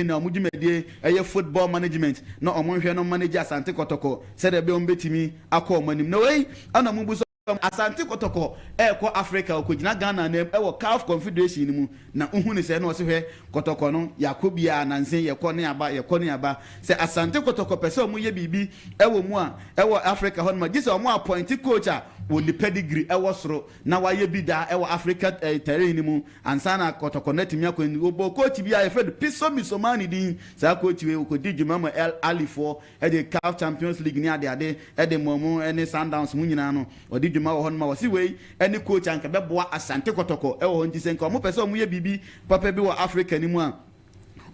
Na ɔmo dwumadie ɛyɛ football management, na ɔmo nhwɛ no manage Asante Kɔtɔkɔ sɛdeɛ ɛbɛyɛ ɔmo bɛtumi akɔ ɔmo anim. Na wei ɛna ɔmo bu so Asante Kɔtɔkɔ ɛɛkɔ Africa, ɔkɔgyina Ghana nam ɛwɔ CAF Confederation no mu. Na nhu ne sɛ na ɔsi hwɛ Kɔtɔkɔ no, yɛakɔ biara nanse yɛkɔ ne aba, yɛkɔ ne aba, sɛ Asante Kɔtɔkɔ pɛ sɛ ɔmo yɛ biribi ɛwɔ mu a ɛwɔ Africa hɔ nom a, gye sɛ ɔmo appoint coach a wɔn ne pedigree ɛwɔ soro na wayɛ bi da ɛwɔ Africa terrain no mu ansa na Kɔtɔkɔ no atumi akɔ anim. Wɔbɔ coach bi a yɛfrɛ no Piso Misomani din. Saa coach wei wɔkɔdi dwuma ma Al Ahlyfoɔ, ɛde CAF Champions League ne adeade ɛde mɔmu ɛne Sundowns mu nyinaa no, ɔde dwuma wɔ hɔ nom a wɔsi wei ɛne coach anka bɛboa Asante Kɔtɔkɔ ɛwɔ hɔ. Nti sɛ nka ɔmo pɛ sɛ ɔmo yɛ biribi papa bi wɔ Africa no mu a,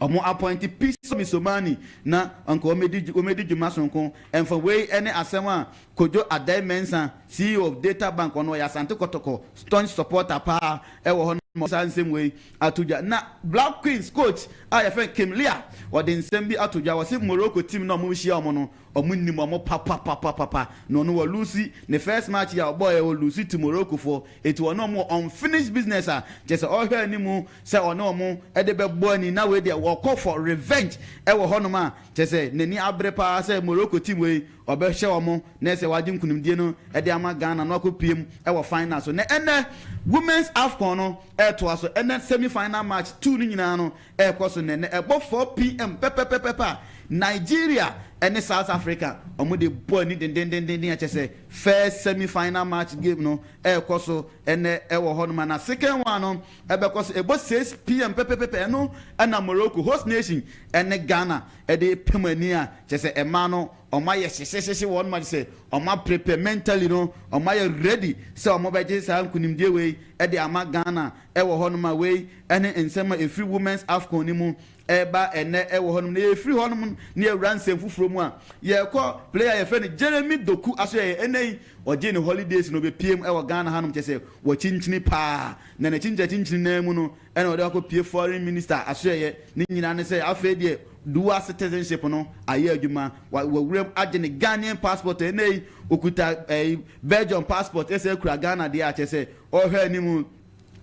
ɔmo appoint Piso Misomani na nka ɔmɛdi dwuma sonko. Ɛnfa wei ɛne asɛm a Kojo Adai Mensa, CEO of Data Bank, ɔno ɔyɛ Asante Kɔtɔkɔ staunch supporter paa ɛwɔ hɔ nom, saa nsɛm wei ato dwa. Na Black Queens coach a yɛfrɛ Kim Lea, ɔde nsɛm bi ato dwa. Wɔsi Morocco team na ɔmo hyia ɔmo no, ɔmo nim ɔmo papapapapa, na ɔno wɔ lose ne first match a ɔbɔ yɛ, wɔ lose to Morocco foɔ, eti ɔno ɔmo unfinished business a kyerɛ sɛ ɔhwɛ anim sɛ ɔne ɔmo ɛde bɛbɔ ani, na wei deɛ wɔkɔ for revenge ɛwɔ hɔnom a kyerɛ sɛ n'ani abere paa sɛ Morocco team wei ɔbɛhyɛ wɔn na ɛsɛ wagye nkunimdie no ɛde ama Ghana na ɔkɔ piem ɛwɔ final so. Na ɛnɛ Women's AFCON no ɛɛtoa so. Ɛnɛ semi final match two no nyinaa no ɛɛkɔ so. Nɛnɛ ɛbɔ 4 p.m. pɛpɛpɛpɛ a, Nigeria ɛne South Africa, ɔmo de bɔ ani dendendenden akyɛ sɛ first semi final match game no ɛɛkɔ so ɛnɛ ɛwɔ hɔ nom. Na second one no ɛbɛkɔ so ɛbɔ 6 p.m. pɛpɛpɛpɛ. Ɛno ɛna Morocco, host nation, ɛne Ghana ɛde pem ani a kyɛ sɛ ɛmaa no ɔmo ayɛ hyehyɛhyehyɛ wɔn mo sɛ ɔmo prepare mentally no, ɔmo ayɛ ready sɛ ɔmo bɛgye saa nkunimdie wei ɛde ama Ghana ɛwɔ hɔnom. A wei ɛne nsɛm a efiri Women's AFCON ne mu ɛba ɛnɛ ɛwɔ hɔnom. Na efiri hɔnom ne ewura nsɛm foforɔ mu a yɛkɔ, player yɛfrɛ no Jeremy Doku aso yɛ ɛnɛ yi ɔgye ne holidays na ɔbɛpie mu ɛwɔ Ghana hanom, kyɛ sɛ wɔkyinkyini paa. Na ne kyinkyini kyinkyini nan mu no ɛna ɔde akɔ pie foreign minister aso yɛ ne nyinaa ne sɛ afei deɛ dual citizenship no ayɛ adwuma. Wɔwuram agye ne Ghanaian passport. Ɛnɛ yi okuta Belgium passport, ɛsɛ kura Ghana deɛ akyɛ sɛ ɔhwɛ anim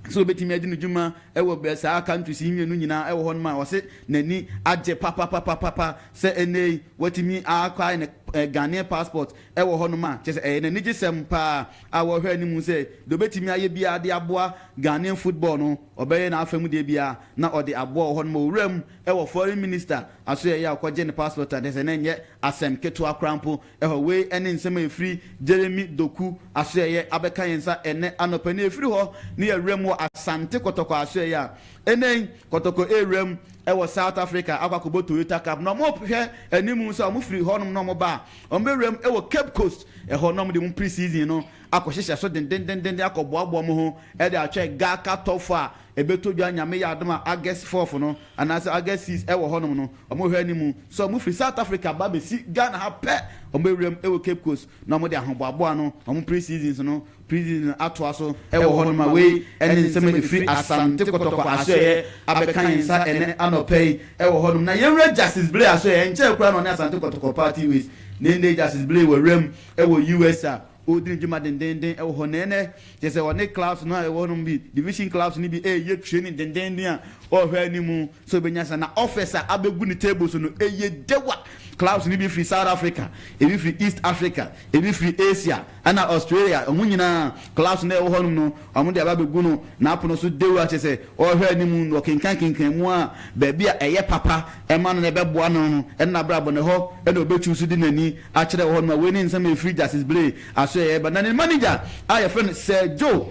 sɛ obetumi adi ne dwuma ɛwɔ bɛ saa countries yi mmienu nyinaa ɛwɔ hɔ nom a wɔse n'ani agye papapapapa sɛ ɛnɛ yi wɔtumi akɔ ne Ghanaian passport ɛwɔ hɔ nom a kyerɛ sɛ ɛyɛ n'ani gye sɛm paa a wɔhwɛ anim sɛ deɛ obetumi ayɛ biara de aboa Ghanaian football no, ɔbɛyɛ n'afɛm deɛ biara na ɔde aboa wɔ hɔ nom. Owura mu ɛwɔ foreign minister aso yɛ a ɔkɔgye ne passport a kyerɛ sɛ n'nyɛ asɛm ketewa koraa mpo ɛhɔ. Wei ɛne nsɛm a efiri Jeremy Doku aso yɛ abɛka yɛn nsa ɛnɛ anɔpɛ. Ne efiri hɔ ne yɛwura mu wɔ Asante Kɔtɔkɔ aso yɛ a ɛnɛ Kɔtɔkɔ ewura mu ɛwɔ South Africa akɔ akɔbɔ Toyota Cup, na ɔmo hwɛ anim sɛ ɔmo firi hɔnom na ɔmo ba a, ɔmo bɛwura mu ɛwɔ Cape Coast ɛhɔ na ɔmo de mu pre-season no akɔhyehyɛ so dendendenden, akɔboaboa mo ho ɛde atwɛ GHALCA Top Four a ɛbɛtɔ dwa, Nyame yɛ adom a, August 4 no anaasɛ August 6 ɛwɔ hɔnom no. Ɔmo hwɛ anim sɛ ɔmo firi South Africa ba bɛsi Ghana ha pɛ, ɔmo bɛwura mu ɛwɔ Cape Coast na ɔmo de ahoboaboa no, ɔmo pre-seasons no, pre-season atoa so ɛwɔ hɔnom. A wei ɛne nsɛm a ɛfiri Asante Kɔtɔkɔ asoɛyɛ abɛka yɛn nsa ɛnɛ anɔpɛ yi ɛwɔ hɔnom. Na yɛnwura Justice Blay asoɛyɛ nkyɛn koraa na ɔne Asante Kɔtɔkɔ part ways. Ne nne Justice Blay wɔ wuram ɛwɔ US a ɔredi ne dwuma dendenden ɛwɔ hɔ nɛɛnɛ, kyerɛ sɛ ɔne clubs no a ɛwɔ hɔnom bi, division clubs no bi, ɛyɛ training dendenden a ɔrehwɛ anim sɛ ɔbɛnya sa na offers a abɛgu ne table so no ɛyɛ dewa. Clubs no bi firi South Africa, ebi firi East Africa, ebi firi Asia ɛna Australia. Ɔmo nyinaa clubs no ɛwɔ hɔnom no, ɔmo de aba abɛgu no n'apono so dewa, kyerɛ sɛ ɔrehwɛ anim na ɔkenkan kenkan mu a baabi a ɛyɛ papa ɛma no na ɛbɛboa no ɛna abrabɔ ne hɔ ɛna ɔbɛtu so de n'ani akyerɛ wɔ hɔnom. A wei ne nsɛm a ɛfiri Justice Blay aso yɛ ba. Na ne manager a yɛfrɛ no Sir Joe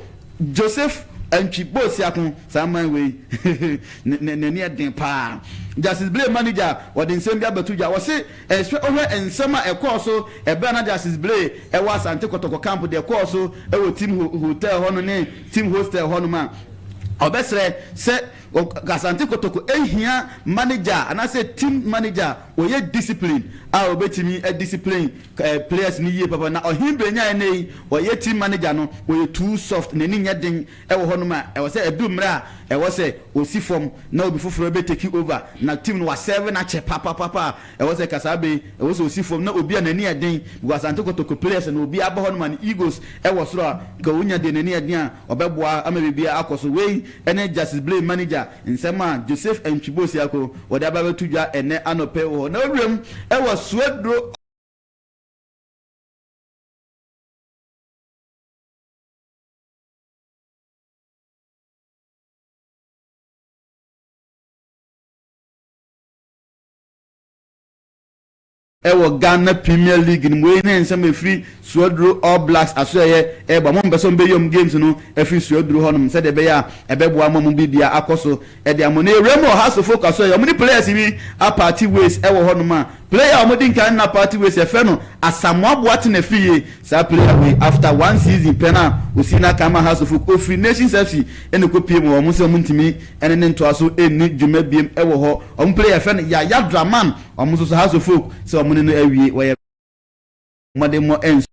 Joseph Antwi Boosiako, saa man wei n'ani ɛden paa. Justice Blay manager wɔde nsɛm bi abɛto dwa. Wɔse ɛhwɛ ɔhwɛ nsɛm a ɛkɔɔ so ɛbɛn na Justice Blay ɛwɔ Asante Kɔtɔkɔ camp, deɛ ɛkɔɔ so ɛwɔ team hotel hɔ no ne team hostel hɔ nom a, ɔbɛsrɛ sɛ Asante Kotoko ehia manager anaasɛ team manager. ɔyɛ discipline a ɔbɛtumi adiscipline players no yie papa. Na Ɔhen Benya ɛnnɛ yi ɔyɛ team manager no, ɔyɛ too soft, n'ani nyɛ den wɔ hɔnom a ɛwɔ sɛ ɛdu mmerɛ a ɛwɔ sɛ ɔsi fam na obi foforɔ bɛ take over na team no wa serve no akyɛ papapapa a ɛwɔ sɛ kasaa bɛ yi ɛwɔ sɛ ɔsi fam na obi a n'ani yɛ den because Asante Kotoko players no obiara ba hɔnom a ne egos ɛwɔ soro a nka ɔnya deɛ n'ani yɛ den a ɔbɛboa ama biribiara akɔ so. Wei ne Justice Blay manager nsɛm a Joseph Antwi Bosiako wɔde aba abɛto dwa ɛnnɛ anɔpa yi wɔ hɔ na ɔwuram ɛwɔ Suaduro. Wɔ Ghana Premier League no mu. Wei ne nsɛm a ɛfiri Suaduro All Blacks asoɛeɛ reba. Wɔmpɛ sɛ wɔbɛyi wɔn games no afiri Suaduro hɔnom sɛdeɛ ɛbɛyɛ a ɛbɛboa ama wɔn biribiara akɔ so de ama. Na yɛwura mu wɔ Hearts of Oak asoɛeɛ, wɔn ne players bi aparti ways wɔ hɔnom a player a wɔdi nkan ne no aparti ways yɛfrɛ no Asamoah Boateng Afriyie. Saa player wei after one season pɛ no a ɔsii n'akan ma Hearts of Oak, ɔfiri Nations FC na ɛkɔpue mu hɔ. Wɔn sɛ wɔntumi ne no ntoa so nni dwuma biom wɔ hɔ. Wɔn player yɛfrɛ no Yaya Draman, wɔn nso so Hearts of Oak sɛ wɔn ne no awie, wɔyɛ mmɔdemmɔ nso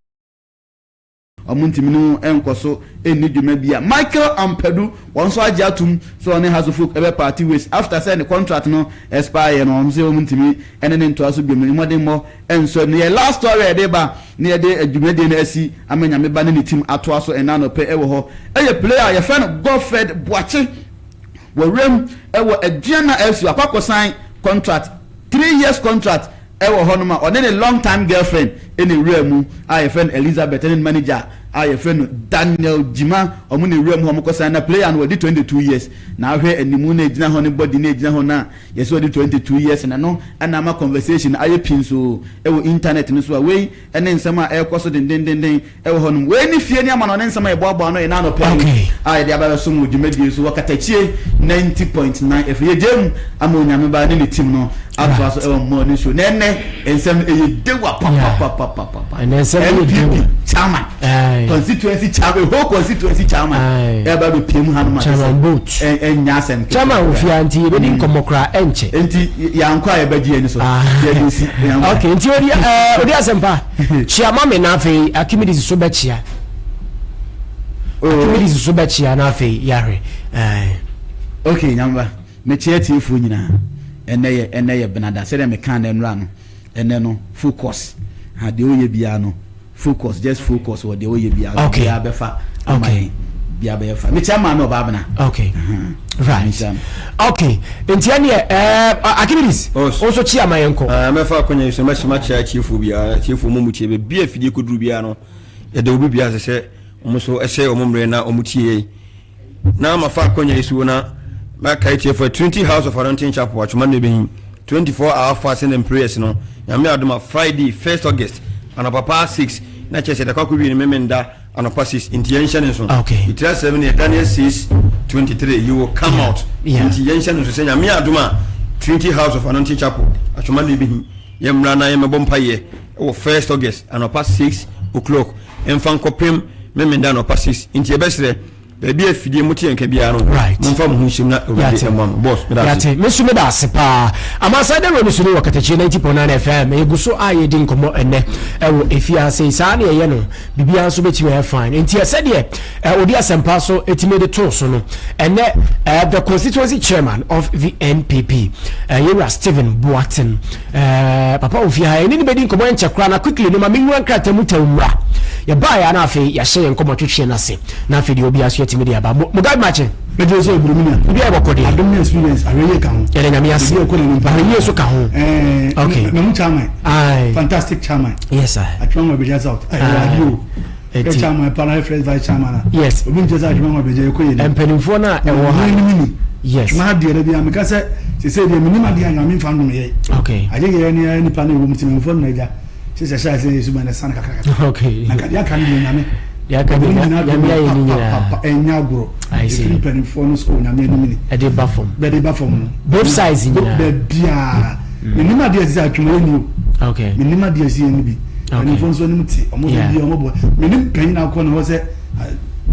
wɔn ntumi ne ho nkɔ so nni dwuma bi a. Michael Ampadu, wɔn nso agye atum sɛ ɔne Hearts of Oak bɛ party ways after sɛ ne contract no expire yɛ no, wɔn nso wɔn ntumi ne no ntoa so biom. Ne mmɔdemmɔ nso no yɛ last story a yɛde ba na yɛde dwumadie no asi ama Nyame ba ne ne team atoa so ɛnnɛ anɔpɛ wɔ hɔ yɛ player a yɛfrɛ no Godfred Boakye. Wɔ wuram wɔ Aduana FC wakɔ akɔsan contract, 3 years contract wɔ hɔnom a ɔne ne long time girlfriend na ewura mu a yɛfrɛ no Elizabeth ne ne manager a yɛfrɛ no Daniel Gyima. Wɔn na ewura mu hɔ wɔkɔsan na player no wadi 22 years na ahwɛ animu na egyina hɔ ne body na egyina hɔ no a yɛsɛ ɔdi 22 years na no ɛna ama conversation ayɛ pii nso wɔ internet no so a wei ne nsɛm a ɛrekɔ so dendendenden wɔ hɔnom. Wei ne fie ne amanɔne nsɛm a yɛboaboa ano yɛn anɔpa yi a yɛde aba abɛsom wɔ dwumadie so wɔ Katakyie 90.9 FM. Yɛgyaa mu ama Onyame Ba ne ne team no atoa so wɔ morning show. Na ɛnnɛ nsɛm no ɛyɛ dewa papapapapapa. NPP chairman, constituency chairman, whole constituency chairman ɛba bɛpie mu hanom a kyɛ sɛ ɛnyɛ asɛm ketewa. Chairman wɔ fie a nti yɛbɛdi nkɔmmɔ koraa ɛnkyɛ. Nti yɛankɔ a yɛbɛgye yɛn ani so. Yɛde si. Okay, nti odi ɛɛ odi asɛmpa. Kyia ma me na afei Archimedes so bɛkyia. Oh. Archimedes so bɛkyia na afei yɛahwɛ. Ɛɛ. Okay, nyamba. Mekyia atiefoɔ nyinaa. Ɛnɛ yɛ ɛnɛ yɛ benada sɛdeɛ mekaa no nnora no. Ɛnɛ no focus. Ha deɛ woyɛ biara no focus just focus wɔ deɛ woyɛ biara. Okay. Biara bɛfa ama yɛn. Biara bɛyɛ fa. Mekyia maame ɔbaa bena. Okay. Right. Okay. Nti ɛneɛ ɛɛ Archimedes. Os. Wo nso kyia ma yɛn kɔ. Ah, mɛfa akwanya yi so mɛhyɛ makyia atiefoɔ biara, atiefoɔ mu mu tie baabi a afidie kɔduru biara no, yɛda obi biara ase sɛ wɔn nso ɛhyɛ wɔn mmerɛ na wɔn tie yɛn. Na mafa akwanya yi so na makae atiefoɔ Trinity House of Anointing Chapel Atwoma no ɛbɛhi 24 hour fasting and prayers no, Nyame adom a Friday 1st August anɔpa paa 6 na kyerɛ sɛ yɛde akɔ akɔwie no Memenda anɔpa 6 nti yɛnhyɛ ne nso. Okay. Ɛtiri asɛm no yɛ Daniel 6:23 you will come out. Yeah. Nti yɛnhyɛ no nso sɛ Nyame adom a Trinity House of Anointing Chapel Atwoma no ɛbɛhi yɛmmra na yɛmmɛbɔ mpayɛ wɔ 1st August anɔpa 6 o'clock mfa nkɔpem Memenda anɔpa 6 nti yɛbɛsrɛ baabi a afidie mo te yɛn ka biara no Right. momfa mo ho nhyɛm na Awurade Yate. mmoa mo. Boss, meda ase. Yate. Me nso meda ase paa. Amansan Dawuro no so ni wɔ Katakyie 90.9 FM. Yɛgu so a yɛredi nkɔmmɔ ɛnnɛ ɛwɔ efiase. Saa na yɛyɛ no. Biribiara nso bɛtumi ayɛ fine. Nti sɛdeɛ ɔdi asɛmpa so ɛtumi de too so no, ɛnnɛ the constituency chairman of the NPP, Yɛwura Stephen Boateng, papa ofie ha, yɛne no bɛdi nkɔmmɔ ɛnkyɛ koraa na quickly no ma menwura nkrataa mu tɛw mmra. Yɛbaeɛ a na afei yɛahyɛ yɛn nkɔmmɔ twetweɛ no ase. Na afei deɛ obiara so yɛtumi de aba. Mugabe Makye. Mɛgyina sɛ eburu mi nua. Obi a ɛbɔkɔ deɛ. Adom ne experience ahwɛyie ka ho. Yɛda Nyame ase. Obi a ɔkɔ n'anim paa. Ahwɛyie nso ka ho. Ɛɛ Okay. Mahu chairman. Aye. Fantastic chairman. Yes sir. Atwema Nwa Bɛgya South. Aye wɔ adeɛ o. Eti. Yɛ chairman pa na yɛ first vice chairman a. Yes. Obi nkyɛ sɛ Atwema Nwa Bɛgya yɛkɔ yɛ nim. Mpanimfoɔ no a ɛwɔ ha. Nyame anim ni. Yes. Atwema ha deɛ da biara meka sɛ sesei deɛ menim adeɛ a Nyame mfa ndom yɛ. Okay. Agye yɛ ne nipa no ɛwɔ mu temammufoɔ no na agya. Sɛ sɛ hyɛ ase yɛ suban na san kakra kakra. Okay. Na nka deɛ aka no deɛ Nyame. Deɛ aka deɛ Nyame ayɛ ne nyinaa. Papa ɛnyɛ agorɔ. I see. Ɛfiri mpanimfoɔ no so Nyame anim ni. Ɛde ba fam. Bɛde ba fam no. Both sides nyinaa. Baabiara. Menim adeɛ ɛsɛ sɛ atwuma yɛ ni o. Okay. Menim adeɛ ɛsɛ yɛ ni bi. Okay. Mpanimfoɔ nso anim te. Ɔmo Yeah. bɛ bi ɔmo bɔ. Menim panyin akɔ na hɔ sɛ.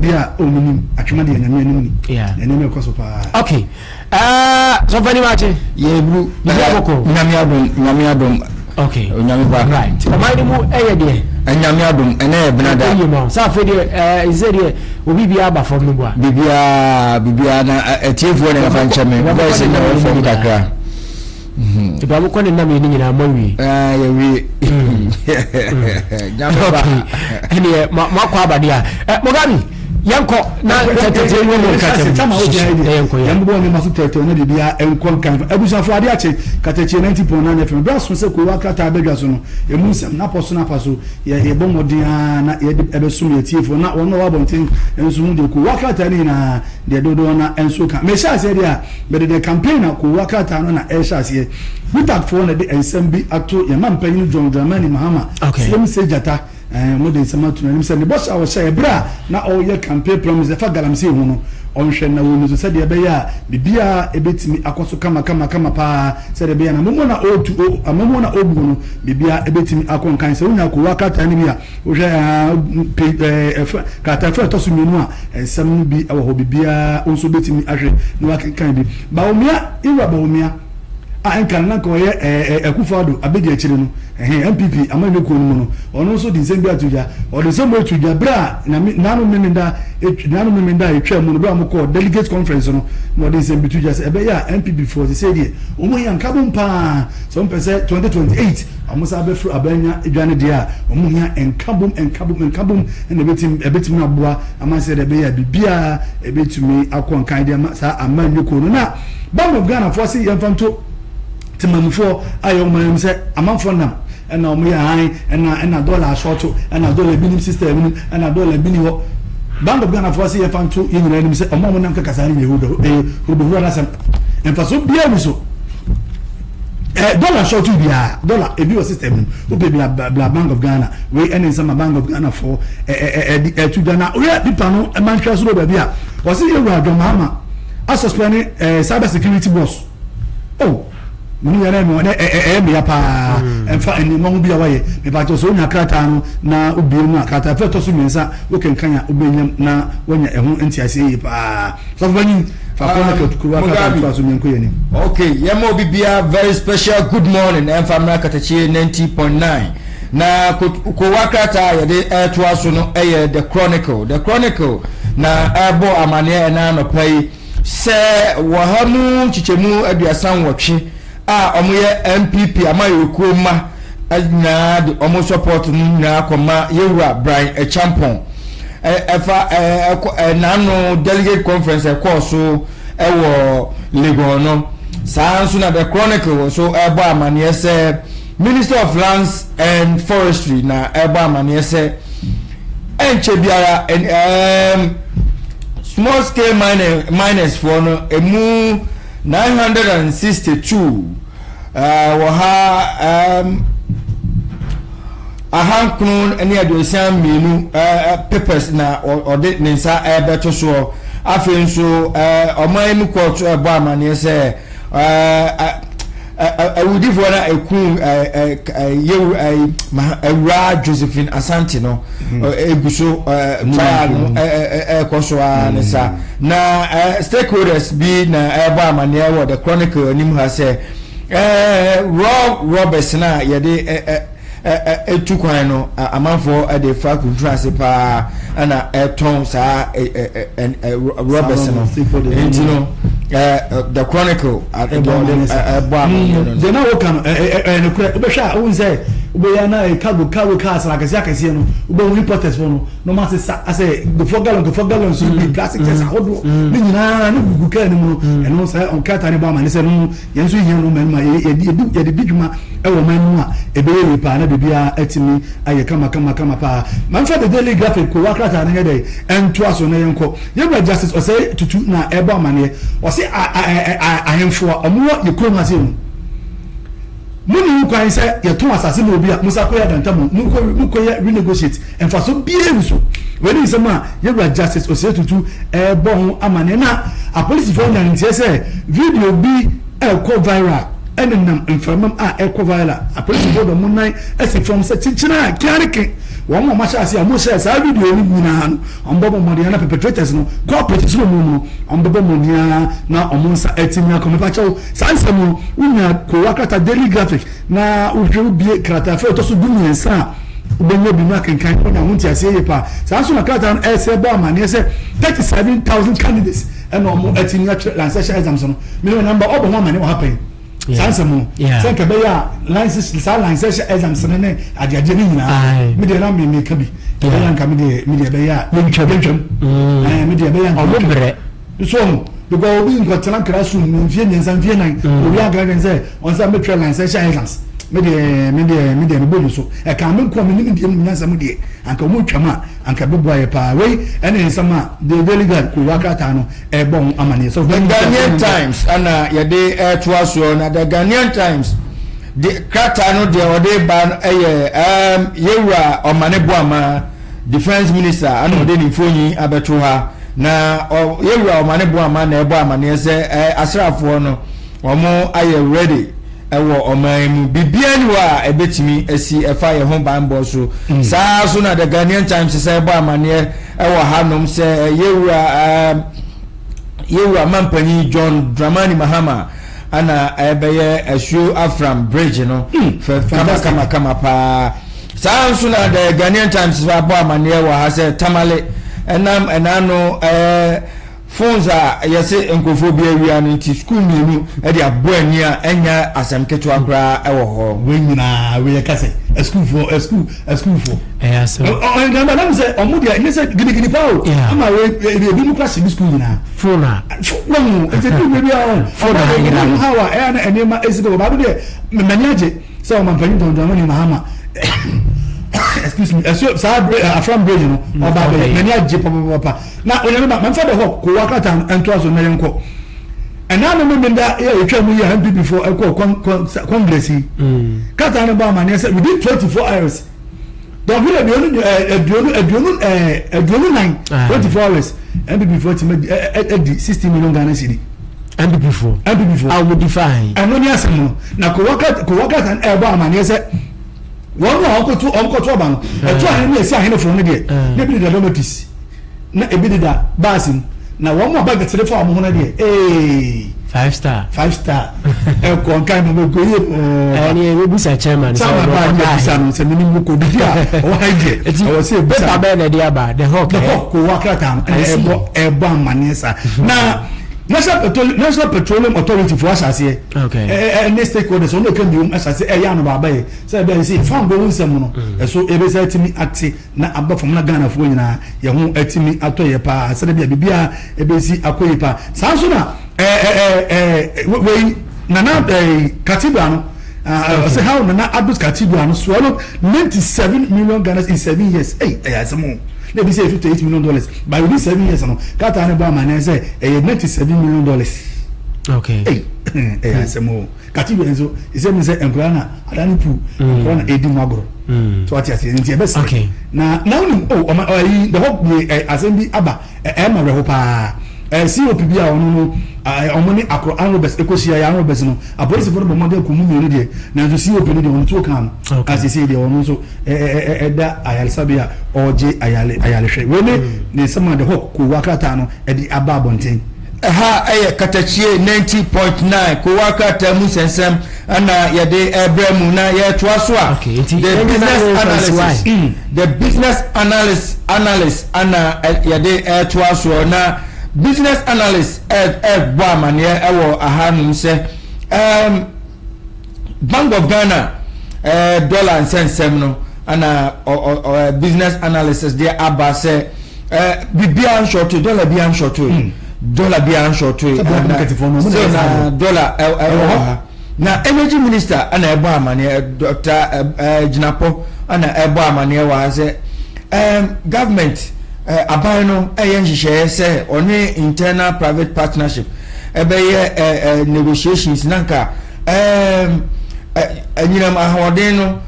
Bi a oh menim atwema deɛ Nyame anim ni. Yeah. Na nneɛma ɛkɔ so paa. Okay. Uh, sɔfo ni maakye. Yɛburu. Bibi abɔkɔ. Nyame adom, Nyame adom. Okay. Onyame ba. Right. Ɔman no mu ɛyɛ deɛ. Nyame adom, ɛnɛ yɛ benada. Ɛyɛ mu sɛ afei deɛ ɛɛ nsɛ deɛ obi bi aba fam no bua. Biribiara, biribiara na atiefoɔ na ɛmfa nkyɛ me. Voice na ɛwɔ fam kakra. Ebi a mokɔ ne nam yɛ ne nyinaa mo awie. Ah, yɛwie. Nyame ba. Ɛneɛ moakɔ abade a. Eh, Mugabe, yɛnkɔ na tɛtɛtɛ mu mu nkatɛm. Tama wo gyina yi Yɛnkɔ deɛ. yɛ. Yɛn bɔ nneɛma so tɛtɛw na biribiara nkɔ nkan. Abusuafo ade akye katakyie 90.9 FM. Bere aso sɛ kowa krataa badwa so no, emu nsɛm napɔ so napa so yɛ yɛbɔ mmɔden ara na yɛde ɛbɛsom yɛn atiefoɔ na wɔn a wɔwɔ abɔnten nso ho deɛ kowa krataa no nyinaa deɛ dodoɔ no ara nso ka. Mehyɛ aseɛ deɛ a, mede the campaign a kowa krataa no na ɛrehyɛ aseɛ. UTAG foɔ na ɛde nsɛm bi ato yɛn mampanyin John Dramani Mahama Okay. siem sɛ gyata. Ɛɛ, wɔde nsɛm ato n'anim sɛ ne bɔhyɛ a ɔhyɛe bere a na ɔreyɛ campaign promise ɛfa galamsey ho no, ɔnhwɛ na onni so sɛdeɛ ɛbɛyɛ a biribiara betumi akɔ so kamakamakama paa, sɛdeɛ ɛbɛyɛ a n'amammuo no a ɔretu, o, amammuo no a ɔrebu no, biribiara betumi akɔ nkan. Sɛ wonya kowa krataa no bi a, wohwɛ aa, pe, ɛɛ, ɛfɛ, krataa fɛ a ɛtɔ so mmienu a, nsɛm no bi wɔ hɔ, biribiara wo nso wobetumi ahwɛ na woakenkan bi. Bawumia, Ewura Bawumia. a ɛnka no na nka ɔyɛ ɛɛ Akufo Addo abadiakyire no, ɛhɛn, NPP amanyɔkuo no mu no, ɔno nso de nsɛm bi ato dwa. Ɔde nsɛm wei to dwa berɛ a Nyame, Nano Memenda, Nano Memenda a ɛtwaa mu no, berɛ a wɔkɔɔ Delegate Conference no, na ɔde nsɛm bi to dwa sɛ ɛbɛyɛ a NPP foɔ sesei deɛ wɔn hia nkabom pa ara, sɛ wɔn pɛ sɛ 2028 wɔn san bɛfiri abanya dwa no deɛ a, wɔn hia nkabom, nkabom, nkabom na ɛbɛtumi, ɛbɛtumi aboa ama sɛdeɛ ɛbɛyɛ a biribiara ɛbɛtumi akɔ nkan de ama saa amanyɔkuo no. Na Bank of Ghana foɔ se yɛmfa nto temamufoɔ a yɛwɔ ɔman yi mu sɛ amanfoɔ nam ɛna wɔn yɛ hann ɛna ɛna dɔla asɔɔto ɛna dɔla bi nim system nim ɛna dɔla bi ni hɔ. Bank of Ghana foɔ se yɛmfa nto yɛn nyinaa anim sɛ wɔn a wɔn nam kaka saa no nyɛ hurubɛ ɛyɛ hurubɛhuru anasɛm mfaso biara ni so. Ɛ dɔla sɔɔto biara dɔla ebi wɔ system nim wopɛ bla bla Bank of Ghana wei ɛne nsɛm a Bank of Ghana foɔ ɛ ɛ ɛde ɛto dwa na woyɛ pipa no ɛma ntwea soro baabi a wɔse yɛwura John Mahama asuspɛne eh, cyber security boss oh mene yɛn ɛno ɛnɛ ɛyɛ meya paa ɛmfa nneɛma ho bi a wayɛ mepakyɛ sɛ wonya krataa no na wobie mu a krataa fɛ ɛtɔ so mmiɛnsa wokenkan a wobɛnyam na woanya ɛho nteaseɛ yie paa sɔfo banyin fa kɔ na kuruwa krataa Mugabe. ntoa so meɛnkɔ yɛn anim. Okay, yɛma obi biara very special good morning ɛmfa mmra Katakyie 90.9 na kowa krataa a yɛde ɛretoa so no ɛyɛ The Chronicle. The Chronicle na ɛrebɔ amaneɛ ɛna anɔpa yi sɛ wɔha mu nkyekyɛmu 38 a wɔyɛ NPP amayɔkuo mma nyinaa de wɔn support no nyinaa kɔma yɛwura Brian Acheampong ɛfa ɛkɔ n'ano delegate conference ɛkɔɔ so ɛwɔ Legon no. Saa nso na The Chronicle nso ɛrebɔ amaneɛ sɛ Minister of Lands and Forestry na ɛrebɔ amaneɛ sɛ ɛnkyɛ biara ɛɛm small scale miner miners foɔ no emu 962 ɛɛ wɔ ha ɛɛm 962 ɛɛ papers na ɔde ne nsa ɛrebɛto soɔ. Afei nso ɛɛ ɔman yi mu kɔɔto ɛrebɔ amaneɛ sɛ ɛɛ awudifoɔ no a ɛku yɛwu awura Josephine Asante no ɛgu so trial no ɛrekɔ so ara ne sa. Na stakeholders bi na ɛrebɔ amaneɛ wɔ The Chronicle anim ha sɛ raw robbers no a yɛde ɛtu kwan no amanfoɔ de fa kuntun ase paa ɛna ɛtɔn saa rɔbɛs no nti no The Chronicle ɛbɔ amaneɛ no. Deɛ na woka no ɛyɛ nokorɛ wobɛhwɛ a wohu sɛ wobɛyɛ na cargo cargo cars na akɛseɛ akɛseɛ no wobɛhu importers fo no na wɔn asesa asɛ gofoɔ gallon gofoɔ gallon so bi plastic chairs ahodoɔ ne nyinaa ne gugu kaa no mu no ɛno sɛ krataa no bɔ amane sɛ no Yɛn nso yɛhia no mmarima a yɛde yɛde di dwuma wɔ ɔman no mu a ɛbɛyɛ yie paa na biribiara atumi ayɛ kama kama kama paa. Ma mfa The Daily Graphic kowa krataa no nyɛ dɛn ntoa so na yɛnkɔ. Yɛn wura Justice Osei Tutu na ɛrebɔ amaneɛ. Ɔse ahemfo a wɔwɔ yɛ kurom ha sei no, monni ho kwan sɛ yɛtɔn asase ma obi a mosan kɔyɛ adantamu, mokɔ mokɔyɛ renegotiate. Mfaso biara nni so. Wei ne nsɛm a Yɛwura Justice Osei Tutu rebɔ ho amanneɛ. Na apolisifoɔ anya nteɛ sɛ video bi rekɔ viral. nenam mframa mu a ɛkɔ viral. Apolisifoɔ de wɔn nan asi fam sɛ kyekyere a kiareke wɔn a wɔahyɛ ase a wɔhyɛɛ saa video no nyinaa no, wɔbɛbɔ mmɔden ara na perpetrators no, culprits no wɔn no, wɔbɛbɔ mmɔden ara na wɔn nsa atumi aka wɔn. Mepakyɛw, saa nsɛm no, wonya kowa krataa Daily Graphic na wohwɛ wobue kratafa a ɛtɔ so 13 a, wobɛnya bi no akenkan na woanya ho nteaseɛ yie paa. Saa nso na krataa no ɛsɛ bɔ amanneɛ sɛ 37,000 candidates ɛna wɔn atumi atwerɛ licensure exams no. Mene wɔn namba ɔbɔ ho amanneɛ wɔ ha pɛn. Saa nsɛm no sɛ nka ɛbɛyɛ a license saa licensure exams no ne adeadeɛ no nyinaa me deɛ na me meka bi ɛbɛyɛ nka me deɛ me deɛ ɛbɛyɛ a yɛntwam yɛntwam ɛɛ me deɛ ɛbɛyɛ nka ɔmo brɛ so ɔmo because obi nkɔtena classroom mfie 3 mfie 4 obi anka kyɛn sɛ ɔnsa mɛtwerɛ licensure exams me deɛ me deɛ me deɛ me bɔ so ɛka me nko me nim deɛ mu nyansa mu deɛ anka ɔmo twam a anka bɛboa yɛ paa. Wei ɛne nsɛm a The Daily Guide kowa krataa no ɛbɔ ho amaneɛ sɛ The Ghanaian Times ɛna yɛde ɛtoa soɔ na The Ghanaian Times de krataa no deɛ ɔde ba no ɛyɛ ɛɛm yɛwura Ɔmane Boama Defence Minister ɛna ɔde ne mfonyin abɛto ha na ɔ yɛwura Ɔmane Boama na ɛbɔ amaneɛ sɛ ɛɛ asraafoɔ no wɔn ayɛ ready ɛwɔ ɔman mu biribiara ni hɔ a ɛbɛtumi asi ɛfa yɛn ho banbɔ so mm. Saa so na The Ghanaian Times sɛ ɛbɔ amaneɛ ɛwɔ hanom sɛ yɛwura ɛɛm yɛwura mampanyin John Dramani Mahama ana ɛbɛyɛ Asuo Afram bridge no fɛ kama kama kama paa. Saa nso na The Ghanaian Times abɔ amaneɛ wɔ ha sɛ Tamale ɛnam ɛnaano ɛɛ Phones a yɛse nkurɔfoɔ bi awia no nti sukuu mmienu de abɔ ani a ɛnyɛ asɛm ketewa koraa wɔ hɔ. Wei nyinaa wei yɛka sɛ asukuufoɔ asukuu asukuufoɔ. Ɛyɛ asɛm. Ɔ ɔ na sɛ ɔmo deɛ ɛnyɛ sɛ gidigidi paa o. Ama wei ebi mu kora hyɛ bi sukuu nyinaa. Phone a. Wɔn nti ebi wei bi a ɔn. Phone a yɛrɛ. Ɔmo ha wa ɛyɛ na nneɛma esi bɛ baako deɛ mɛni agye sɛ ɔmampanyin John Dramani Mahama excuse me ɛso saa Afram bridge no ɔba abɛyɛ mɛni agye papapapa. Na Onyame ba, ma mfa The Hawk kowa krataa no ntoa so na yɛnkɔ. Ɛna no Memenda yi a yɛtwaa mu yi a NPP foɔ ɛkɔɔ con con congress yi. Krataa no bɔ amaneɛ sɛ within 24 hours, dɔnhwere aduonu ɛɛ aduonu aduonu ɛɛ 24, 24 hours, NPP foɔ atumi adi ɛ adi 60 million Ghana cedi. NPP foɔ. NPP foɔ. A wɔn di fa ahen. Ɛno ne asɛm no. Na kowa krataa kowa krataa no ɛɛbɔ amaneɛ sɛ wɔn a wɔkɔto wɔkɔto aba no, ɛto ahene ne ɛsi ahene foɔ no deɛ, na ebi deda dormitories. Na ebi deda baasi mu na wɔn a budget de fa wɔn ho no deɛ ee. Five star. Five star ɛkɔ nkan na ɔbɛ kɔ yie pɔɔ. Ɛni ebi bisa chairman sɛ ɔbɛ kɔ daa yi. Chairman baa no sɛ mini mu kɔ didi a ɔwɔ ha yi deɛ ɛwɔ sɛ ebisa. Paper bɛyɛ na ɛde aba The Hawk. The Hawk kò wɔ krataa no ɛna ɛbɔ ɛbɔ amaneɛ saa na National Petroleum National Petroleum Authority fo ahyɛ aseɛ. Okay. Ɛɛ ɛne stakeholders wɔn na ɛka bi wɔn ahyɛ aseɛ ɛyɛ ano baaba yɛ sɛ ɛbɛyɛ sɛ fango ho nsɛm no ɛso ebɛsɛ ɛtumi ate. na aba fam na Ghanafoɔ nyinaa yɛn ho atumi atɔ yɛ paa sɛdeɛ bia biribiara ɛbɛsi akɔ yie paa. Saa nso na ɛɛ ɛɛ wei Nana ɛɛ Cathedral no ɔsɛ how Nana Addo's Cathedral no swallowed 97 million Ghana in 7 years. Ɛy ɛyɛ asɛm o. Na ebi sɛ $58 million but within 7 years no krataa no bɔ amaneɛ sɛ ɛyɛ $97 million. Okay. Ɛy ɛyɛ asɛm o. Cathedral nso ɛsɛ mi sɛ nkwadaa na adane pool nkwadaa na edi mu agorɔ so ate aseɛ nti ɛbɛ sɛ na na wonim o ɔma ɔyi the hɔ bi ɛ asɛm bi aba ɛ ɛma werɛho paa ɛ COP bi a ɔno no ɛ ɔmo ne akorɔ anrobɛs ekohyia yɛ anrobɛs no apolisifo no bɔ mmɔden akɔ mu mmienu deɛ nanso COP no deɛ ɔno tuo kan no asese deɛ ɔno nso ɛ ɛ ɛ ɛda ayaresabea a ɔregye ayare ayarehwɛ. Wei ne ne nsɛm a the hawk kowa krataa no ɛde aba abɔnten. Ɛha yɛ Katakyie 90.9 Kowa krataa mu nsɛnsɛm na yɛde ɛbrɛ mu na yɛtoa so a Okay, nti the yɛn nyinaa business yɛn fancy analysis why? the business analyst analyst ana yɛde ɛtoa soɔ na business analyst ɛbɔ amaneɛ ɛwɔ ahanom sɛ Bank of Ghana dollar nsɛnsɛm no ana ɔ business analysis deɛ aba sɛ biribiara nshɔto dollar biara nshɔto dollar biara nshɔto sɛ na dollar ɛwɔ ha na energy minister ɛna ɛbɔ amaneɛ Dr. Jinapor ɛna ɛbɔ amaneɛ wɔ ha sɛ government aban no ɛyɛ nhyehyɛeɛ sɛ ɔne internal private partnership ɛbɛyɛ negotiations na nka anyinam ahoɔden no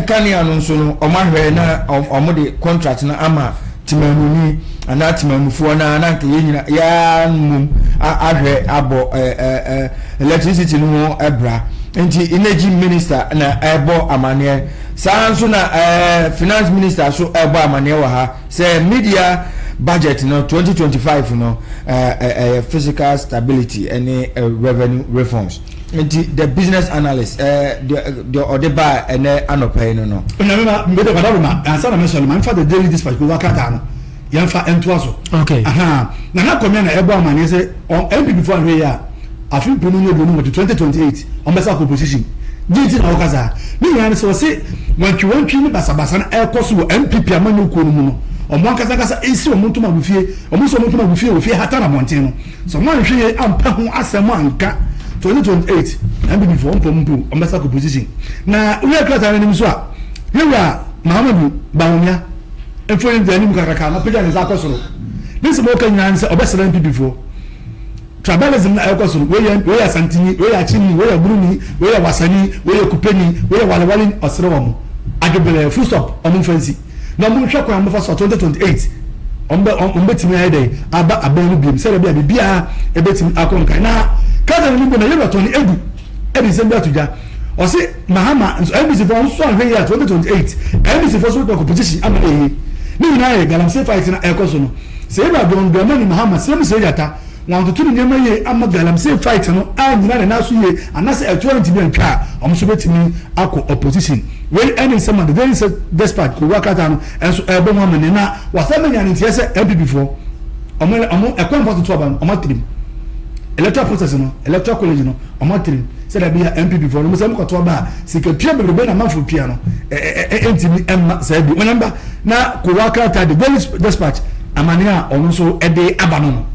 kanea no nso no ɔmo ahwɛ na ɔmo de contract no ama temamuni anaa temamufoɔ na na nka yɛn nyina yɛa mum ahwɛ abɔ electricity no ho ɛbra. Nti energy minister na ɛbɔ amaneɛ. Saa nso na ɛɛ finance minister so ɛbɔ amaneɛ wɔ ha sɛ mid-year budget no 2025 no ɛɛ ɛyɛ fiscal stability ɛne revenue reforms. Nti the business analyst ɛɛ deɛ deɛ ɔde ba ɛnɛ anɔpɛ yi no. Onyame ma mbɛdɛ kwada ma ansa na mɛsɔre ma nfa the Daily Dispatch ko wakata no, yɛnfa ntoa so. Nana Kɔmia na ɛbɔ amaneɛ sɛ NPP fo ahwɛ yi a, afe 2028, 2028, ɔmbɛsa akɔ opposition. Gye ti na ɔkasa ne nyinaa ne sɛ ɔse wantwiwantwi ne basabasa no ɛkɔ so wɔ NPP amanyɔkuo no mu no, ɔmo ankasa ankasa esi ɔmo ntoma agu fie, ɔmo si ɔmo ntoma agu fie wɔ fie hata na abɔnten no sɛ ɔmo anhwɛ yie ampa ho asɛm anka, 2028 NPP fo ɔmpɔ mpo ɔmbɛsa akɔ opposition. Na wíyɛ krataa no anim so a, yɛwura Mahamadu Bawumia mfonyin di anim kakraka na pagya ne nsa akɔ soro. Ne nsɛm a ɔka nyinaa ne sɛ ɔbɛsrɛ NPP foɔ, tribalism na ɛkɔ soro, wei yɛ Asantini, wei yɛ Akyini, wei yɛ Buruni, wei yɛ Wasani, wei yɛ Kupeni, wei yɛ Walewale. Ɔsrɛ wɔn adwebelɛ, full stop, ɔmo nfa nsi na ɔmo nhwɛ kwan a ɔmo fa so a 2028 ɔmo bɛtumi ayɛ dɛ aba abɛn no biem sɛdeɛ bi a biribiara ɛbɛtumi akɔ nkan. Na kasa no mu na yɛwura Tony Edu ɛde nsɛm bi ato dwa. Ɔsi Mahama nso NDC fo nso ahwɛ yi a, 2028 NDC fo so bɛ competition ama eyi ne nyinaa yɛ galamsey fight na ɛkɔ so no. Sɛ yɛwura John Dramani Mahama sɛm sɛ yata wɔn atoto ne nneɛma yie ama galamsey fight no anyina ne nan so yie anaasɛ ɛtoa ntumi antwa a, wɔn nso bɛtumi akɔ opposition. Wei ɛne nsɛm a the Daily Dispatch kò wá krataa no ɛnso ɛbɔ mu ama ne na wasan menya ne nteɛ sɛ NPP foɔ ɔmo ɛkwan mfa toto aba no, ɔmo atirim electoral process no, electoral college no, ɔmo atirim sɛ dabi a NPP foɔ no ɔmo sɛ ɔmo kɔto aba a, sika tua bebrebe na amanfo tua no ɛ ɛ ɛntumi ɛmma saa bi. Wɔn namba na kò wá krataa the Daily Dispatch amane a ɔno nso ɛde aba no.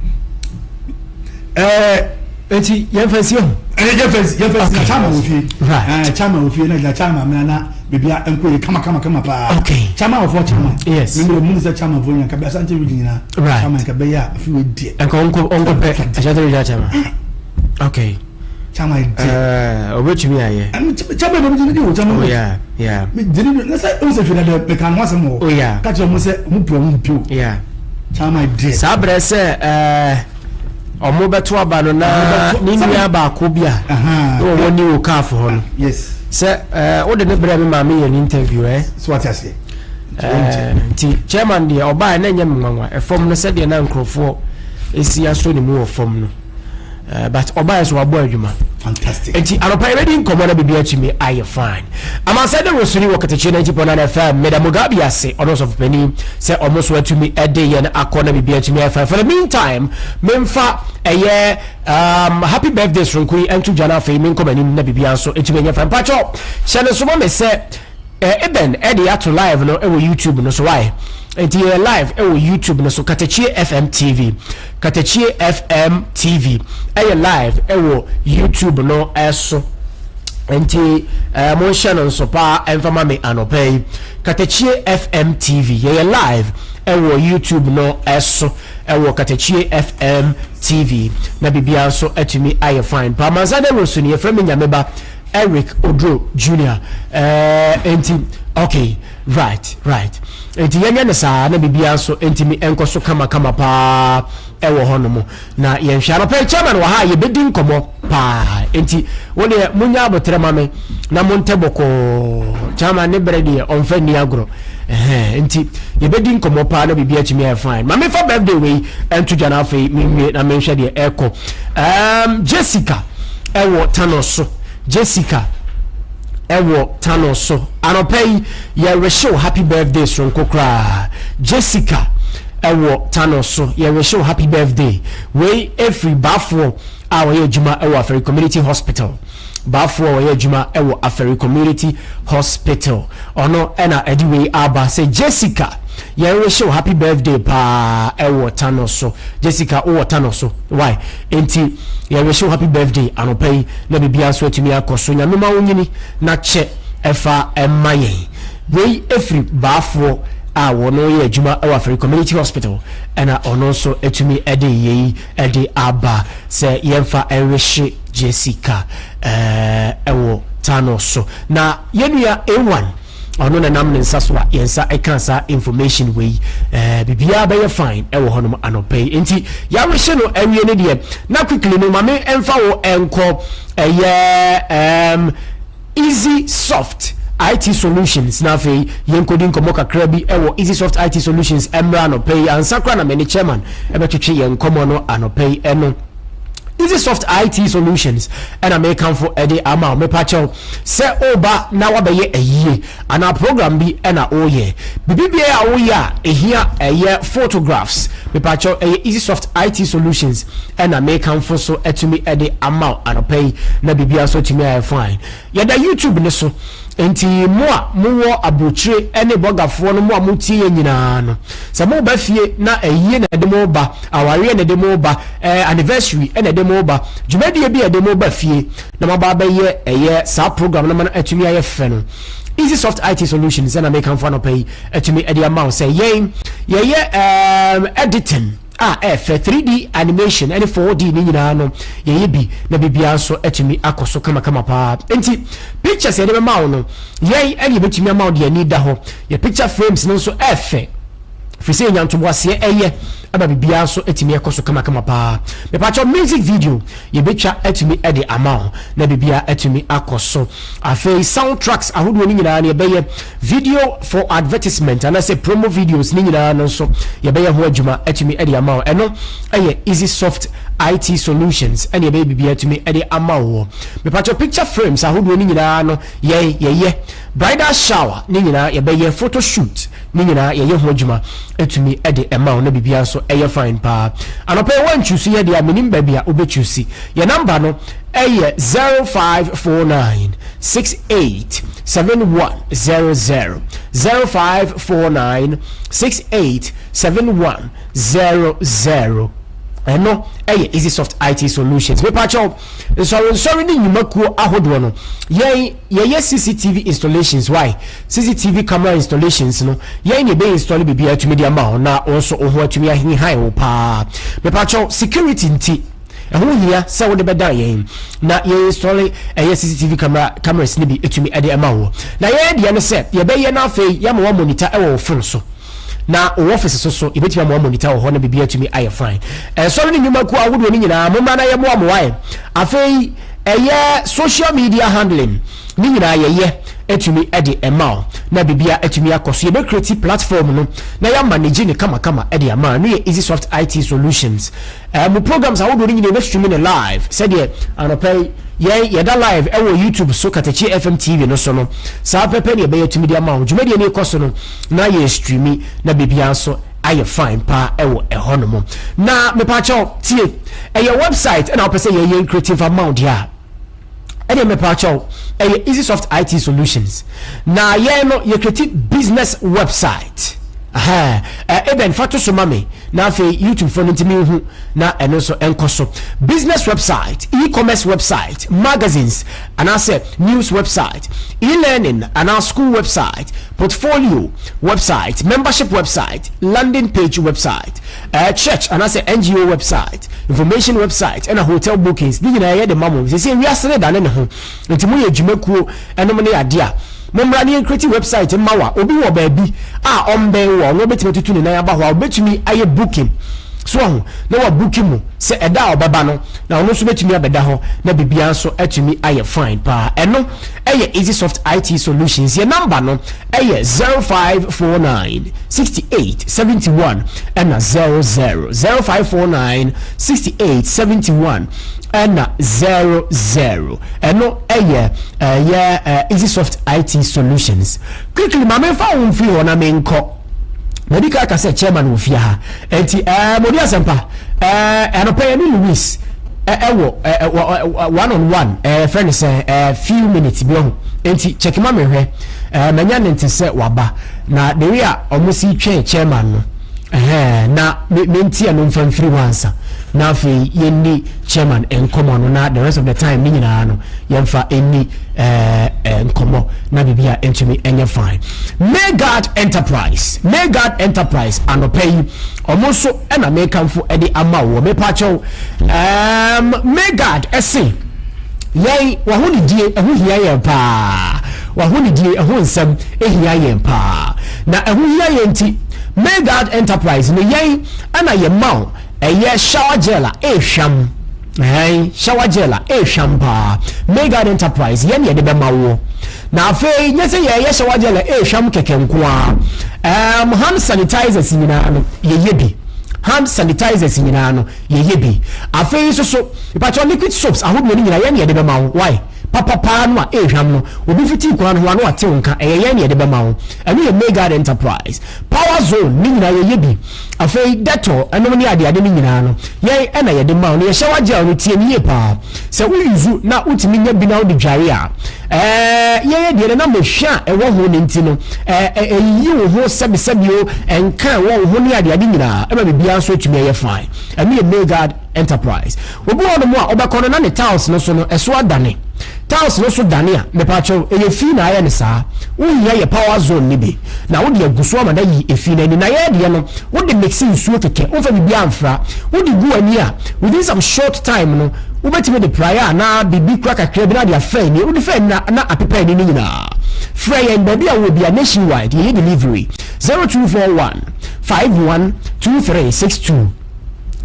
Nti yɛmfa nsi ho. Ɛyɛ yɛfɛ si na chairman wɔ fie. Chairman wɔ fie na gyina chairman mena na beebi a nkɔ yɛ kama kama kama paa. Chairman wɔ fɔ chairman. Mímu mu sɛ chairman fo yɛn kabi Asante Region nyinaa. Chairman nka bɛyɛ a afi wɔ diɛ. Nka ɔnkɔ pɛ Asante Region chairman, okay. Chairman diɛ. Ɔbɛtumi ayɛ. Chairman bɛ mi gyina di o chairman. Oh yeah. Mi gyina di na sɛ o sɛ fi dada mɛ kan ho asɛm wɔ. Kakyɛ ɔmo sɛ ɔmo pu ɔmo mpiw. Chairman diɛ. Saa berɛ sɛ ɔmo bɛto aba no na ne nua baako bi a na wɔwɔ ne wɔ kaafo hɔ no sɛ wode ne berɛ me maame yɛ ne interview ɛ. So wate aseɛ. Nti chairman deɛ ɔbaa na ɛnyɛ me nwanwa ɛfam no sɛdeɛ na nkurɔfoɔ ɛsi asɔ ne mu wɔ fam no, but ɔbaa so wabɔ adwuma. Fantastic. Nti anɔpa yɛbɛdi nkɔmmɔ na biribi atumi ayɛ fine. Amansa de rosoni wɔ Kɛtɛkye 90.9 FM. Meda Mugabe ase, ɔno ɔsɔfo panin, sɛ ɔmo so atumi ɛde yɛn akɔ na biribi atumi ayɛ fine. For the meantime, memfa ɛyɛ happy birthday soronko yi ɛnto dwa no, afei menkɔ m'anim na biribi nso ɛtumi ɛnyɛ fine. Mpakyɛw, hyɛ ne so ma me sɛ Eben ɛde ato live no ɛwɔ YouTube no so. Why nti yɛ live ɛwɔ YouTube no so? Katakyie FM TV, Katakyie FM TV ɛyɛ live ɛwɔ YouTube no ɛso, nti monhyɛ no nso paa ɛmfa me anɔpa yi. Katakyie FM TV, yɛyɛ live ɛwɔ YouTube no ɛso, ɛwɔ Katakyie FM TV, na biribiara nso atumi ayɛ fine pa. Amansa de roso no, yɛfrɛ me Nyameba Eric Odro Junior. Nti okay, right, nti yɛnyɛ no saa na biribiara nso ntumi nkɔ so kamakama paa ɛwɔ hɔnom. Na yɛnhwɛ anɔpɛ yi, chairman wɔ ha a yɛbɛdi nkɔmmɔ paa, nti wo deɛ munya abotrɛ ma me na montɛ bɔkɔɔ. Chairman ne berɛ deɛ ɔmfa nni agorɔ. Nti yɛbɛdi nkɔmmɔ paa na biribi atumi ayɛ fine. Ma mefa birthday wei ɛnto dwa no, afei menwie na menhwɛ deɛ ɛkɔ. Jessica ɛwɔ Tano so, Jessica ɛwɔ Tano so, anɔpa yi yɛrehyew happy birthday soronko koraa. Jessica ɛwɔ Tano so, yɛrehyew happy birthday. Wei efiri Baafoɔ a wɔyɛ adwuma ɛwɔ Afari Community Hospital. Baafoɔ a wɔyɛ adwuma ɛwɔ Afari Community Hospital, ɔno ɛna ɛde wei aba sɛ Jessica, yɛrehyew happy birthday paa ɛwɔ Tano so. Jessica wowɔ Tano so, why nti yɛrehyew happy birthday anɔpa yi na biribiara nso atumi akɔ so. Nyame ma wo nyini na kyɛ ɛfa ɛma yɛn. Wei efiri Baafoɔ a wɔn yɛ adwuma ɛwɔ Afari Community Hospital, ɛna ɔno nso atumi ɛde yei ɛde aba sɛ yɛmfa ɛrehye Jessica ɛwɔ Tano so. Na yɛnua A1. Ɔno na nam ne nsa so a yɛn nsa ɛka saa information wei. Biribiara bɛyɛ fine ɛwɔ hɔnom anɔpa yi. Nti yɛarehyɛ no awie no deɛ, na quickly no maame ɛmfa wo ɛnkɔ ɛyɛ Easy Soft IT Solutions, na afei yɛnkɔdi nkɔmmɔ kakra bi ɛwɔ Easy Soft IT Solutions ɛmmra anɔpa yi ansa koraa na mene chairman ɛbɛtwetwe yɛn nkɔmmɔ no anɔpa yi. Ɛno Easy Soft IT Solutions ɛna mekamfo ɛde ama wo. Mepakyɛw, sɛ woba na wabɛyɛ ayie anaa program bi ɛna woyɛ biribi biara a woyɛ a ɛhia ɛyɛ photographs, mepakyɛw, ɛyɛ Easy Soft IT Solutions ɛna mekamfo so atumi ɛde ama wo anɔpa yi, na biribiara nso atumi ayɛ fine. Yɛda YouTube ne so, nti mo a mowɔ aburokyire ne bɔgafoɔ no, mo a motie yɛ nyinaa no, sɛ moba fie na ayie na ɛde mo ba, awareɛ na ɛde mo ba, anniversary na ɛde mo ba, dwumadie bi a ɛde mo ba fie na moaba abɛyɛ ɛyɛ saa program no ma no atumi ayɛ fɛ no, Easy Soft IT Solutions ɛna mekamfo anɔpa yi atumi ɛde ama wo sɛ yɛn yɛyɛ editing a ɛfɛ, 3D animation ɛne 4D ne nyinaa no yɛyɛ bi, na biribiara nso atumi akɔ so kamakama paa. Nti pictures yɛde bɛma wo no, yɛn ɛne yɛbɛtumi ama wo deɛ ani da hɔ. Yɛ picture frames no nso ɛfɛ, firi sɛ yɛnya ntoboaseɛ ɛyɛ ama biribiara nso atumi ɛkɔ so kamakama paa. Mepakyɛw, music video yɛbɛtwa atumi ɛde ama wo na biribiara atumi akɔ so. Afei sound tracks ahodoɔ no nyinaa no yɛbɛyɛ, video for advertisement anaasɛ promo videos ne nyinaa no nso yɛbɛyɛ ho adwuma atumi ɛde ama wo. Ɛno ɛyɛ Easy Soft IT Solutions ɛne yɛbɛyɛ biribiara atumi ɛde ama wo. Mepakyɛw, picture frames ahodoɔ no nyinaa no yɛn yɛyɛ, bridal shower ne nyinaa yɛbɛyɛ, photo shoot ne nyinaa yɛyɛ ho adwuma atumi ɛde ɛma wo na biribiara nso ɛyɛ fine paa. Anɔpɛ yi wɔntwusi yɛ deɛ a, menim baabi a wobɛtwusi. Yɛ number no ɛyɛ 0549 68 7100, 0549 68 7100. Ɛno ɛyɛ Easy Soft IT Solutions. Mepakyɛw, nsɔrensɔre ne nnwumakuo ahodoɔ no, yɛn yɛyɛ CCTV installations. Why CCTV camera installations no, yɛn na yɛbɛ install biribi atumi de ama wo na wɔn nso wo ho atumi ahenhan wo paa. Mepakyɛw, security nti ɛho hia sɛ wode bɛdan yɛn na yɛn install ɛyɛ CCTV cameras no bi atumi de ama wo, na yɛn deɛ no sɛ yɛbɛyɛ no, afei yɛama wɔn monitor ɛwɔ wo phone so na wɔ office so yɛbɛtumi ama wɔn monitor wɔ hɔ na biribi atumi ayɛ fine. Ɛsɔre ne nnwumakuo ahodoɔ no nyinaa, mommra na yɛmmoa mo ayɛ. Afei ɛyɛ social media handling ne nyinaa yɛyɛ atumi de ɛma wo na biribia atumi akɔ so. Yɛbɛ create platform no na yɛa manage ne kamakama de ama no. Yɛ Easy Soft IT Solutions. Mo programs ahodoɔ no nyinaa yɛbɛ stream ne live, sɛdeɛ anɔpa yi yɛn yɛda live ɛwɔ YouTube so, Katakyi FM TV no so no, saa pɛpɛ ne yɛbɛyɛ atumi de ama wo. Dwumadie no kɔ so no na yɛ stream na biribia nso ayɛ fine paa ɛwɔ ɛhɔ nom. Na mepaakyɛw, tie, ɛyɛ website ɛna wopɛ sɛ yɛyɛ creative amount deɛ a, ɛdeɛ mepaakyɛw, ɛyɛ Easy Soft IT Solutions na yɛn no yɛ create business website. Eben fa to so ma me na afei YouTube fo no ntumi nhu na ɛno nso ɛnkɔ so. Business website, e-commerce website, magazines anaasɛ news website, e-learning anaa school website, portfolio website, membership website, landing page website, church anaasɛ NGO website, information website, ɛna hotel bookings ne nyinaa yɛ de ma mo. Sɛ wiase ne dane ne ho nti, moyɛ dwumakuo ɛnom ne adeɛ a, mommra ne yɛn create website mma wa. Obi wɔ baabi a ɔmbɛn wɔ ɔno obɛtumi atutu ne nan aba hɔ a, obɛtumi ayɛ booking so aho na wa booking mu sɛ ɛda a ɔbɛba no na ɔno nso bɛtumi abɛda hɔ na biribiara nso atumi ayɛ fine paa. Ɛno ɛyɛ Easy Soft IT Solutions. Yɛ number no ɛyɛ 0549 68 71 ɛna 00, 0549 68 71 ɛna 00. Ɛno ɛyɛ Easy Soft IT Solutions. Quickly, maame, fa wo mfiri hɔ na menkɔ madi ka ka sɛ chairman wɔ fie ha, nti modi asɛmpa ɛnɔpɛ yɛ ne Louis ɛwɔ one on one, fɛ ne sɛ few minutes bi ɔho, nti check ma mehwɛ. Manya ne nte sɛ waba na the way a ɔmo si twɛn chairman no ɛhɛn na menti ɛno mfa mfiri hɔ ansa na afei yɛnni chairman nkɔmɔ no, na the rest of the time ne nyinaa no yɛmfa ɛnni nkɔmɔ na biribi a ntumi ɛnyɛ fine. Megard Enterprise, Megard Enterprise, anɔpɛ yi ɔmo nso ɛna mekamfo ɛde ama wɔ. Mepakyɛw, Megard ɛse yɛn wɔn didie ɛho hia yɛn paa. W'ahonidie ɛho nsɛm hia yɛn paa. Na ɛho hia yɛn nti, Maygard Enterprise no yɛn na yɛma wo ɛyɛ shower gel a ɛrehwam. Ɛɛn, shower gel a ɛrehwam paa. Maygard Enterprise yɛn na yɛde bɛma woɔ. Na afei nyɛ sɛ yɛyɛ shower gel a ɛrehwam kɛkɛ nko ara. Ɛɛm, hand sanitizers nyinaa no yɛyɛ bi. Hand sanitizers nyinaa no yɛyɛ bi. Afei nso so, mepakyɛw liquid soaps ahodoɔ no nyinaa yɛn na yɛde bɛma wo. Why? Papa paa no a ɛrehwam no, obi fiti kwan ho a na wate wo nka, ɛyɛ yɛn na yɛde bɛma wo. Ɛno yɛ Maygard Enterprise. Power Zone ne nyinaa yɛyɛ bi. Afei Dettol nom ne adeade no nyinaa no, yɛn na yɛde ma wo. Na yɛ shower gel no, tie no yie paa. Sɛ wo use na wotumi nya bi na wode dware a, ɛɛ yɛn deɛ no na mehwɛ a ɛwɔ ho no nti no, ɛɛ ɛyiyi wo ho sɛbesɛbe o, ɛnka a ɛwɔ wo ho ne adeade nyinaa, ɛma biribiara nso atumi ayɛ fine. Ɛno yɛ Maygard Enterprise. Obi wɔ hɔnom a, wobɛkɔ no na ne tiles no so no, ɛso adane. Tiles no so dane a, mepaakyɛw, ɛyɛ fi na ayɛ no saa. Wohia yɛ power zone no bi na wode agu so ama no ayi efi no ani. Na yɛn deɛ no, wode mix nsuo kɛkɛ, womfa biribiara mfra. Wode gu ani a, within some short time no, wobɛtumi de praeɛ anaa biribi kora kakra bi na ade afa ani. Wode fa ani na na apepa ani no nyinaa. Frɛ yɛn baabi a wowɔ biara, nationwide, yɛyɛ delivery. 0241 51 2362.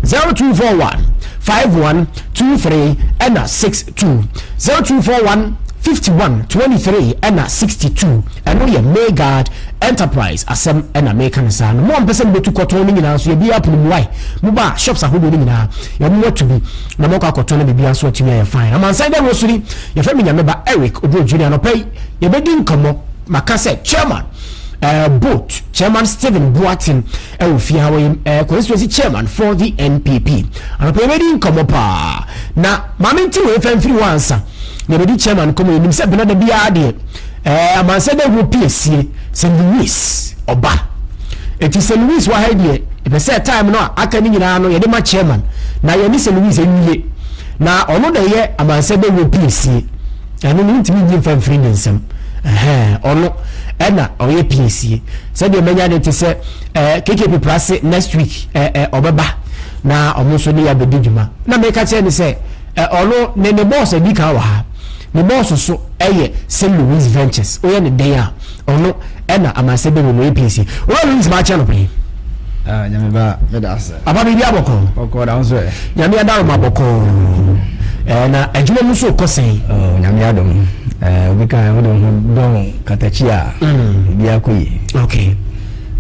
0241 51 23 ɛna 62 0241 51 23 ɛna 62. Ɛno yɛ Maygard Enterprise asɛm ɛna meka no saa no. Mo a mpɛ sɛ mobɛtu kɔtɔn no nyinaa nso, yɛbi apono mu wae moba shops ahodoɔ no nyinaa yɛmo atu bi na mɔkɔ akɔtɔn no, biribiara nso atumi ayɛ fine. Amansan dawuro so ni, yɛfrɛ me Nyame Ba Eric Oduro Junior. Anɔpa yi yɛbɛdi nkɔmmɔ, maka sɛ chairman boat chairman Stephen Boateng ɛwɔ fie ha, wɔyɛ constituency chairman for the NPP. Anɔpa yɛbɛdi nkɔmmɔ paa na maame nti wɔ efa mfiri hɔ ansa na yɛbɛdi chairman nkɔmmɔ. Yɛnim sɛ benada biara deɛ amansa dɛ wɔ pie sie sɛ Louis ɔba, eti sɛ Louis wɔ ha yi deɛ, ɛpɛ sɛ time no a aka ne nyinaa no yɛde ma chairman na yɛne sɛ Louis awie na ɔno na ɛyɛ amansa dɛ wɔ pie sie. Ɛno no ntumi nyi mfa mfiri ne nsam. Ɛhɛn, ɔno ɛna ɔyɛ piesie sɛdeɛ manya ne te sɛ KKP Prase next week ɛɛ ɔbɛba na ɔmo nso ne yɛ abɛdi dwuma, na meka kyerɛ ne sɛ ɔno ne boss adi kan wɔ ha, ne boss so ɛyɛ St Louis Ventures. Woyɛ ne dɛn a, ɔno ɛna amansɛ bɛwɔ no APC owura Louis maa kyɛ no pɛn. Ah, Nyame ba, meda ase. Aba biribi abɔkɔ. Bɔkɔ da nso ɛ. Nyame adaroma bɔkɔ. Ɛɛ, na adwuma mu nso kɔ sɛn? Oh, Nyame adom. Ɛɛ, obi kan wode ho dɔn katakyi a, ebi akɔ yi. Okay.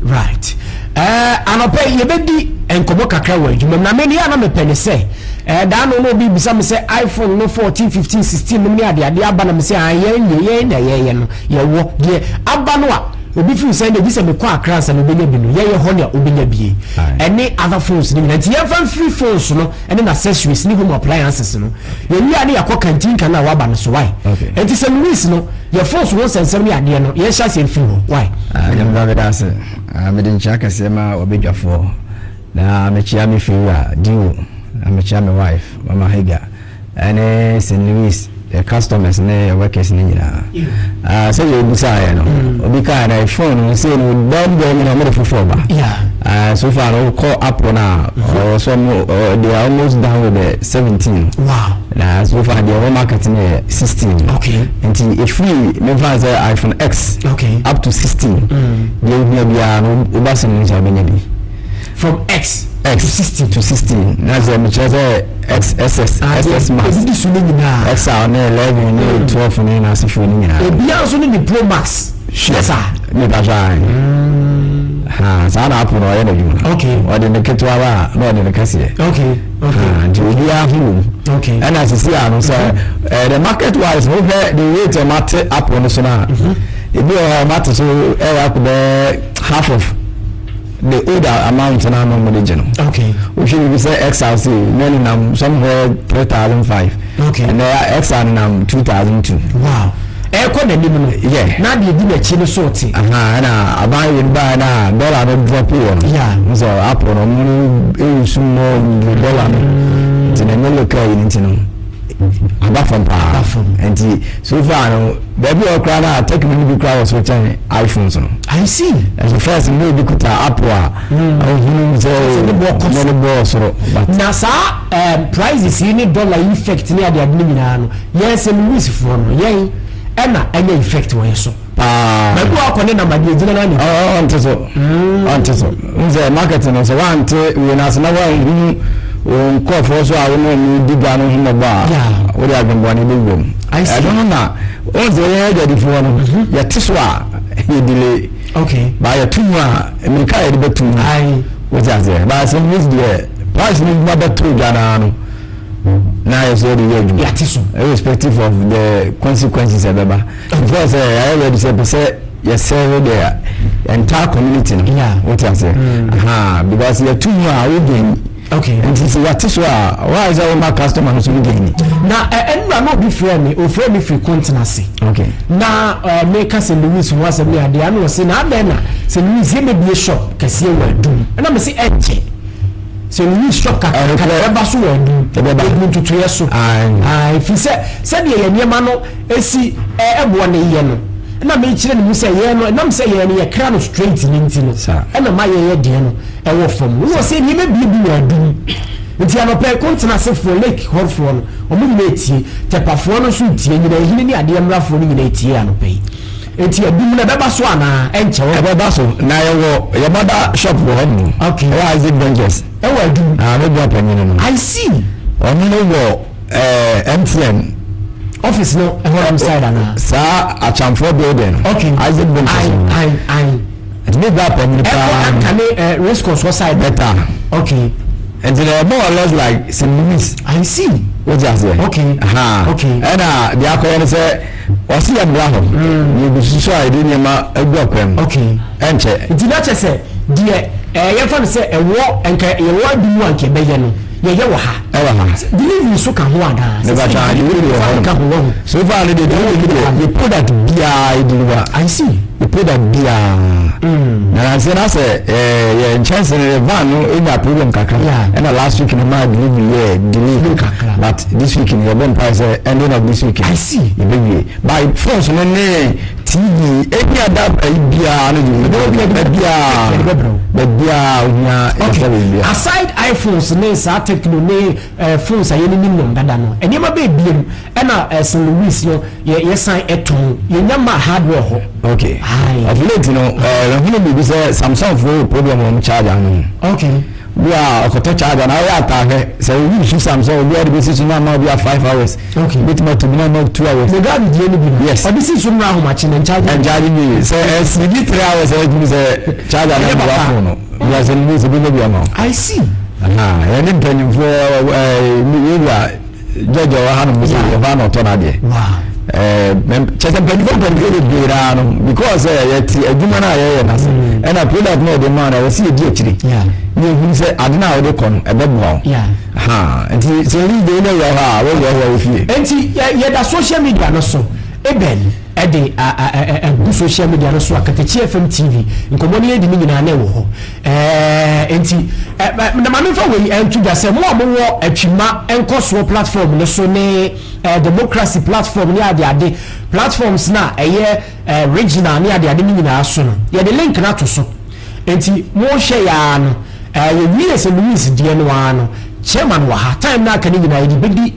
Right. Ɛɛ, anɔpɛ yɛbɛdi nkɔmmɔ kakra wɔ adwuma mu. Na me deɛ a na mepɛ ne sɛ, ɛɛ, daa no na obi bisa me sɛ iPhone no 14, 15, 16 nom ne adeade aba, na me sɛ ah, yɛn deɛ yɛn na yɛyɛ no, yɛwɔ deɛ aba no a obi feel sɛ ɛnna gye sɛ mekɔ Accra ansa na obɛnya bi no, yɛyɛ hɔ nea obɛnya bie ɛne other phones no nyinaa. Nti yɛmfa mfiri phones no ɛne n'accessories ne home appliances no, yɛwie a ne yɛakɔ kantinka no a waba no so. Why? Nti sɛ Louis no yɛ phones ho nsɛnsɛm ne adeɛ no, yɛnhyɛ aseɛ mfiri hɔ. Why? Nyame ba, meda ase. Mede nkyea kɛseɛ ma w'abadwafoɔ, na mekyea me fiewura Dio, na mekyea me wife Mama Hagar, ɛne St. Louis yɛ customers ne yɛ workers ne nyinaa. Ah, sɛdeɛ obisaeɛ no, obi kaa na phone no sei no dɛm dɛm nyina ɔmode foforɔ ba. Ah, so far no wokɔ Apple no a, ɔwɔ so ɔmo, they are almost done with the 17. Wow. Na so far deɛ ɔwɔ market no yɛ 16. Nti ɛfiri memfa sɛ iPhone X up to 16, deɛ wohia biara no woba St. Louis a wobɛnya bi. From X X to 16. To 16, na sɛ mekyerɛ sɛ X SS SS Max edidi so ne nyinaa. XR ne 11 ne 12 ne n'asefoɔ ne nyinaa. Obiara nso ne ne Pro Max. Sure. Saa. Nipa so ayi ha saa na Apple na ɔyɛ n'adwuma. Ɔde ne ketewa ba a na ɔde ne kɛseɛ. Ha, nti obiara ho wɔ mu. Ɛna sisi ano sɛ the market wise no, wohwɛ the rate ɔmo ate Apple no so no a, ebi wɔ hɔ a ɔmo ate so ɛyɛ akɔ bɛɛ half of the old amount na ano mo de gye no. Wohwɛ biribi sɛ XR sei na ne nam somewhere 3,500. Ɛnɛ XR nenam 2,200. Wow, ɛkɔ n'anim no. Na deɛ di n'akyi no so te. Ɛna aban yɛ no baa na dollar no drop wɔ no. N sɛ Apple no ɔmo no ɛwusu mɔ dollar no nti na ɛnyɛ local yi no nti no aba fam paa. Aba fam. Nti so far no baabi a ɔkora no a Tecno no bi kora wɔ so kyɛn iPhones no. I see. Ɛso first no obi kuta Apple a ɔhunu sɛ ne boɔ kɔ ne ne boɔ soro, but na saa prices yi ne dollar effect ne adeade no nyinaa no, yɛn sɛ Louis foɔ no, yɛn ɛna ɛnyɛ effect wɔ yɛ so. Paa. Baabi wɔ akɔ ne nam adeɛ gyina na ne. Ɔnte so. Ɔnte so. N sɛ market no sɛ wante wei no ase na wanhunu wo nkurɔfoɔ so a wo ne ɔmo di dwa no ho mmɔbɔ a, wode adwemmɔne bɛwura mu. Ɛno no na wɔn sɛ yɛn adwadifoɔ no mhm. yɛte so a yɛdile. Okay. Ba yɛto mu a mmirika a yɛde bɛto mu. Wote aseɛ. Ba sɛ news deɛ price no dwuma bɛto dwa naa no na yɛ sɛ yɛde yɛ adwuma. Yɛate so. Irrespective of the consequences ɛbɛba. Because sɛ yɛayɛ ready sɛ pɛ sɛ yɛ serve the entire community no. Wote aseɛ. Mm. Because yɛto mu a wo gain. Okay. Nti sɛ yɛate so a why sɛ woma customer no so no gain. Na ɛnura na obi frɛ mi, ofrɛ mi firi Kontenase. Okay. Na meka sɛ Louis ho asɛm ne adeɛ ano ɔse na adɛn na sɛ Louis yɛ mɛbie shop kɛseɛ wɔ Adum. Ɛna me se ɛnkyɛ. Sɛ Louis shop kakraka ɛbɛba so wɔ Adum. Ɛbɛba. Ɛgu ntotoeɛ so. Ɛfiri sɛ sɛdeɛ yɛ nneɛma no esi ɛboɔ no yɛ no na mekyerɛ ne mu sɛ yɛn no ɛnam sɛ yɛn no yɛkra no straight ne nti no ɛna ma yɛyɛ deɛ no ɛwɔ fam no wɔ sɛ nneɛma bie bi wɔ Adum nti anɔpɛ Kontenasefoɔ lake hɔfoɔ no wɔn nyinaa etie, Tɛpafoɔ no nso tie, nyina ehini ne adeɛ mmrafoɔ no nyinaa etie anɔpɛ yi. Nti Adum no ɛbɛba so anaa ɛnkyɛ wɔ? Ɛbɛba so na yɛwɔ yɛ mother shop wɔ hɔ nom. Okay. Ɛwɔ Isaac Ventures. Ɛwɔ Adum. Ah, me bua panyin no. I see. Ɔno no wɔ ɛɛ MTN. Office no ɛhɔ nom side anaa? Saa Achamfoɔ building no. Okay. Isaac Ventures. Ayi ayi ayi. Nti me bua panyin paa. Ɛkɔ Ankane ɛɛ race course hɔ side. Better. Okay. Nti na more or less like St. Louis. I see. Wote aseɛ? Okay. Aha. Okay. Ɛna deɛ akɔyɛ no sɛ ɔsi yɛ mmra hɔ. Yɛgu susu a yɛde nneɛma agu akwan mu. Okay. Ɛnkyɛ. Nti na kyɛ sɛ deɛ ɛɛ yɛfa no sɛ ɛwɔ nka yɛwɔ adi mu a nka ɛbɛyɛ no yɛyɛ wɔ ha. Ɛwɔ ha. Delivery so ka ho anaa? Ne ba twa delivery wɔ hɔ. Ka ho wɔ ho. So far ne de delivery deɛ yɛ product biara yɛ deliver. I see. Yɛ product biara. Na nansi na sɛ ɛɛ yɛ nkyɛnse no yɛ van no enya problem kakra. Ɛna last week no maa delivery yɛ delay kakra. But this week no yɛbɔ mpae sɛ ending of this week. I see. Yɛbɛwie. By phones no ne TV any other ɛyi biara no de baabiara baabiara ohia yɛsɛ baabiara. Aside iPhones ne saa Tecno ne phones a yɛne nim nom dada no, nneɛma bɛɛ biem ɛna St. Louis no yɛ yɛsan ɛtɔn yɛnya ma hardware hɔ. Okay. Aye. Of late no ɛɛ ɛhunu biribi sɛ Samsung fo problem wɔn charger no. Okay. Bi a ɔkɔtɔ charger na ɔyɛ ataahwɛ sɛ obi nsu Samsung obi a ɔde bɛsi so na ama obi a 5 hours. Okay. Obetumi ato bi na ama 2 hours. Ne gabi die no bi no. Yes. Ɔde si so mmra ahomakye na nkyagye. Ɛnkyagye bi sɛ ɛsidi 3 hours ɛtumi sɛ charger na Ɛyɛ ɛboa papa. phone no. Bi a sɛ ne bi sɛ bi bɛ bi ama o. I see. Yɛne mpanyinfoɔ yɛwura George ɔwɔ ha nom sɛ yɛfa na ɔtɔ n'adeɛ. Kyɛ sɛ mpanyinfoɔ bebree naa no because ɛ yɛte adwuma no a yɛyɛ n'ase ɛna product no a yɛde maa no ɛwɔ sɛ yɛdi akyire ne ehunu sɛ ade no a wɔde kɔ no ɛbɛboa wo. Nti sɛ obi de ne wura hɔ a wɔwura hɔ a wɔ fie. Nti yɛda social media no so eben ɛde ɛgu social media no so Akatakyi FM TV nkɔmɔ no yɛdi ne nyinaa na ɛwɔ hɔ. Nti na maame nfa wei ɛnto dwa sɛ mo a mowɔ Atwima Nkɔsoɔ platform no so ne Democracy platform ne ade ade platforms na ɛyɛ regional ne ade ade ne nyinaa so no, yɛde link no ato so. Nti mohwɛ yaa no yɛwie sɛ Louis deɛ no ara no, chairman wɔ ha. Time no aka no nyinaa yɛde bɛdi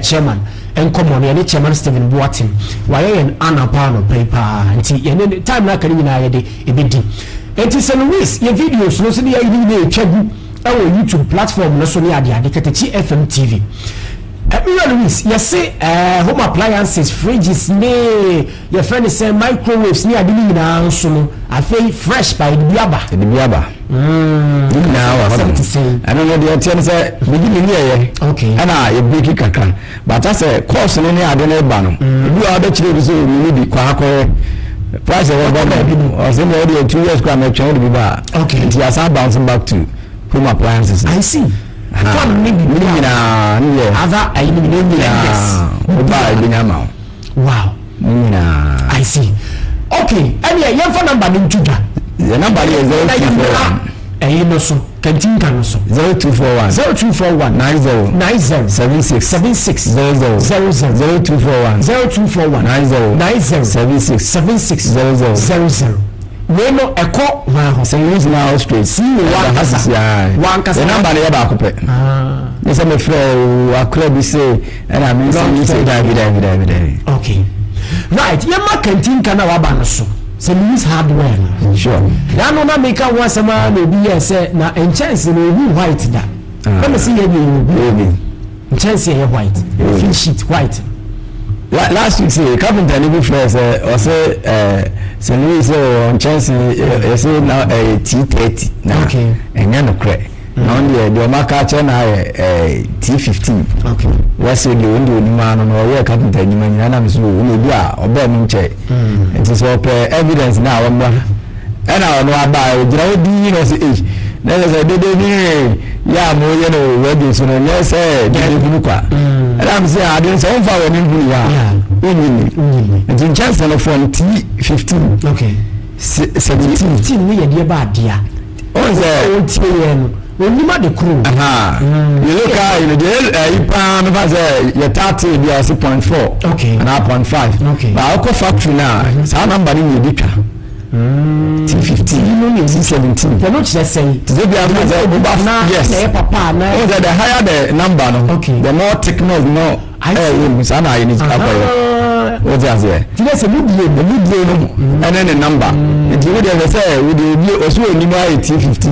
chairman nkɔmmɔ no. Yɛne Chairman Stephen Boatem wayɛ yɛn ana paa no pɛi paa. Nti yɛne time no aka no nyinaa yɛde ɛbɛdi. Nti sɛ Louis yɛ videos no so ne yɛyi ne nyinaa ɛtwa gu ɛwɔ YouTube platform no so ne adeade Katakyi FM TV. Ɛmira Louis, yɛse home appliances, fridges ne yɛfrɛ no sɛ microwaves ne ade no nyinaa nso no, afei fresh pa yɛde bi aba. Yɛde bi aba. Ne nyinaa wɔ hɔ Asɛm nom. te sɛn? Ɛno no deɛ ɛteɛ no sɛ biribi ne yɛyɛ. Ɛna yɛbreki kakra. But asɛ course no ne ade no ba no. Ebi wɔ hɔ a wobɛkyerɛ obi sɛ omini bi kɔ akɔyɛ. Price ɛwɔ bɔ no. Ɔsɛ deɛ ɔde 2 years kora mɛtwɛn wode bi ba a. Nti yɛasan bounce back to home appliances. I see. Ha. Fan ne bi. Ne nyinaa ne yɛ. Other ayi ne Ne nyinaa. Woba a ebi nya ma wo. Ne nyinaa. I see. Okay, ɛneɛ yɛmfa number no nto dwa. Yɛ number no yɛ 0241. Ɛyi no so, kantinka no so. 0241. 0241. 90. 90. 76. 76. 00. 00. 0241. 0241. 90. 90. 76. 76. 00. 00. Wei no ɛkɔ hwan ho? Sɛ Louis na straight. Si wankasa. Wankasa. Yɛ number no yɛ baako pɛ. Ne sɛ mefrɛ o akora bi se ɛna me nsa mi se daabi daabi daabi daabi. Okay. Right, yɛma kantinka na waba no so sɛ Louis hardware no. Sure. Na no na meka ho asɛm ara na obi yɛɛ sɛ na nkyɛnse no ohu white da. Na mese yɛ deɛ yɛ obi. Nkyɛnse ɛyɛ white, roofing sheet white. Last week sɛ carpenter ni bi frɛ sɛ ɔsɛ ɛɛ sɛ Louis sɛ ɔwɔ nkyɛnse yɛsɛ na ɛyɛ T30 na ɛnyɛ nokorɛ. Na ɔno deɛ deɛ ɔma ka kyerɛ na ayɛ ɛɛ T15. Wɔsɛ deɛ ɔno deɛ onim ano no ɔyɛ carpenter adwuma nyinaa na mesɛ ɔno obi a ɔbɛn mu nkyɛ. Nti sɛ ɔpɛ evidence na ɔmmra. Ɛna ɔno aba a ɔgyina hɔ dinn na ɔsɛ ei na ɛsɛ sɛ dede ne yɛ a moyɛ no radio so no nyɛ sɛ dede hunu kwa. Ɛna mesɛ ade no sɛ womfa w'ani nhunu yɛ a wonnye nni. Nti nkyɛnse no from T15 17. 15 no yɛ deɛ ba adea. Ɔn sɛ. Ɔntie yɛn no, ɔnnim ade koro. Yellow car yi no deɛ ɛyi paa mefa sɛ yɛ taatee bi a ɔsi 0.4 anaa 0.5. Ba ɔkɔ factory no a saa number no na ebi twa. T15 T17. Ɛno kyerɛ sɛn? Te sɛ bi a mefa sɛ woba yes. Na ɛyɛ papa anaa? Ɔn sɛ the higher the number no the more thickness no ɛyɛ mu saa na ayɛ ne akɔyɛ. Wote aseɛ? Ti dɛ sɛ mu die no. Mu die no ɛne ne number. Nti wo deɛ hwɛ sɛ wo deɛ obi ɔso onim ayɛ T15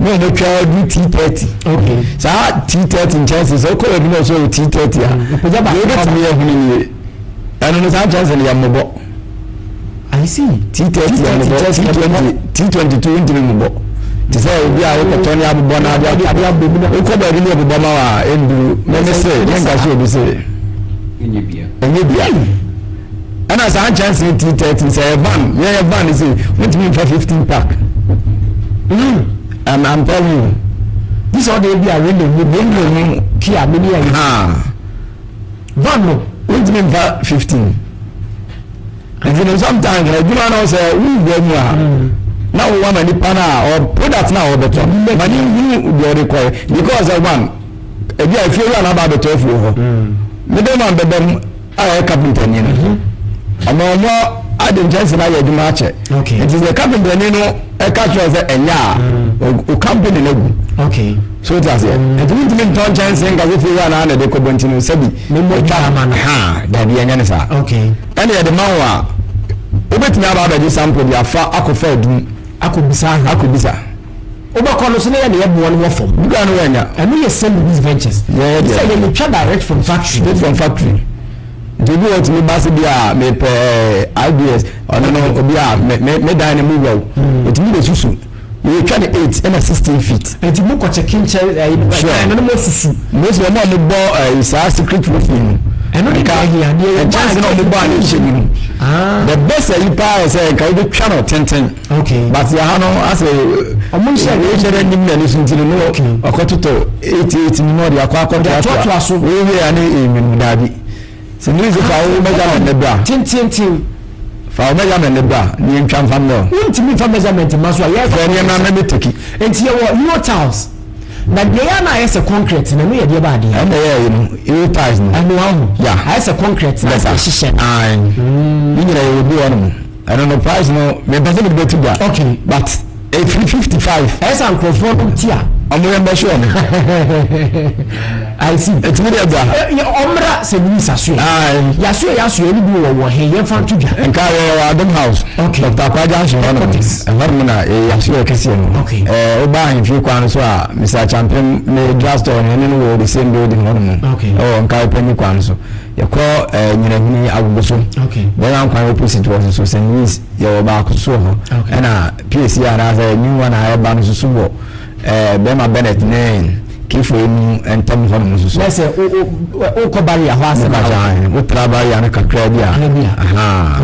na ɔmo twa du T30. Saa T30 nkyɛnse sɛ wokɔ baabi na ɔso yɛ T30 a deɛ wobɛtumi ahunu nie. Ɛno no saa nkyɛnse no yɛ mmobɔ. I see. T30 yɛ mmobɔ, T20, T22 ntumi mmobɔ. Te sɛ obi a wokɔtɔ ne abobɔ na ade abɔ mu na wokɔ baabi ne ɛbobɔ ma wa ɛnduru. Meme se, menka sɛ obi se. Ɛnyɛ bia. Ɛna saa nkyɛnse T30 sɛ ɛyɛ van, yɛyɛ van sɛ wontumi mfa 15 pack. I'm telling you. This all the bi a window mu, window mu, kia mini ayi. Van no. Wontumi mfa 15. Nti no sometimes na adwuma no sɛ wowura mu a na wowɔ ma nipa no a product no a wɔbɛtɔ ma ne nhunu deɛ ɔde kɔɛ because one ebi a efie wura na aba abɛtɔ afie hɔ middleman bɛbɛ mu a ɛyɛ carpenter ni no ɔmo ɔmo ade nkyɛnse na ayɛ adwuma akyɛ nti sɛ carpenter ni no ɛka kyerɛ sɛ ɛnyɛ a o company no agu so ti aseɛ nti wontumi ntɔ nkyɛnse nka sɛ fie wura na ana de kɔbɔ nti no sɛbi ɛtwa ha dabi ɛnyɛ ne saa. Ɛna yɛde ma wo a, wobɛtumi aba abɛgye sample de afa akɔfa adum. Akɔbisa ahwɛ. Akɔbisa. Wobɛkɔ no so na yɛ na yɛboɔ no wɔ fam. Bi koraa no woannya. Ɛno yɛ St. Louis Ventures. Yɛyɛ deɛ. Sɛ yɛ twa direct from factory. Straight from factory. Nti obi wɔ tumi ba se bi a mepɛ IBS ɔno no obi a me me me dan no mu wɔ. Otumi bɛ susu. Yɛtwa no 8 ɛna 16 feet. Nti mo kɔ kyɛke nkyɛn ɛyi Sure. ɛno no mo susu. Most wɔn a wɔbɔ ɛyi saa secret roofing no. Ɛno de Nka deɛ hia deɛ yɛ nkyɛnse na wɔbɔ a ne nhyɛ mu no. Ah. The best ɛyi paa yɛ sɛ nka wobɛtwa no tenten. Okay. But yɛ ha no asɛ. Ɔmo nhyɛ Wei hyɛ dɛ nim n'ani so nti no no Okay. ɔkɔtotɔ 88 ni na ɔde akɔ akɔtoatoa. Ɔde atoatoa so. Wei wie a ne ɛnwunu daabi. Sɛ ne sɛ fa wo measurement ne bra. Tententen. Fa wo measurement ne bra ne yɛntwa mfa mmerɛ wo. Wontumi mfa measurement mma so a yɛ. Fa nneɛma mɛ me teki. Nti yɛwɔ Euro tiles. Na deɛ yɛ na ayɛ sɛ concrete na ɛno yɛ deɛ ba adeɛ. Ɛna yɛ ɛyi no Euro tiles no. Ɛno ahu. Yeah. Ayɛ sɛ concrete na Better. yɛhyehyɛ no. Aye. Ne nyina yɛwɔ bi wɔ nom. Ɛno no price no mempɛ sɛ mede bɛto dwa. Okay. But ɛfiri 55. Ɛyɛ sɛ nkurɔfoɔ no ti a. Ɔmo yɛ mbɛhwɛ ɔmo. I see. Ɛtumi deɛ bra. Ɔmmra sɛ Louis asoɛ. Aye. Yasoɛ yasoɛ no bi wɔ wɔ he yɛmfa nto dwa. Nka yɛ wɔ Adom House. Okay. Dr. Akwa Junction hɔ nom. Headquarters. Ɛhɔ nom na yɛ yasoɛ kɛseɛ no. Okay. Ɛɛ woba ahemfie kwan no so a Mr. Champem ne drugstore no ɛne no wɔ the same building hɔ nom. Okay. Ɛwɔ Nkae Panyin kwan no so. Yɛkɔ ɛɛ Nyinahini Agogo so. Okay. Bɛrima kwan opposite wɔ so St. Louis yɛwɔ baako so wɔ hɔ. Okay. Ɛna PAC anaasɛ new one a ɛba no nso so wɔ ɛɛ bɛrima Bennett ne Kifo yi mu ntam hɔ nom nso so. Na sɛ wokɔ barrier hɔ asɛm a. Wotra barrier no kakra bi a.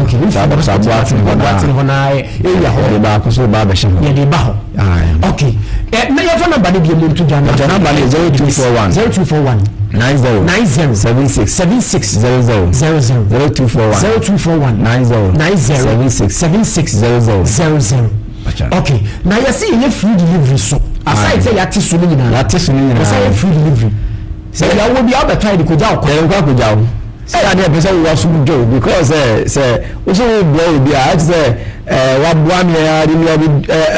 Okay. Saa Boatene hɔ na area hɔ. Yɛde baako so ba abɛhyɛ hɔ. Yɛde ba hɔ. Okay. Na yɛfa number no bi mu nto dwa no. Number no 0241 0241 90 90 76 76 00 00 0241 0241 90 90 76 76 00 00. Okay. Na yɛsɛ yɛyɛ free delivery so. Aside sɛ yɛate so no nyinaa. Yɛate so no nyinaa. Yɛsɛ yɛ free delivery. Sɛ yɛwɔ bi a wobɛtɔ ayɛ de kɔgya wo kwan. Yɛde kɔ akɔgya wo. Sɛ adeɛ pɛ sɛ wowɔ so dwo because sɛ sɛ wosɛ wo boa obi a ɛte sɛ. ɛɛ waboa me ara de me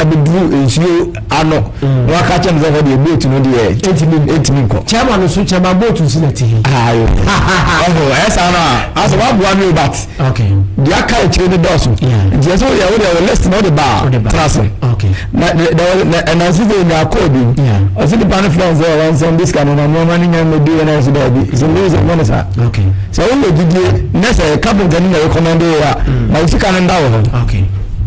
abɛduru nsuo ano na waka kyerɛ me sɛ hɔ deɛ boat no deɛ ɛntumi ɛntumi nkɔ. Chairman nso chairman boat nso na ti he. Ayo ɔho ɛyɛ saa no a asɛ waboa me o but deɛ aka akyire no dɔɔso nti ɛsɛ wodeɛ wodeɛ wo list na wode ba a tena ase na na ɛnansi sɛ nya kɔɔ bi ɔsɛ nipa no frɛ sɛ wɔnsɛn disika no na nneɛma no nya mmɛdi yɛ na ɛsɛ daabi sɛ mbɛyi sɛ mmɔ ne saa. Sɛ wowɔ gyidie na sɛ carpenter no na recommend yɛ a, mm. ma wo sika no nda wɔ hɔ.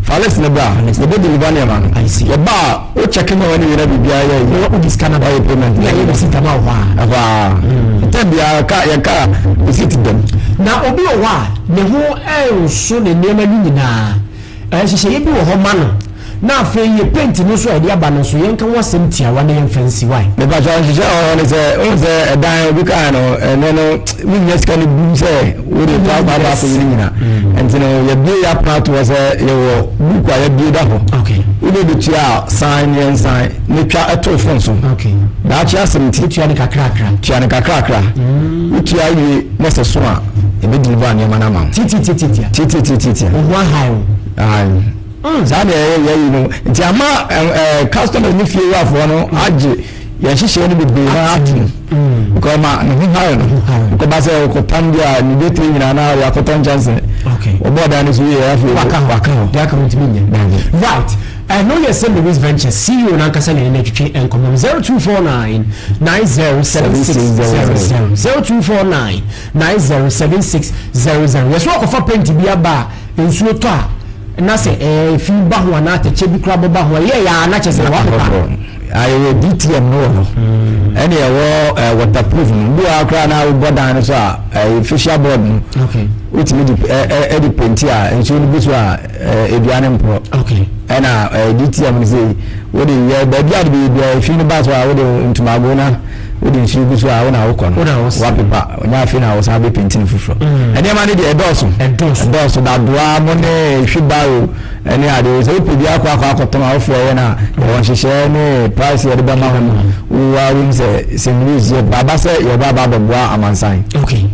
Fa list no bra, yɛbɛ deliver nneɛma no. Yɛba a, wo check nneɛma no wie na biribiara yɛ yie. Wode sika no ba. Payment. Yɛ yɛ receipt ama wɔ hɔ a. Ɛhɔ a. Mm. Ntɛm biara ka yɛn ka receipt dɛm. Na obi wɔ hɔ a ne ho nso ne nneɛma no nyinaa. Nhyehyɛeɛ bi wɔ hɔ ma no. Na afei yɛ paint no nso a yɛde aba no nso yɛnka ho asɛm tiawa na yɛmfa nsi why? Mepakyɛw nhyehyɛe a ɛwɔ hɔ ne sɛ wohu sɛ ɛdan obi kae no ɛnɛ no wonnya sika no bum sɛ wode tɔ akɔ aba akɔyi no nyina nti no yɛbue yɛ apono ato hɔ sɛ yɛwɔ book a yɛabue da hɔ wode bɛtua a san ne yɛnsan ne twa ɛto fon so daakye asɛm nti tua no kakrakra tua no kakrakra wotua wie na sɛ so a yɛbɛ deliver nneɛma no ama wo tititititia tititititia wo ho ahan wo ahan mm. Saa deɛ ɛyɛ yɛyi no nti ama ɛɛ customers ne fie wurafoɔ no agye yɛn hyehyɛ no bebree na ato mu because ma ne ho hare no nkɔba sɛ ɔkɔtam bi a ne dwetire nyinaa na ɔde akɔtɔ nkyɛnse ɔbɔ dan no so yie afei waka hɔ waka hɔ deɛ aka ho ntumi nyɛ right. Ɛno yɛ St. Louis Ventures CEO no ankasa na yɛne no atwetwe nkɔmmɔ no 0249 907600 0249 907600. Yɛso akɔfa paint bi aba a nsuo tɔ a na sɛ ɛɛ fi ba ho anaa atɛkyɛ bi koraa bɛba ho a ɛyɛ yɛ a na kyɛ sɛ wapepa. Ayɛwɔ DTM no wɔ hɔ ɛne ɛwɔ waterproof no bi wɔ ha koraa na wobɔ dan no so a ɛyɛ facial board no wotumi de ɛde penti a nsuo no gu so a Dua no mporɔ. Ɛna DTM no sei wode yɛ baabi a de bɛyɛ biara efi no ba so a wode ntomago na wode nsuo gu so a wo na wokɔ no wapepa ɔnyɛ afei na wosan bɛ penti no foforɔ. Mm. Nneɛma no deɛ ɛdɔɔso ɛdɔɔso dadoa mo ne hwibaro ɛne adeɛ sɛ wopɛ bi akɔ akɔ akɔtɔn a wofrɛ yɛn a yɛwɔ nhyehyɛɛ ne price yɛde bɛma ho no wowa wom sɛ St. Louis yɛ aba sɛ yɛba aba abɛboa amansan. Okay.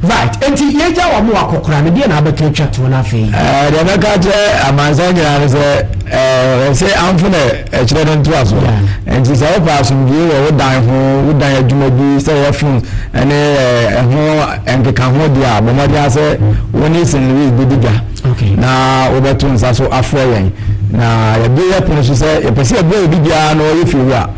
Right, enti yɛgya wɔn wɔ akɔkora no, deɛ na abɛka atwa toɔ no afei? Ɛɛ, deɛ mɛka akyerɛ amansan nyinaa ne sɛ, ɛɛ, ɛsɛ amfo na ɛkyerɛ no ntoasoɔ. Nti sɛ wopɛ asomdwoe wɔ wo dan ho, wo dan adwuma bi, sɛ ɛyɛ fon ne ɛho nkekaho deɛ a, bɔ mmɔden ara sɛ wo ne St. Louis bɛdi dwa na wobɛto nsa so afrɛ yɛn. Na yɛbue yɛ pono so sɛ yɛpɛ sɛ yɛboa obi biara na ɔyɛ fiewura.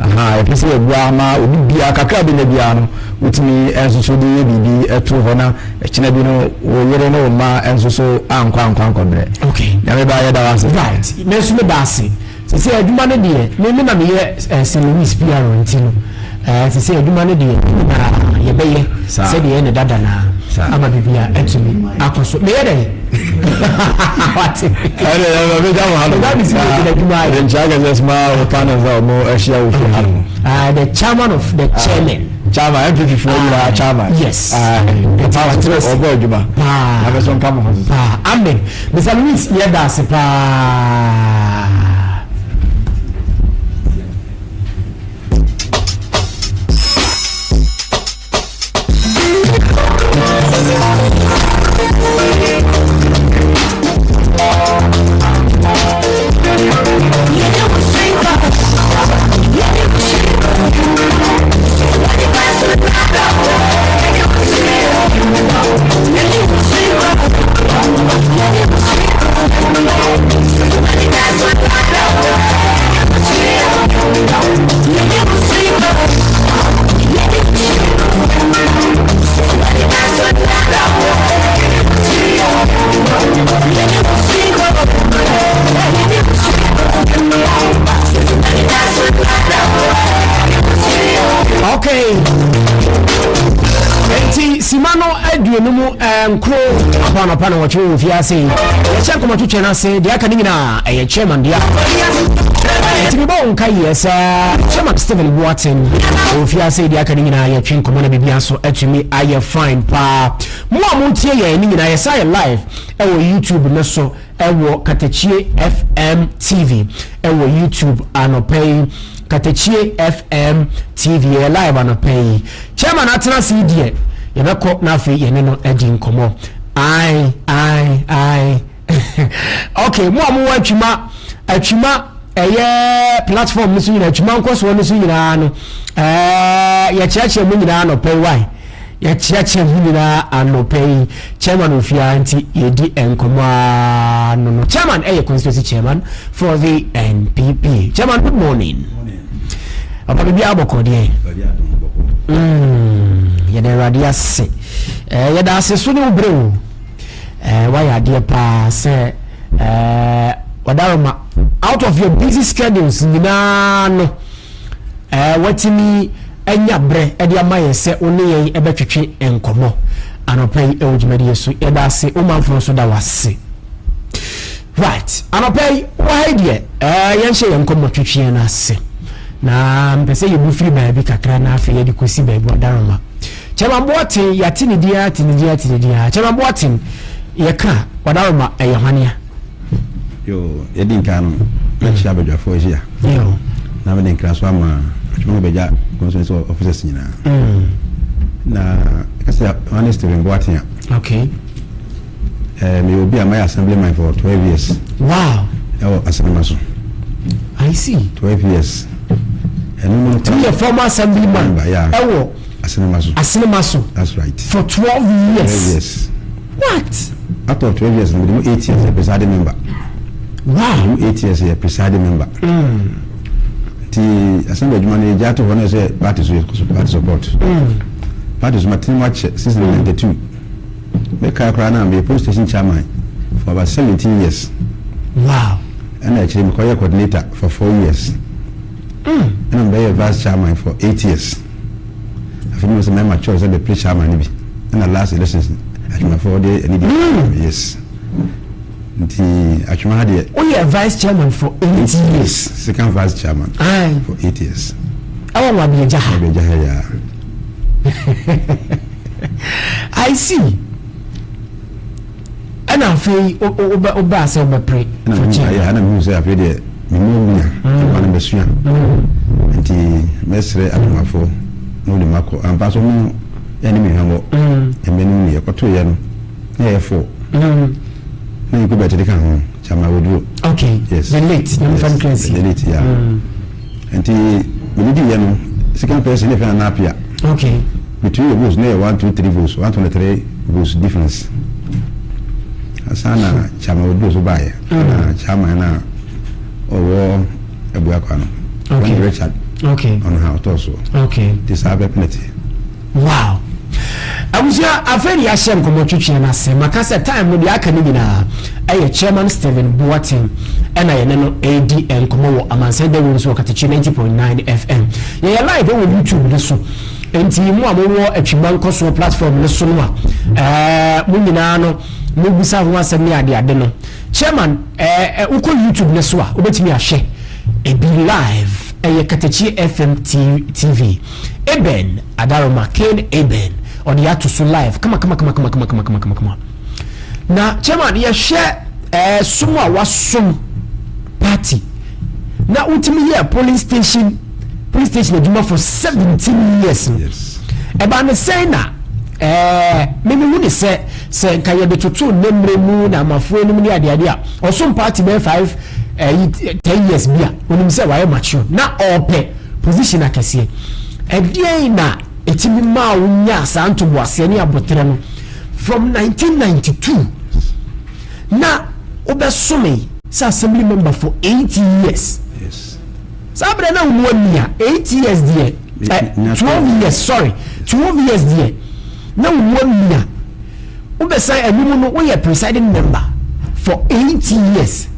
Aha, yɛpɛ sɛ yɛboa ma obi biara kakra a bɛnya biara no, Wotumi nso so de yɛ biribi to hɔ na ɛkyena bi no wo yere ne wo mma nso so ankɔ ankɔ ankɔbrɛ. Okay. Nyame ba yɛda wo ase. Right. Me nso meda ase. Sese adwuma no deɛ me me na meyɛ eh, St. Louis PR nti no eh, sese adwuma no deɛ ne nyinaa yɛbɛyɛ sɛdeɛ ɛyɛ ne dada na ama biribi a atumi akɔ so. Meyɛ dɛn? Wate. Ɛne ɛma meda mo ha no. Meda me si yɛ adwuma ayɛ. Nkyia kɛsɛ soma wo panels a wɔn ahyia wo fie ha no. Uh, the chairman of the ah, chairman. Chairman, MPP fo nyinaa ah, chairman. Yes. Ɔbɔ adwuma. Paa. Na bɛ so nka mo ho. Paa. Amen. Mr. Louis yɛ da ase paa. Okay. Enti sima no aduonu mu eh, nkoro apa anɔpa na wɔtwe wɔ fie ase yɛhyɛ nkɔmɔ twetwe no ase deɛ aka no nyinaa ɛyɛ chairman dea nti mebɔ wo nka yɛ sɛ chairman Stephen Boateng wɔ fie ase deɛ aka no nyinaa yɛtwe nkɔmɔ na biribia nso atumi ayɛ fine paa mo a motie yɛn ne nyinaa yɛsa yɛ live ɛwɔ YouTube no so ɛwɔ Katakyie FM TV ɛwɔ YouTube anɔpa yi Katakyie FM TV yɛyɛ live anɔpa yi Chairman atena ase yi deɛ yɛbɛkɔ na afei yɛne no adi nkɔmmɔ. Ae, ae, ae. Okay, mo a mowɔ Atwima, Atwima ɛyɛ platform no so nyinaa, Atwima nkɔsoɔ no so nyinaa no, ɛɛ yɛkyerɛkyerɛ mo nyinaa anɔpa yi wae. Yɛkyerɛkyerɛ mo nyinaa anɔpa yi. Chairman ofiara nti yɛdi nkɔmmɔ ara no no. Chairman ɛyɛ constituency chairman for the NPP. Chairman, good morning. Papa biribiara bɔkɔ deɛ. Yɛda Awurade ase. Eh, yɛda ase so ne wo berɛ o. Eh, wayɛ adeɛ paa sɛ eh, wadaroma out of your busy schedules nyinaa no eh, watumi anya berɛ de ama yɛn sɛ wo ne yɛn ɛbɛtwetwe nkɔmmɔ anɔpa yi ɛwɔ dwumadie so. Yɛda ase, wo manfoɔ nso da wase. Right, anɔpa yi wɔ ha yi deɛ ɛɛ yɛnhyɛ yɛn nkɔmmɔ twetweɛ no ase na mpɛ sɛ yɛbu firi baabi kakra na afei yɛde kɔsi baabi ɔdaroma. Chairman Boateng, yɛate ne din ara, te ne din ara, te ne din ara. Chairman Boateng, yɛka ɔdaroma ɛyɛ hwanea? Yo, yɛdi nkan no, mɛkyia abadwafoɔ ahyia. Yo. Na mede nkra so ama Atwoma Bɛgya constituency officers nyinaa. Na ɛka sɛ hwane Stephen Boateng a. Okay. Eh, meyɛ obi a mayɛ assemblyman for 12 years. Wow. Ɛwɔ Asenema so. I see. 12 years. Ɛno mu no. Ti yɛ former assemblyman. Yeah. Ɛwɔ. Asenema so. Asenema so. That's right. For 12 years. 12 years. What? Out of 12 years, no, 8 years yɛ presiding member. Wow. 8 years yɛ presiding member. Ti assembly adwuma no yɛ gya to hɔ na sɛ party so yɛ party support. Party so ma tene mu akyɛ since 92. Me kae koraa na meyɛ police station chairman for about 17 years. Wow. Ɛna akyire mekɔyɛ coordinator for 4 years. Ɛna mebɛyɛ vice chairman for 8 years. Afei mo sɛ mɛma kyɛw sɛ bɛpere chairman no bi. Ɛna last elections atwemafoɔ de ɛne di. Yes. Nti atwema ha deɛ. Woyɛ vice chairman for 8 years. Second vice chairman. Aye. For 8 years. Ɛwɔ Wabiagya ha. Wabiagya ha yaa. I see. Ɛna afei wobaa sɛ wobɛpere for chairman. Ɛna mehu sɛ afei deɛ memmɔ mu nya ɛma no mɛsua nti mɛsrɛ adwumafo na wode makɔ ampa so mo ɛne me hwammɔ ɛmɛ no mu yɛkɔtoeɛ no na yɛyɛ fo na yɛkɔ bɛtede ka ho chairman wɔduro. Okay. Yes. The late. Yes. The late, yeah. Nti medidi yɛ no second person ne fɛn na apia. Okay. Between the votes ne yɛ 123 votes, 123 votes difference. Asan na chairman oduro so baayɛ. Na chairman na ɔwɔ Abuakwa no. Okay. Wɔne Richard. Okay. Ɔno ha ɔtɔɔ so. Okay. Nti saa bɛ penalty. Wow. Abusua, afei ne yɛahyɛ nkɔmmɔ twetweɛ no ase. Maka sɛ time no deɛ aka no nyinaa ɛyɛ Chairman Stephen Boateng ɛna yɛne no ɛredi nkɔmmɔ wɔ Amansan Dawuro no so wɔ Katakyi 90.9 FM. Yɛyɛ live ɛwɔ YouTube no so. Nti mo a mowɔ Atwima Nkɔsoɔ platform no so no a, ɛɛ mo nyinaa no mobisa ho asɛm ne adeade no. Chairman, ɛɛ wokɔ YouTube no so a wobɛtumi ahwɛ ebi live ɛyɛ Katakyi FM TV. Eben Adaroma Kane Eben ɔde ato so live kama kama kama kama kama kama kama kama kama. Na chairman yɛhwɛ ɛɛ som a wasom party na wotumi yɛ polling station polling station adwuma for 17 years no. Yes. Ɛbaa ne sɛn na ɛɛ mimi hu ne sɛ sɛ nka yɛde toto ne mmerɛ mu na amafoɔ anim ne adeade a ɔsom party bɛyɛ 5 ɛyi 10 years bi a onim sɛ wayɛ mature na ɔɔpɛ position akɛseɛ. Ɛdeɛn na ɛtumi maa wo nyaa saa ntoboaseɛ ne aboterɛ no from 1992 na wobɛsome sɛ assembly member for 8 years? Yes. Saa berɛ na wo mu amia 8 years deɛ, 12 years, sorry, 12 years deɛ na wo mu amia. Wobɛsan anim no woyɛ presiding member for 8 years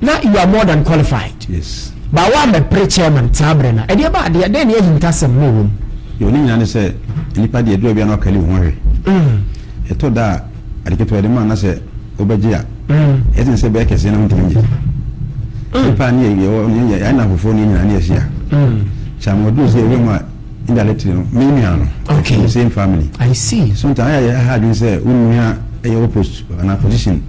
na you are more than qualified. Yes. Ba wa mɛpere chairman saa berɛ no ɛdeɛ ba adeɛ dɛn ne ahintasɛm na ɛwɔ mu? Deɛ ɔne nyinaa ne sɛ nipa deɛ ɛduru bia na ɔkali wo ho ahwɛ. Ɛtɔ da a ade ketewa de ma na sɛ wobɛgye a ɛsen sɛ bɛyɛ kɛseɛ na wontumi ngye. Nipa ne yɛwɔ ne yɛ yɛn afoforɔ ne nyinaa ne yɛhyia. Kyama ɔduru sɛ yɛwura mu a indirectly no me nua no. Okay. The same family. I see. Sometimes ayɛ yɛ ha adwene sɛ wo nua ɛyɛ wo post anaa position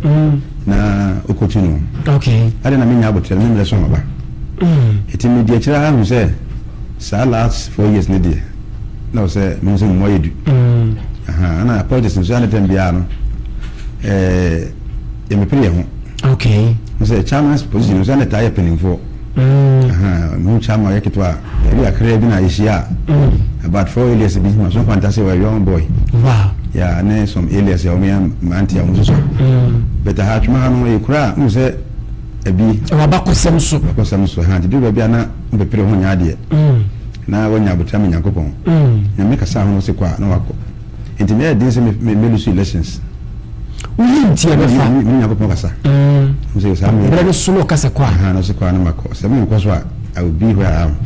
na okotu no. Okay. Ade na menya abotire no memmerɛ so aba. Ɛti medi akyire ara hu sɛ saa last 4 years ne deɛ na wɔ sɛ mehu sɛ mmoa yɛ du. Aha, ana politics nso ane tɛm biara no. Yɛmepere yɛn ho. Okay. Sɛ chairman's position no sɛ na taa yɛ mpanimfoɔ. Mehu chairman ɔyɛ ketewa a ebi akra bi na yɛhyia a mm. about four alias bi ma so mfanta sɛ ɔyɛ young boy. Wow. Yeah, ne some alias a wɔn yɛ mmeranteɛ a wɔn soso. Mm. But ha atwuma ha no yɛ kura a n sɛ ebi. Ɛwɔ abakɔsɛm so. Abakɔsɛm so ha nti duru baabi a na mpepere ho nyɛ adeɛ. Mm. Na wɔnya abotire ama Nyankopɔn. Nyame kasa ho no se kɔ a na wakɔ. Nti meyɛ den sɛ me me lose elections. Woyi nti ɛbɛfa. Me me Nyankopɔn kasa. Mm. Sɛ saa me. Brɛ no so na ɔkasa kɔ a. Aha na ɔsɛ kɔ a na makɔ. Sɛ me nkɔ so a I will be where I am.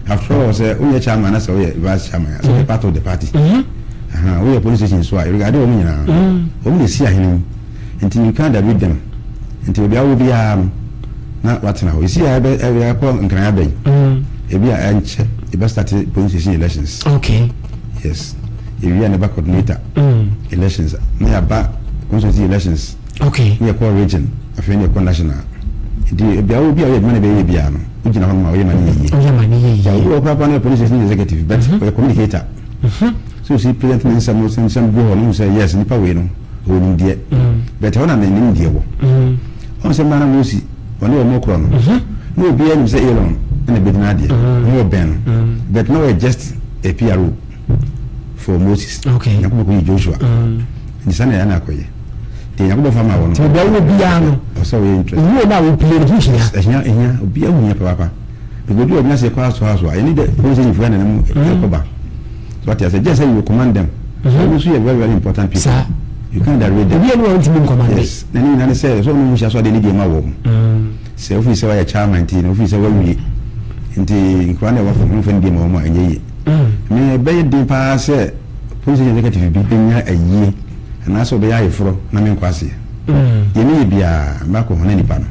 After all sɛ wonyɛ chairman na sɛ woyɛ vice chairman a sɛ woyɛ part of the party. Mm-hmm. Aha woyɛ police station so a regard wɔn nyinaa. Mm. Wɔn na esi ahene mu. Nti you can't dilute them. Nti obi awo biara no na watena hɔ. Esi a ɛbɛ ɛbɛ akɔ nkran aba yi. Mm. Ebi a ɛnkyɛ ebe start police station elections. Okay. Yes. Yɛwie a na ɛba coordinator mm. elections na yɛaba constituency elections. Okay. Na yɛkɔ region afei na yɛkɔ national. Nti bia wo bi a woyɛ adwuma na ɛbɛyɛ biara no wogyina hɔ nom a woyɛ ma ne yɛ yie. Woyɛ ma ne yɛ yie. Obi wɔ koraa na yɛ police station executive but mm-hmm. ɔyɛ communicator. Mm-hmm. So si present ne nsɛm no nsɛm gu hɔ no sɛ yes nipa wei no ɔwɔ nimdeɛ. Mm. But ɛhɔ na ne nimdeɛ wɔ. Mm. Ɔn sɛ mmaa na wɔsi ɔne wɔn korɔ no. Mm-hmm. Na obiara nim sɛ Elon ɛna bɛgyina adeɛ. Na ɔbɛn no. But na ɔyɛ just a PRO for Moses. Okay. Nyankopɔn kɔyi Joshua. Mm. Nti saa na ɛyɛ na akɔyɛ. Deɛ Nyankopɔn fa ma wɔ no. Nti obiara wɔ biara no. Ɔsɛ ɔyɛ interest. Owuo no a wopie no ho hia. Ɛhia ɛhia obiara ho hia papaapa. Because obi a ɔgyina sɛ ɛkɔ aso aso a ɛne dɛ wɔn sɛ nyifua na ɛnam ɛkɔ ba. So ate ase gye sɛ you command them. Mm-hmm. Wɔn nso yɛ very very important people. Saa. You can't dilute them. Obiara ni wɔn ntumi nkɔmande. Yes. Na ne nyinaa ne sɛ sɛ ɔno mu hyɛ so ade ne deɛ ma wɔn. Mm. Sɛ ofiri sɛ wayɛ chairman nti na ofiri sɛ wawie nti nkura na ɛwɔ fam wɔn fɛn deɛ ma wɔn a ɛnyɛ yie. Me ɛbɛyɛ den paa sɛ police station executive bi bɛnya ayie anaasɛ ɔbɛyɛ ayeforɔ na menkɔ aseɛ. Deɛ meyɛ biara mɛakɔ hɔ na nipa no.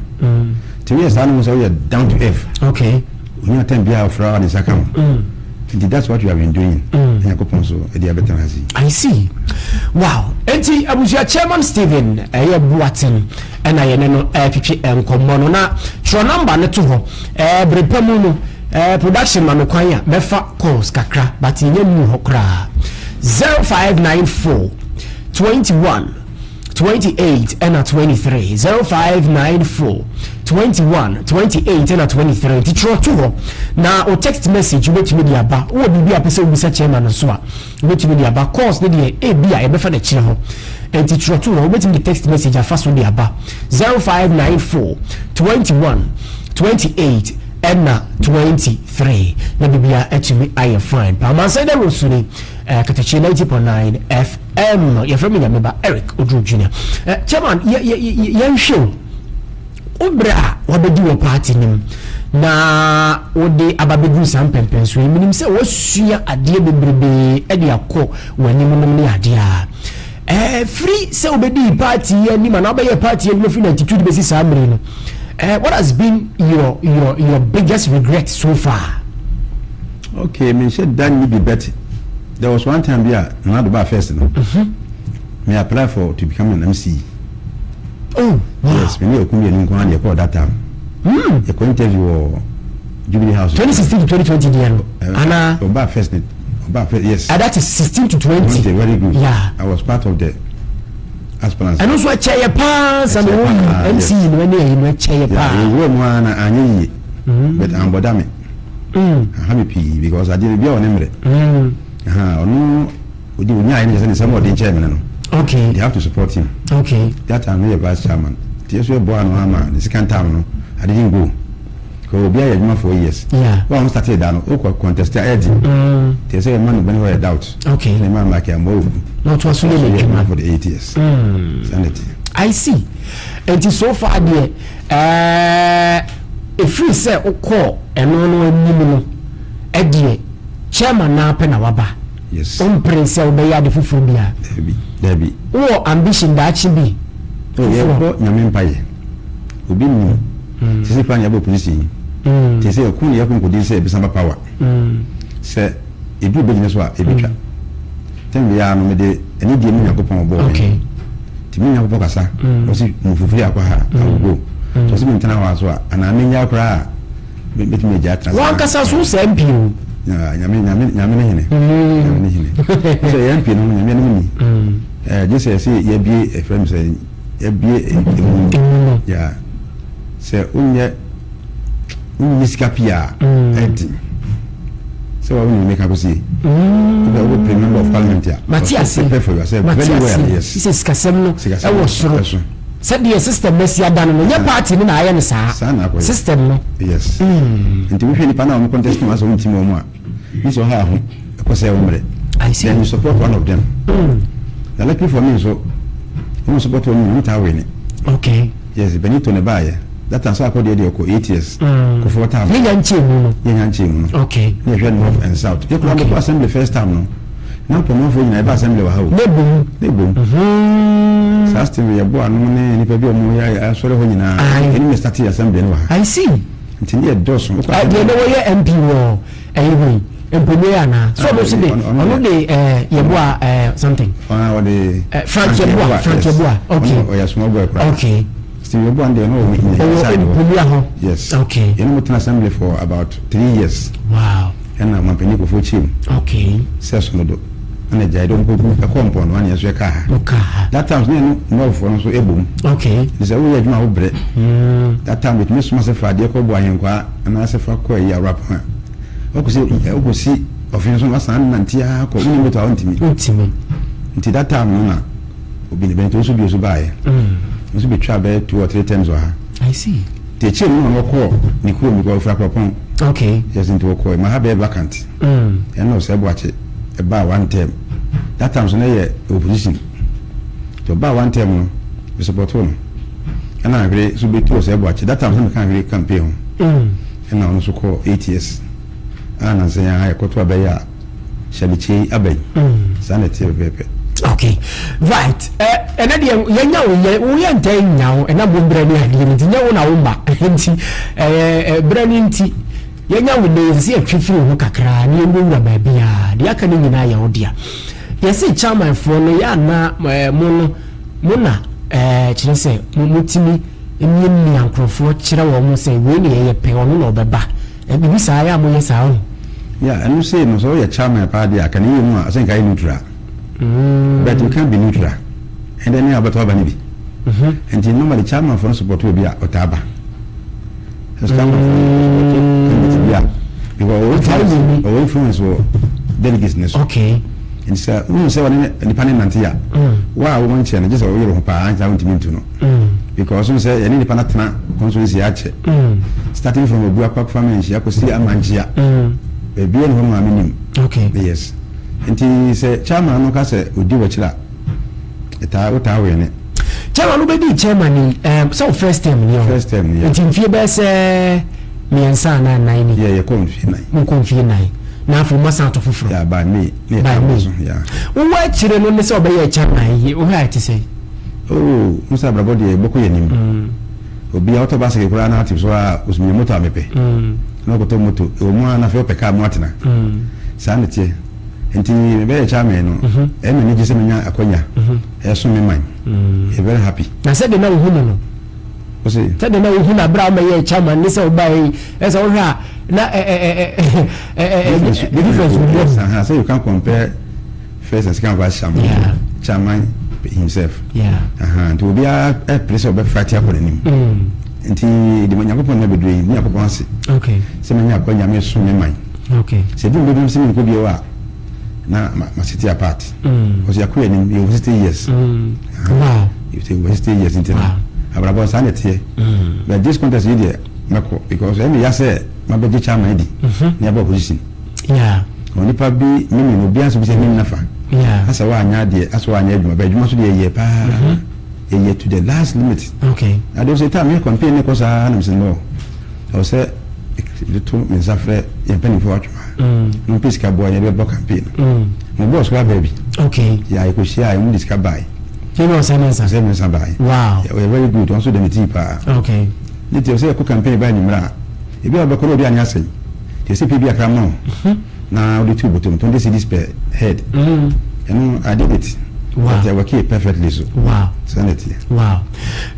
Nti woyɛ saa no ho sɛ woyɛ down to earth. Okay. Onya time biara ɔfrɛ a ne nsa ka ho. Nti that's what you have been doing. Mm. Nyankopɔn so ɛde abɛtena ase. I see. Wow. Enti abusua chairman Stephen ɛyɛ Boateng ɛna yɛne no ɛretwetwe nkɔmmɔ no na twerɛ namba no to hɔ ɛɛ bere pa mu no ɛɛ production ma me kwan a mɛfa calls kakra but yɛnyɛ mu hɔ koraa 0594 21 28 ɛna 23 0594 21 28 ɛna 23 nti twerɛ to hɔ na o text message wobɛtumi de aba wowɔ biribi a pɛ sɛ wobisa chairman no so a wobɛtumi de aba calls ne deɛ ebi a yɛbɛfa no akyire hɔ nti twerɛ to hɔ wobɛtumi de text message afa so de aba 0594 21 28 ɛna 23 na biribia atumi ayɛ fine pa amansan dɛ rosuni eh, katakyie 90.9 fm yɛfrɛ me nyameba Eric Oduro Junior eh, chairman yɛnhwɛ o wo berɛ a wabɛdi wɔ party no mu na wode aba bɛduru saa mpɛmpɛnsoɔ yi menim sɛ woasua adeɛ bebrebee de akɔ w'anim nom ne adeɛ a eh, firi sɛ wobɛdii party yi anim anaa wobɛyɛ party adwuma firi 92 de bɛsi saa mmere no eh, what has been your, your, your biggest regret so far? Okay, menhyɛ da nni bi but there was one time bi a Nana Addo baa first no. Mm-hmm. Me apply for to become an MC. Oh, wow. Yes, me ne Okum yɛ nko ara na yɛkɔɔ that time. Mm. Yɛkɔ interview wɔ Jubilee House. 2016 to 2020 deɛ no. Eh, Ana. Ɔbaa first ne ɔbaa first yes. Uh, that is 16 to 20. 20 very good. Yeah. I was part of the aspirants. Ɛno nso ɛkyɛ yɛ paa nsa na wɔyi MC no ɛne ɛyi no ɛkyɛ yɛ paa. Yeah, yɛwura mu ara na anyɛ yie. Mm. But ambɔda me. Mm. Aha me pii because adeɛ no bi a ɔne mmerɛ. Mm. Ɔno odi onyaa yɛ no kyɛ sɛ ne nsɛm a ɔde nkyɛn me no no. Okay. They have to support him. Okay. That time no yɛ vice chairman. Nti yɛso yɛ boa no ama the second time no I didn't go. Because obi ayɛ adwuma four years. Yeah. Wo a wɔn started da no okɔ contest a ɛyɛ den. Mm. Nti ɛsɛ yɛ ma no benefit of doubt. Okay. Na ɛma Mike Amoah ogu. Na ɔto aso yɛ n'adwuma. For the 8 years. Mm. Sanity. I see. Nti so far deɛ ɛɛ efiri sɛ wokɔɔ ɛno no anim no ɛdeɛ chairman naa pɛ na waba. Yes. Wompere sɛ wobɛyɛ ade foforɔ bi a. Dabi dabi. Wowɔ ambition daakye bi Oh, foforɔ. yɛbɔ nyame mpaeɛ. Obi nim. Sisi kora na yɛbɔ opposition yi. Te sɛ yɛko ne yɛko nkɔdi sɛ yɛbɛsan ba power. Sɛ ɛduru bɛgyina so a ɛbɛtwa. Tɛm biara no mede anidie me Nyankopɔn bɔɔ me. Okay. Nti me Nyankopɔn kasa. Ɔse mufufiri akɔ ha I will go. Sɛ ɔse mentena hɔ a so a anaa mennyae koraa a mɛtumi agya atena saa. Wankasa so sɛ MP o. Nyame nyame nyame ne hene. Nyame ne hene. Sɛ yɛ MP no nyame anim ni. Ɛɛ gye sɛ yɛsɛ yɛabie ɛfrɛ mi sɛ yɛabue emu no. Yeah. Sɛ wonyɛ wonni sika pii a ɛden sɛ wa wonim meka kɔsie wobɛ wobɛpere member of parliament a mate ase prepare for yourself mate very well ase yes sɛ sikasɛm no Sikasɛm ɛwɔ no soro ɛso. sɛdeɛ system no asi ada no no nyɛ party no na ayɛ no saa Saa na akɔyɛ. System no. Yes, nti wohwɛ nipa no a wɔn contest no asɛ wontim wɔn a ne sɛ ɔha ho ɛkɔ sɛ wo mmerɛ. I see. Then you support one of them. Na luckily for me nso wɔn support wɔn nyina wɔn taa win. Yes, Benito ne baayɛ that time sɛ akɔ deɛ ɔkɔ 8 years Kufuor time. Yɛnya nkyɛn mu no. Yɛnya nkyɛn mu no. Ne yɛhwɛ north and south, yɛ kura mekɔ assembly first time no na mpɔmɔfoɔ nyinaa ɛba assembly wɔ ha o. Ne bom. Ne bom saa system yɛ bɔ anom ne nipa bi a wɔn yɛ asɔre hɔ nyinaa. Ɛne yɛ start assembly no wɔ ha. I see. Nti ne yɛ dɔɔso. Deɛ ne wɔyɛ MP wɔ ɛyi hɔ yi mpomie anaa so ɔno nso de ɔno de Yɛboa something. Ɔno ɔde Frank Yeboah, Frank Yeboah, okay. Ɔyɛ small boy koraa. Steve Yeboah deɛ no ɔwɔ ɔwɔ side hɔ. Mpomia hɔ. Yes. Yɛn mo tena assembly for about 3 years. Ɛna mampanin Kufuor kyerɛ mu sɛ so no do ɛna gyae dɛ ɔnkɔgu ɛkɔ mpɔn no ɛna yɛn nso yɛkaa ha. Mo kaa ha. That time so ne yɛn nɔɔfoɔ no nso ɛbom. Nti sɛ woyɛ adwuma a wobrɛ. That time yɛtumi soma sɛ fa adeɛ kɔ bɔ ahenkwaa anaasɛ fa kɔ ayi awurapɔn a wokɔsi wokɔsi ɔfe nso wasan nante ara kɔ wonni moto a wontumi. Wontumi. Nti that time no na obi ne bɛnti nso bio so baeɛ. Nso bɛtwa bɛyɛ two or three times wɔ ha. I see. Nti akyire no na ɔkɔɔ ne kurom because ɔfiri Akorɔpɔn. Yes, nti wɔkɔɔ ma ha bɛyɛ vacant. Ɛna ɔsɛ Boakye ɛbaa one term. That time so na yɛ opposition. Nti ɔbaa one term no me support no. Ɛna ahwere so bɛtu ɔsɛ Boakye. That time so meka ahwere campaign ho. Ɛna ɔno nso kɔɔ 8 years. A nansa yɛn ha yɛkɔto abɛyɛ a hyɛdekyee aba yi. Saa na ɛteɛ pɛpɛɛpɛ. Okay, right. Ɛnɛ deɛ yɛnya wo yɛ woyɛ ntɛn nya wo ɛna mo brɛ ne adeɛ no nti nyɛ wo na wo mba nti ɛɛ brɛ ne nti yɛnya wo ne sɛ yɛtwe firi ho kakra ne yɛwurawura baabi a deɛ aka no nyinaa yɛ wo dea. Yɛse chairmanfoɔ no yɛ ana mo no mo na kyerɛ sɛ mo motumi miamia nkurɔfoɔ kyerɛ wɔn mo sɛ wei ne yɛyɛ pɛ, ɔno na ɔbɛba. Biribi saa yɛ a moyɛ saa ho? Yeah, ɛno sei no sɛ woyɛ chairman paa deɛ a ka ne yie mu a sɛ nka yɛ neutral. But you can't be neutral. Ɛdɛ ne a wobɛtɔ aba no bi. Nti normally chairman fo no support obi a ɔtaa ba. Sɛ chairman fo no support candidate bi a because ɔwɔ influence wɔ delegates ne so. Nti sɛ wohu sɛ ɔne nipa ne nante a wo a wowɔ nkyɛn no gye sɛ woyere ho paa ankyɛ a wontumi ntu no. Because wohu sɛ yɛne nipa no atena constituency akyɛ. Starting from Abuakwa Manhyia kɔsi Amankyea. Baabiara ni hɔ no a menim. Yes. Nti sɛ chairman no ka sɛ odi w'akyiri a ɛtaa wotaa wɛne. Chairman no bɛdi chairman ni sɛ wo first term ni ɔ? First term ni, yeah. Nti mfie bɛyɛ sɛ mmiɛnsa anaa nnan ni? Yɛ yɛkɔ mfie 4. Mokɔ mfie 4 na afei moasan ato foforɔ? Yeah, by May ne By yɛka May. so, yeah. Wowɔ akyire no ne sɛ ɔbɛyɛ chairman yi, wohwɛ a ɛte sɛ? Oh, mo sɛ abrabɔ deɛ yɛbɔkɔ yɛ anim. Obi a wotɔ baseke koraa na ate so a osumia moto a mepɛ. Na ɔkɔtɔ moto ɛwɔ mu a na afei ɔpɛ kaa mu atena. Saa na teɛ. Nti mebɛyɛ chairman no ɛyɛ m'ani gye sɛ menya akwanya ɛso me man. Yɛ very happy. Na sɛde na wohu no no? Ɔse? Sɛde na wohu no aberɛ a womɛyɛ chairman ne sɛ wobaeɛ yi, ɛsɛ wohwɛ a na ɛ ɛ ɛ ɛ difference difference wɔ mu. Yes, so you can compare first and second vice chairman. Chairman himself. Nti obiara ɛpere sɛ ɔbɛfa ti akɔ n'anim. Nti de ma Nyankopɔn na bɛdure yi, ne Nyankopɔn ase. Sɛ manya akwanya meso me man. Sɛ bi mbɛdum sɛ menkɔ bio a na ma sit apart. Because yɛakɔ anim, yɛwɔ 60 years. Yɛwɔ 60 years nti no abrabɔ saa na ɛteɛ. But this contest yi deɛ mɛkɔ because ɛyɛ me ya sɛ mabɛgye chairman adi na yɛaba opposition. Onipa bi mimi no obiara nso bi sɛ mimi nafa. Asɛ woanyɛ adeɛ, asɛ woanyɛ adwuma, but adwuma nso deɛ yɛyɛ paa. Yɛyɛ to the last limit. Ade sɛ time yɛ campaign ne kɔ saa na mesɛ no ɛwɔ sɛ de to me nsa frɛ yɛn mpanimfoɔ atwoma na ɔmpɛ sika boa yɛn de bɛbɔ campaign no. Mo bɔs koraa baa bi. Yɛ ayɛkɔhyia a ɛmu de sika bae. Yɛn ɔsɛ ne nsa. Ɔsɛ me nsa bae. Ɔyɛ very good, ɔno nso da me tii paa. Ne ti ɔsɛ yɛkɔ campaign ba anwummerɛ a ebi a wɔbɛkɔ na obi anyɛ asɛe. Nti ɛsɛ pɛ bi akra ma wo na wode tu bɔtɔm 20 cedis per head. Ɛno I did it. But I work it perfectly so. Saa na ɛteɛ. Wow.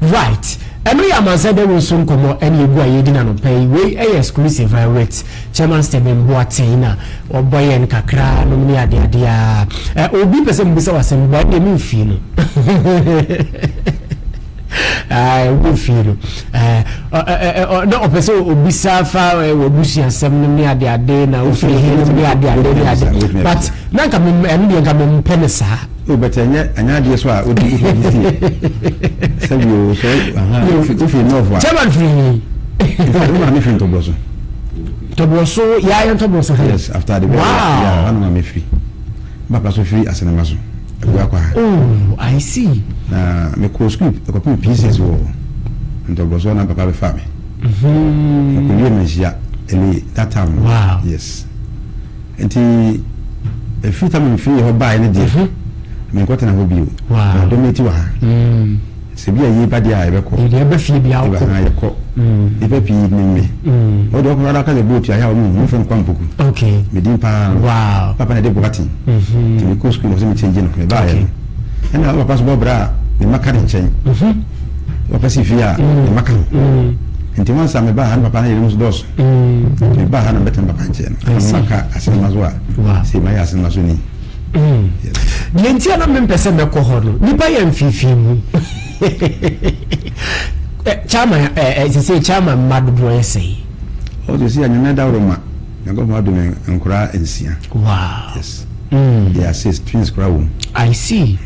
Right. Ɛno yɛ amansa dawuro so nkɔmmɔ ɛne egu a yɛdi n'anɔpa yi. Wei ɛyɛ exclusive with Chairman Stephen Boateng na ɔbɔ yɛn kakra nom ne adeade a. Obi pɛ sɛ mbisa w'asɛm bɔ ɛdeɛ memfie no. Wɔ fie no na ɔpɛ sɛ obisa fa w'abusuasɛm nom ne ade ade na wofiri he nom ne ade ade ne ade, but na nka ɛno deɛ nka mempɛ no saa. O but ɛnyɛ ɛnyɛ adeɛ so a odi odi sie sɛbi o sɛ aha ofiri nɔɔfo a. Chairman firi he? In fact, wo maame firi Ntɔbrɔso. Ntɔbrɔso yaa yɛ Ntɔbrɔso he? Yes, after the wow. Yeah, hɔ na maame firi. Papa so firi Asenema so. Abuakwa ha. Oh, I see. Na mekɔɔ sukuu ɛkɔpem P6 wɔ Ntɔbrɔso na papa bɛfaa me. Mekɔwie Manhyia ɛle that time. Wow. Yes. Nti ɛfiri tam mefiri hɔ baeɛ no deɛ menkɔtena hɔ bio. Wow. Na dɔm ti wɔ ha. Sɛ bi a yie ba deɛ a yɛbɛkɔ. Yɛde ɛbɛ fie bi awokɔ. Yɛbɛ yɛkɔ. Nipa pii nim me. Ɔde ɔkɔ ara ka sɛ boat ayɛ a wɔn mu fɛn no Kwampoku. Okay. Me din paa no. Wow. Papa na ɛde Boateng. Nti me kɔ sukuu na ɔsɛ me change no. Me baayɛ no. Ɛna papa so bɔ bra a ne mma ka ne nkyɛn. Papa si fie a ne mma ka ho. Nti once a me baa ha no papa ne yerenom nso dɔɔso. Nti me baa ha na mebɛtena papa nkyɛn no. I see. Ɛna maka Asenema so a. Wow. Sei mayɛ Asenema so ni. Deɛ nti a na mempɛ sɛ mɛkɔ hɔ no, nnipa yɛ mfeefee mu. Chairman, sese chairman mma dodoɔ yɛ sɛn? Ɔ sese a Nyame adaworo ma, Nyankopɔn adom yɛn nkoraa nsia. Wow. Yes. They are six, twins koraa wɔ mu. I see.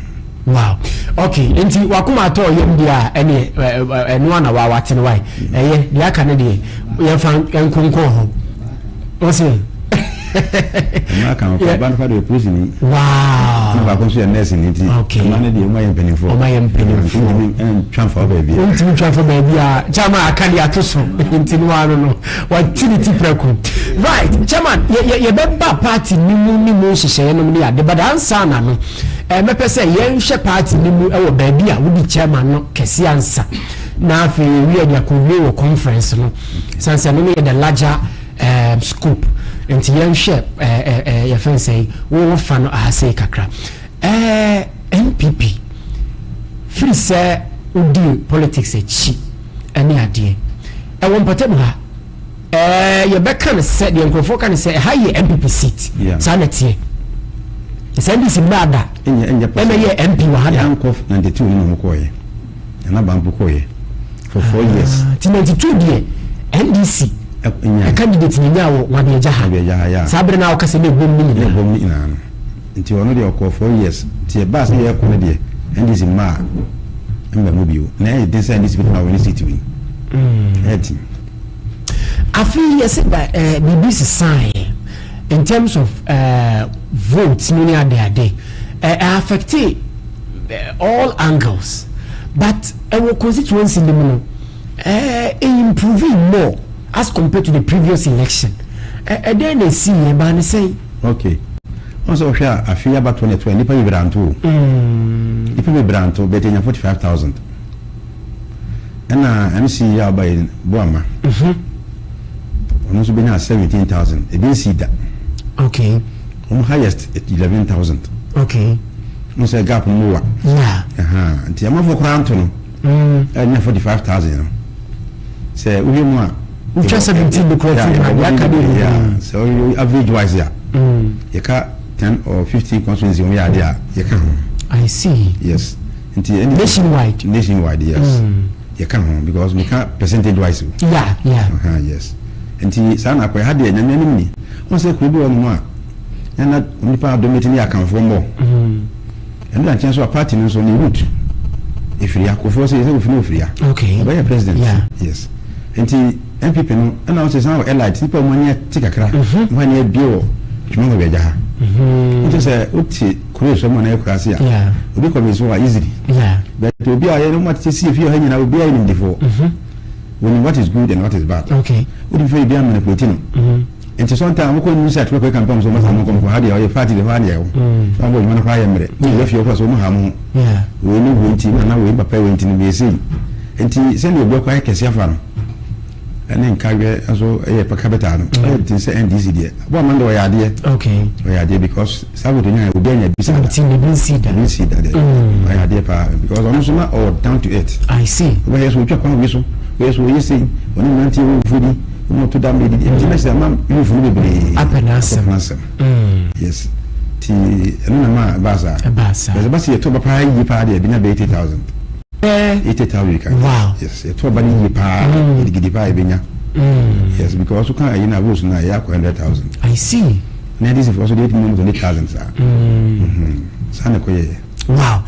Wow. Okay, nti wakoma atɔ yam deɛ a ɛneɛ ɛno ana wa wate no wae. Ɛyɛ, deɛ aka no deɛ yɛmfa nkonkɔn hɔ. Ɔse. Mmaa ka ho kɔ ɔba no fa deɛ polisi ni. Wow. Na baako nso yɛ nurse ni nti. Okay. Mmaa no deɛ ɔmo ayɛ mpanimfoɔ. Ɔmo ayɛ mpanimfoɔ. Ntumi ntwa nfa baabi. Ntumi ntwa nfa baabi a chairman aka deɛ ato so nti no ano no wati ne ti prɛko. Right, chairman yɛ yɛ yɛbɛba party ni mu ne mu nhyehyɛeɛ nom ne ade, but ansa na no ɛɛ mɛpɛ sɛ yɛnhwɛ party ni mu ɛwɔ baabi a wodi chairman no kɛse ansa na afei yɛwie de akɔwie wɔ conference no sansan no yɛ the larger scope, nti yɛnhwɛ yɛfɛn sɛ wɔwɔ fa no ahasei kakra. NPP firi sɛ wodi politics akyi ɛne adeɛ ɛwɔ mpɔtam ha, yɛbɛka no sɛ deɛ nkurɔfoɔ ka no sɛ ɛha yɛ NPP seat. Saa na teɛ sɛ NDC mmaa da ɛna yɛ MP wɔ ha da. Yankɔ 92 ne na ɔmo kɔɔyɛ, Nana Bampo kɔɔyɛ for 4 years. Ti 92 deɛ NDC ɛ candidate ni nya wɔ Nwabiagya ha. Nwabiagya ha, ya. Saa bere na ɔkasa ne ebom ne ne nyinaa. Bom ne nyinaa no, nti ɔno deɛ ɔkɔɔ 4 years, nti ɛbaa sɛ yɛkɔ no deɛ NDC mmaa mba mu bio na ɛyɛ den sɛ NDC bɛtumi awɔ ne seat wei, ɛyɛ den. Afei yɛsɛ da biribi sesaeɛ in terms of votes no ne adeade ɛ affect all angles, but ɛwɔ constituency no mu no improve more as compared to the previous election. Ɛdɛn na esi yɛ baa ne sɛn? Okay, wọn sɛ ɔhwɛ a afei abatoɔ no ɛto a nipa bebree anto o, nipa bebree anto, bɛtɛ nya 45,000 ɛna MC yi a ɔba yi Boama ɔno nso bɛnya 17,000, ebi nsi da. Wɔn highest 11,000. Wọn sɛ gap mu wa. Nti amanfoɔ koraa nto no ɛnya 45,000 no sɛ wohwɛ mu a. Wotwa 17 no koraa firi mu a, deɛ aka deɛ bebree. Sɛ ɔyɛ average wise a, yɛka 10 or 15 constituency wɔn yɛ adeɛ a yɛka ho. I see. Yes, nti ɛni Nationwide. Nationwide, yes, yɛka ho because meka percentage wise o. Yes, nti saa na akɔyɛ ha deɛ Nyame anim ni wɔn sɛ kuro bi wɔ nom a ɛna nipa adometi ne Akanfoɔ mbɔ ɛno da nkyɛn so a party no nso ne root efiri akofoɔ sɛ yɛsɛ ofiri ofiri a ɔbɛyɛ president. Yes, nti NPP no ɛna wɔn sɛ san wɔ elite nipa wɔn ani ate kakra, wɔn ani abie wɔ twema wɔ bɛgya ha, nti sɛ wote kuro esua mu anaa ekura ase a obi kɔ mi so a easily, but obi a yɛ no wɔn atete si efie ha nyinaa, obi a yɛ nimdefoɔ wɔn what is good and what is bad, wodi fɛ ebi amanipulate no, nti sometimes wokɔ news site kɔkɔ campaign so ɔmasa mo nkɔmkɔ ha deɛ ɔyɛ party deɛ hɔ adeɛ wo na ɔbɔ adwuma no koraa yɛ mmerɛ ne yɛ fie ɔkora so ɔmo ha mo ho wei ne wei nti nana wei papa wei nti no bɛyɛ sei, nti sɛdeɛ obi ɔkɔ ayɛ kɛse afa no ɛne nkawɛ nso ɛyɛ capital no ɛyɛ te sɛ NDC deɛ bɔ ama no deɛ ɔyɛ adeɛ, ɔyɛ adeɛ because saa vote nya obi anya bi saa da. Nti ne bi nsi da. Bi nsi da deɛ ɔyɛ adeɛ paa because ɔno nso na ɔwɔ down to earth. I see. Wobɛyɛ so otwa kwan wei so wei so oyɛ sei ɔne mmeranteɛ wɔ fufuo di wɔn ɔto dam de di, nti na sɛ ama youth no bebree apɛ n'asɛm. Akɔpɛ n'asɛm, yes, ti ɛno na ma ɛbaa saa. Ɛbaa saa. Bɛsɛ basi yɛ to ba paa yie paa deɛ ebi nya bɛyɛ 80,000. 80,000 you can. Wow. Yes, yɛto aba no yie paa, gidigidi paa yɛbɛnya. Yes, because woka ayi na votes no a ɛyɛ akɔ 100,000. I see. Na NDC foɔ so deɛ ɛtumi mu 20,000 saa. Saa na ɛkɔyɛɛ. Wow.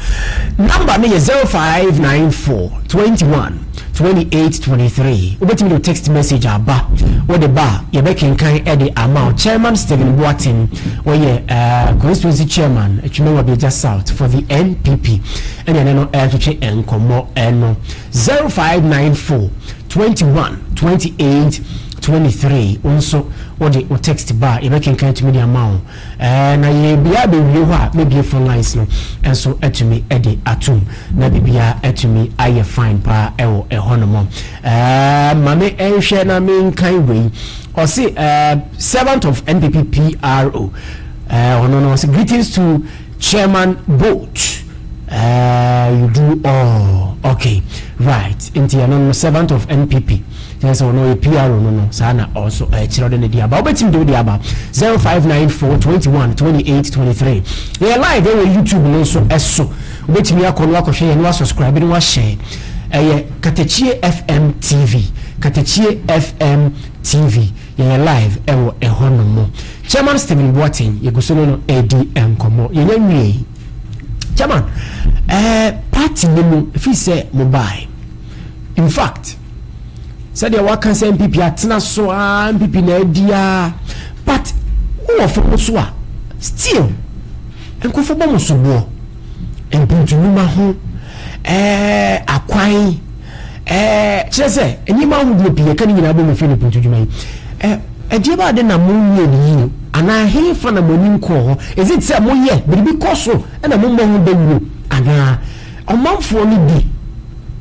Number no yɛ 0594 21 28 23. Wobɛtumi de text message aba. Wode ba a, yɛbɛkenkan de ama wo. Chairman Stephen Boateng, wɔyɛ constituency chairman Atwima Nwabiagya South for the NPP. Ɛne ɛne no ɛretwetwe nkɔmmɔ ɛno. 0594 21 28 23. Wo nso wode wo text ba a, yɛbɛkenkan tumi de ama wo. Ɛɛ na yɛbia abɛwie hɔ a, mɛbie phone lines no nso atumi de atom na biribiara atumi ayɛ fine paa ɛwɔ ɛhɔ nom. Ɛɛ ma me nhwɛ na menkan wei. Ɔse servant of NPP PRO, ɛɛ ɔno no ɔse, "Greetings to Chairman Boat, you do all okay." Right, nti ɛno no servant of NPP kyerɛ sɛ ɔno ɔyɛ PRO no saa na ɔso ɛkyerɛ ɔde ne de aba. Wobɛtumi de wode aba 0594 21 28 23. Yɛyɛ live ɛwɔ YouTube no nso ɛso. Wobɛtumi akɔ no akɔhwɛ yɛn no, wasubscribe no, wahyɛ. Ɛyɛ Katakyie FM TV, Katakyie FM TV. Yɛyɛ live ɛwɔ ɛhɔ nom mo. Chairman Stephen Boateng, yɛgu so no ɛdi nkɔmmɔ. Yɛnya nwie. Chairman, party no mu ɛfiri sɛ mobile, in fact, sɛdeɛ waka sɛ NPP atena so a, NPP na adi a, but wowɔ fam so a, still nkurɔfoɔ bɔ mo soboɔ mpuntunuma ho, akwan, kyerɛ sɛ nneɛma ahodoɔ pii yɛka ne nyinaa bɔ mu fɛ no mpuntudwuma yi. Ɛdeɛ ba ade na mo nyɛ ne yie anaa hefa na mo ani nkɔɔ hɔ? Is it sɛ moyɛ biribi kɔ so ɛna mommɔ ho dawuro, anaa ɔmanfoɔ no bi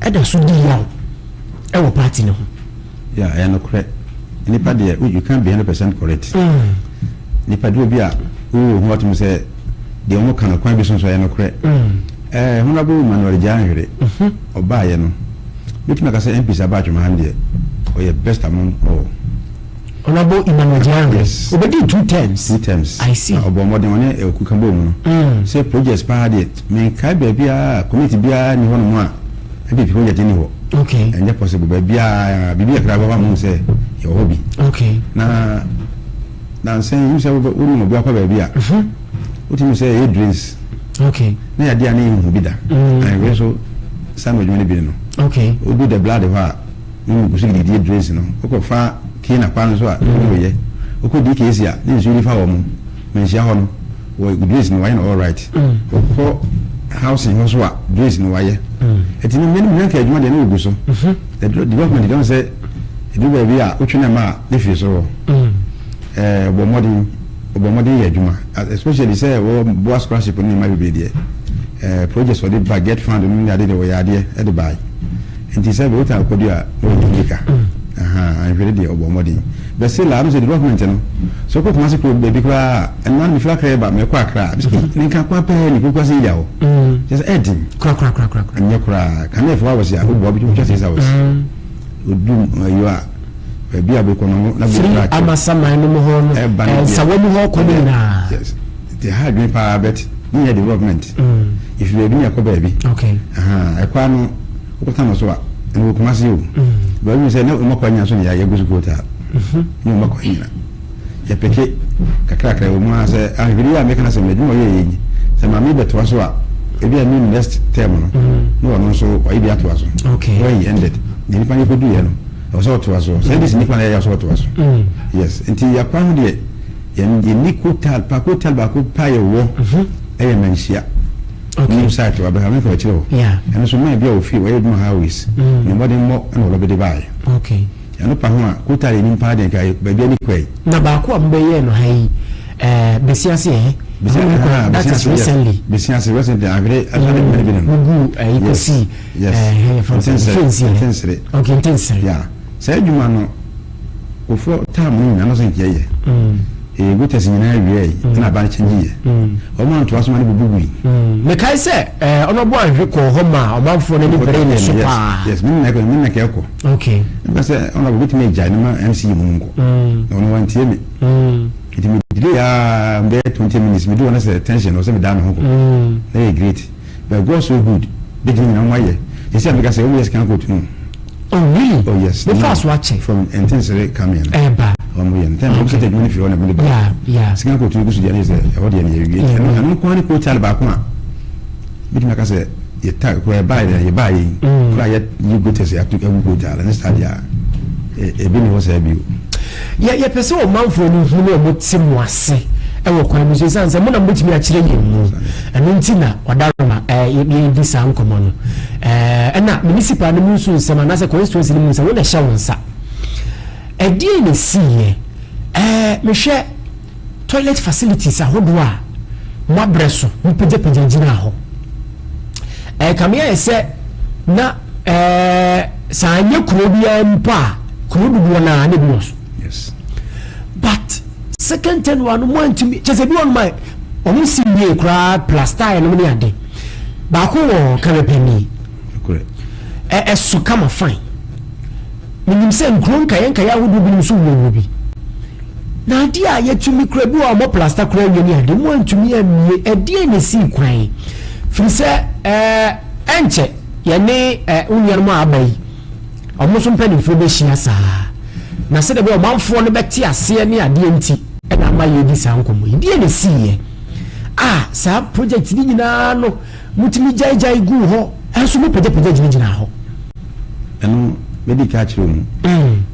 ɛda so di yaw ɛwɔ party no ho? Yeah, ɛyɛ nokorɛ. Nipa deɛ, you can't be 100% correct. Nipa deɛ, obi a wowɔ ho atom sɛ deɛ wɔn ka no kwan bi so nso ɛyɛ nokorɛ. Honorable Emmanuel Gyanhwere ɔbaayɛ no, bɛtumi aka sɛ MPs aba Atwima ha no deɛ, ɔyɛ best among all. Honorable Emmanuel Gyanhwere? Yes. Obedi two terms. Two terms. I see. Na ɔbɔ mmɔden, ɔne ɛkuka bɔ mu no sɛ projects paa deɛ, menkae baabiara, community biara ni hɔ nom a NPP project ni hɔ. Ɛnyɛ possible. Baabiara biribi kakra bɛba mo sɛ yɛwɔ hɔ bi. Na nansɛn yi sɛ wonim obi akɔ baabi a wotumi sɛ ɛyɛ drains na yɛde a ne yɛhu bi da. Ahwɛ so saa na adwuma no bi no odu the blood hɔ a, ne mu gusu gididie drains no, wokɔfa kina kwan no so a ne wɔyɛ, wokɔ DKC a ne nsuo nifa wɔ mo manhyia hɔ no, wɔ drains no wayɛ no all right. Wokɔ housing hɔ so a, drains no wayɛ. Ɛti no mmɛnim nyanka adwuma deɛ ne wɔgu so. The development deɛ, sɛ ɛdu baabi a wotwe ne ma a ne firi soro hɔ. Ɔbɔ mmɔden, ɔbɔ mmɔden yɛ adwuma, especially sɛ wɔboa scholarship no nneɛma bebree deɛ, projects wɔde ba GETFund no ne ade deɛ, wɔyɛ adeɛ ɛde bae. Nti sɛ bɛ wota akɔdu a na wɔde yie ka ahwere deɛ, ɔbɔ mmɔden bɛse la ano sɛ development no sɛ wokɔ Kumase kuro baabi koraa a, ɛno ano mefiri Akra ba, mɛkɔ Akra a, ne nka kwa pɛɛ ne kuku ase yia hɔ kyɛ sɛ ɛden. Korakorakorakora. Nyɛ koraa. Kanea 4 hours a woboa bi wotwa 6 hours odu ayo a baabi a bɛkɔ no na firi bɛkura akyerɛ. Amasaman no mu hɔ no. Ɛba no deɛ. Nsawa mu hɔ kɔ no nyinaa. Yes, nti ha adwene paa, but ne yɛ development ɛfiri baabi ne ɛkɔ baabi. Ɛkɔ ano wokɔta no so a, ɛno wɔ Kumase o, baabi sɛ ne ɔma kɔ anya so ne yɛagu so koota ne ɔma kɔ nyina yɛpeke kakrakra wɔ mu a sɛ ahwehwɛde yi a meka no sɛ madwuma ɔyɛ yɛ yi sɛ maame bɛtoa so a, ebi a me next term no na ɔno nso ɔyɛ bi atoa so. Where he ended deɛ, nipa no kɔduiɛ no, ɛwɔ sɛ ɔtoa so. Sɛ ɛde sɛ nipa no yɛyɛ sɛ ɔtoa so. Yes, nti yɛakwa ho deɛ, yɛnni coal tar pa. Coal tar baako pa yɛwɔ ɛyɛ Manhyia new site wɔ abɛha mɛka ɔkyerɛ hɔ. Ɛno so man bi a wɔfie wɔyɛ adwuma highways ne mmɔden mmɔ ɛna wɔlɔbɛde baeɛ. Ɛno pa ho a, coal tar yɛnim paa deɛ, nka baabi ani kɔe. Na baako a mobɛyɛɛ no ha yi, bɛsi ase ɛ? That is recently. Bɛsi ase recently, ahwere asɔre mmiri bi no. Mugu ɛyi kɔsi Yes. Fɛnsi. Ntensere. Okay, Ntensere. Yeah, saa adwuma no, kofoɔ time no nyinaa no sɛ nkyɛ yɛ ɛyɛ gutters nyinaa wie yi ɛna aba no kyɛngye yɛ ɔmo antoa so ma no bubu gui. Mekae sɛ ɔnɔbɔ ahwehwɛ kɔɔ hɔ ma ɔmanfoɔ no ani bere ne so paa. Yes, me nna me nna kɛ ɛkɔ. Nka sɛ ɔnɔbɔ bɛtumi agyae no ma MC mu nkɔ na ɔno wantie me, nti me delay aa bɛyɛ 20 minutes. Me do wɔn sɛ tension ɔsɛ me daa me ho kɔ na yɛ great, but God so good, bɛgyina nyinaa wɔn ayɛ. Yɛsi ameka sɛ wɔn yɛ scan coat no. Oh really? Oh yes. Me fa so akyɛ. From Ntensere coming. Ɛba. Wɔn yɛ ntɛn wɔn sɛ adwuma no firi hɔ na wɔn de ba. Yeah yeah. Scan coat no gu so deɛ ne sɛ ɛhɔ deɛ ne yɛ wie. Ɛno ɛno nko ara ne coat ale baako a bitumi aka sɛ yɛ ta kura yɛ baa yɛ yɛ baa yɛ yi. Kura yɛ yi gutters yɛ ato agu coat ale ne saa deɛ a ebi ne hɔ saa bio. Yɛ yɛpɛ sɛ ɔmanfoɔ no hu ne wɔn te mo ase wɔ kwan bi so esiane sɛ mo na mobɛtumi akyerɛ yɛn mu. Ɛno nti na ɔdaroma ɛɛ yɛdi saa nkɔmmɔ no. Ɛɛ ɛna municipal no mu nso nsɛm anaasɛ constituency no mu nsɛm wo na ɛhyɛ wo nsa. Ɛdeɛn na ɛsiiɛ? Ɛɛ mehwɛ toilet facilities ahodoɔ a moabrɛ so mopagyapagya gyinaa hɔ. Ɛkame ayɛ sɛ na ɛɛ sɛ anyɛ kuro biara mpo a kuro dodoɔ no ara na ebi wɔ so. Yes. But second tenure no mo antumi kyɛ sɛ bi wɔ nom a wɔn si wie koraa plaster nom ne ade. Baako wɔ Karapani. Ɛ ɛso kama fine. Menim sɛ nkuro nkaeɛ nkaeɛ ahodoɔ binom nso wɔ wɔ bi. Na adeɛ a yɛtumi kura bi wɔ a wɔn plasta koraa awie ne adeɛ mo antumi ammie ɛdeɛn na esii kwan firi sɛ ɛɛ ɛnkyɛ yɛne ɛɛ wo nuanom a aba yi wɔn nso mpanimfoɔ bɛhyia saa na sɛdeɛ bɛyɛ ɔmanfoɔ no bɛte aseɛ ne adeɛ nti ɛna ama yɛredi saa nkɔmmɔ yi deɛ na esiiɛ a saa project ne nyinaa no motumi gyaegyae guu hɔ ɛnso mopagyapagya gyinagyinaa hɔ. Ɛno mɛdi ka akyerɛ mu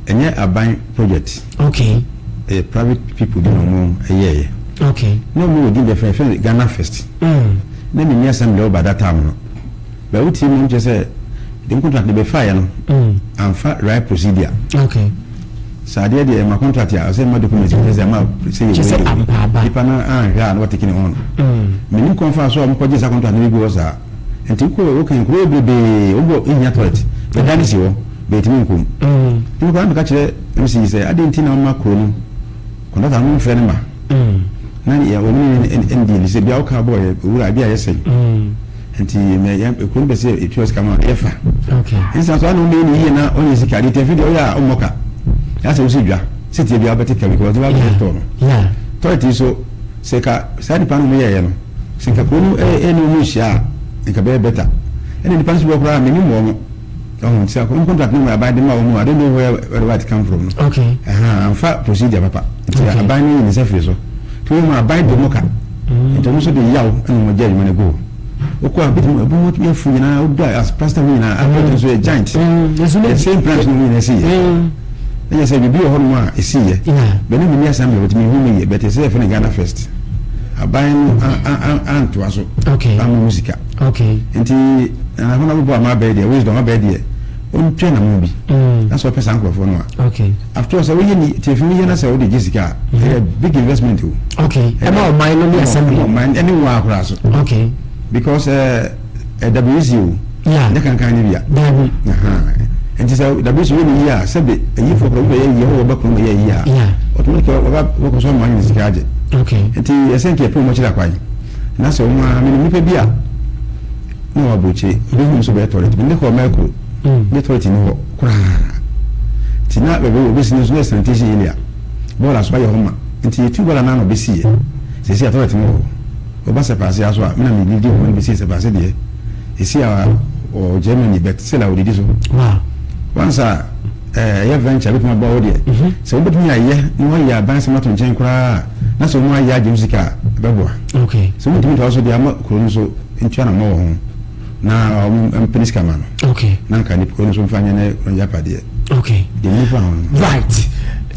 ɛnyɛ aban project. Okay. Ɛyɛ private people bi na ɔmo ɛyɛɛyɛ. Okay. Na ɔmo wɔ din deɛ fɛn fɛn Ghana first. Mm. Na mi ni assembly ɔba that time no. Bɛ o tie mu kyerɛ sɛ dem contract de bɛ fa yɛ no. Mm. Anfa right procedure. Okay. Sɛ adeɛ deɛ ɛma contract a ɔsɛ ɛma document kyerɛ sɛ ɛma sɛ yɛ wei de. Nipa no anhwɛ a na wɔtake ne on. Mm. Menim kɔn fa so a ɔmo kɔgye saa contract no bi gu hɔ saa. Nti wokɔ wokɔ nkuro bebree wobɔ ehia toilet bɛda ne si hɔ bɛtumi nkɔ mu. Nti mekɔ na meka kyerɛ MC yi sɛ adɛn nti na ɔma kuro no kɔntata no mfrɛ no ma na yɛ wɔn ne ne ndi ni sɛ bia woka bɔ yɛ owura bi a yɛ sɛn nti mɛ yɛ kuro no bɛ sɛ etua sika ma yɛ fa nsa so ana ɔmɛ ne yie na ɔnyɛ sika de tɛfi deɛ ɔyɛ a ɔmmɔ ka yɛ asɛ wosi dwa sɛ tie bia wobɛte ka bi kɔ ɔte ba bɛ tɔ no toilet yi so sɛ ka saa nipa no mo yɛyɛ no sɛ nka kuro no ɛne ɔmo nhyia a nka bɛyɛ better ɛna nipa no so bɔ koraa menim wɔn. Ɔho nti sɛ wɔn contract no mu aban de ma wɔn I don't know where where the right come from no. Okay. Ɛhan anfa procedure papa. Nti okay. Aban no yi ne nsa firi so. Nti wɔn mu aban de wɔn ka. Mm. Nti wɔn nso de yaw ɛna wɔn gye adwuma no gu hɔ. Okɔ a bitumi ebi mu yɛ fu nyinaa odu a as plaster ho nyinaa apɛtɛ nso yɛ giant. Mm. The same plans no nyinaa si yɛ. Ɛyɛ sɛ biribi wɔ hɔ nom a esi yɛ. Bɛn ne mi ni asɛm yɛ wɔtumi hu mi yɛ bɛtɛ sɛ yɛfɛ no Ghana first. Aban no antoa so. Okay. Ama mu sika. Okay. Nti na hɔn abobɔ ama abɛyɛ deɛ wisdom abɛyɛ deɛ ɔntwa na mu bi. Mm. Na sɛ ɔpɛ saa nkurɔfoɔ no a. Okay. After all sɛ woyɛ ni tiɛfi woyɛ na sɛ wode gye sika a mm-hmm. ɛyɛ big investment o. Okay. Ɛma ɔman no ne assembly. Ɛma ɔman ɛne wɔn akora so. Okay. Because ɛɛ eh, WC o. Yeah. Ne kankan ne bia. Dabi. Nti sɛ WC wo ne yie a sɛbe ayifoɔ kora wobɛyɛ yie hɔ wɔbɛkɔ no yɛ yie a. Yeah. Automatically wɔba wɔkɔ so ama ne sika agye. Okay. Nti ɛsɛ nka yɛpɛ wɔn akyiri akwan. Na sɛ wɔn ara menim nipa bi a na ɔwɔ aburokyire obi hu nso bɛyɛ toilet bi ne kɔ ɔmɛ kuro ne toilet ni hɔ koraa nti na baabi obi si no nso na sanitation area bɔɔla so ayɛ hɔ ma nti yɛtu bɔɔla no ano bɛsi yɛ sɛsi a toilet no wɔ hɔ ɔba sɛpaase aso a mena medidi hɔ no bɛsi sɛpaase deɛ ɛsi a wɔ Germany but still a wɔdidi so once a ɛyɛ venture bɛtumi aboa wo deɛ mhm. sɛ wobɛtumi ayɛ na woayɛ aban sɛm ato nkyɛn koraa na sɛ wɔn ayɛ agye sika a ɛbɛboa sɛ wontumi ntoa so deɛ ama kuro no so ntua na mmɔ wɔ ho na wɔn mpene sika ma no na nka nipa kuro no so mfa nyɛ ne kuro no gyapadeɛ deɛ nifa ho no. Right.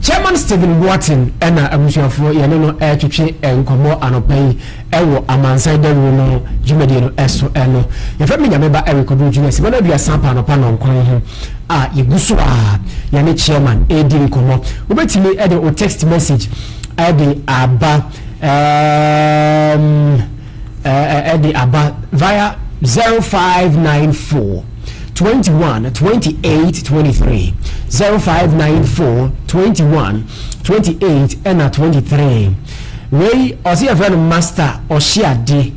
Chairman Stephen Boateng ɛna abusuafoɔ yɛne no ɛretwetwe nkɔmmɔ anɔpa yi ɛwɔ amansan dawuro no dwumadie no ɛso ɛno yɛfrɛ me Nyameba Eric Oduro Junior sima no 30 pa anɔpa nɔnkron ho a yɛgu so a yɛne chairman ɛredi nkɔmmɔ. Wobɛtumi de wo text message ɛde aba um, ɛde aba via 0594 21 28 23 0594 21 28 ɛna 23. Wei ɔsɛ yɛfrɛ no master ɔhye adeɛ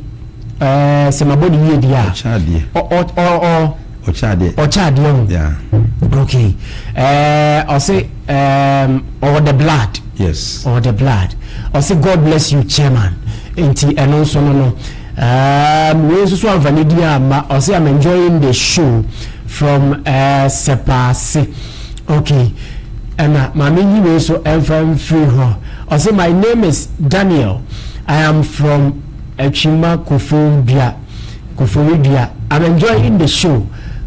ɛɛ sɛ mabɔ ne yie deɛ a ɔ ɔ ɔ Ɔkyɛ adeɛ. Ɔkyɛ adeɛ ho. Yeah. Okay. Ɛɛ ɔse ɛɛm ɔwɔ the blood. Yes. Ɔwɔ the blood. Ɔse God bless you chairman. Nti ɛno nso no no. Um, wei nso so amfa ne din amma. Ɔse I'm enjoying the show From uh, Sepaase. Okay. Ɛna maame yi wei so ɛmfa mfiri hɔ. Ɔsɛ my name is Daniel. I am from Atwima Koforidua. Koforidua. I'm enjoying the show.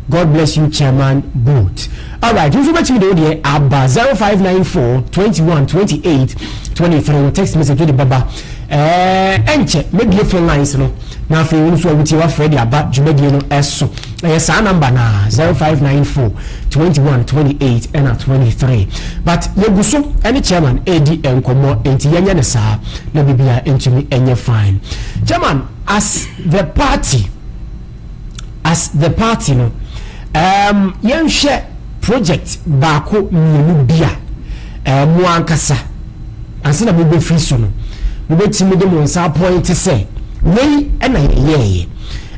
God bless you, Chairman Boot. All right, nso bɛtumi de wo deɛ aba 0594 21 28 23 wo text message de bɛba. Ɛɛ ɛnkyɛ mɛbie phone lines no na afei wo nso a wotie wafrɛ de aba dwumadie no ɛso. Ɛyɛ saa number na 0594 21 28 ɛna 23. But yɛgu so ɛne chairman ɛredi nkɔmmɔ, nti yɛnyɛ ne saa na biribiara ntumi ɛnyɛ fine. Chairman, as the party no, yɛnhwɛ project baako mmienu bi a mo ankasa ansa na mobɛfiri so no, mobɛtumi de mo nsa appoint sɛ wei ɛna yɛyɛɛyɛ.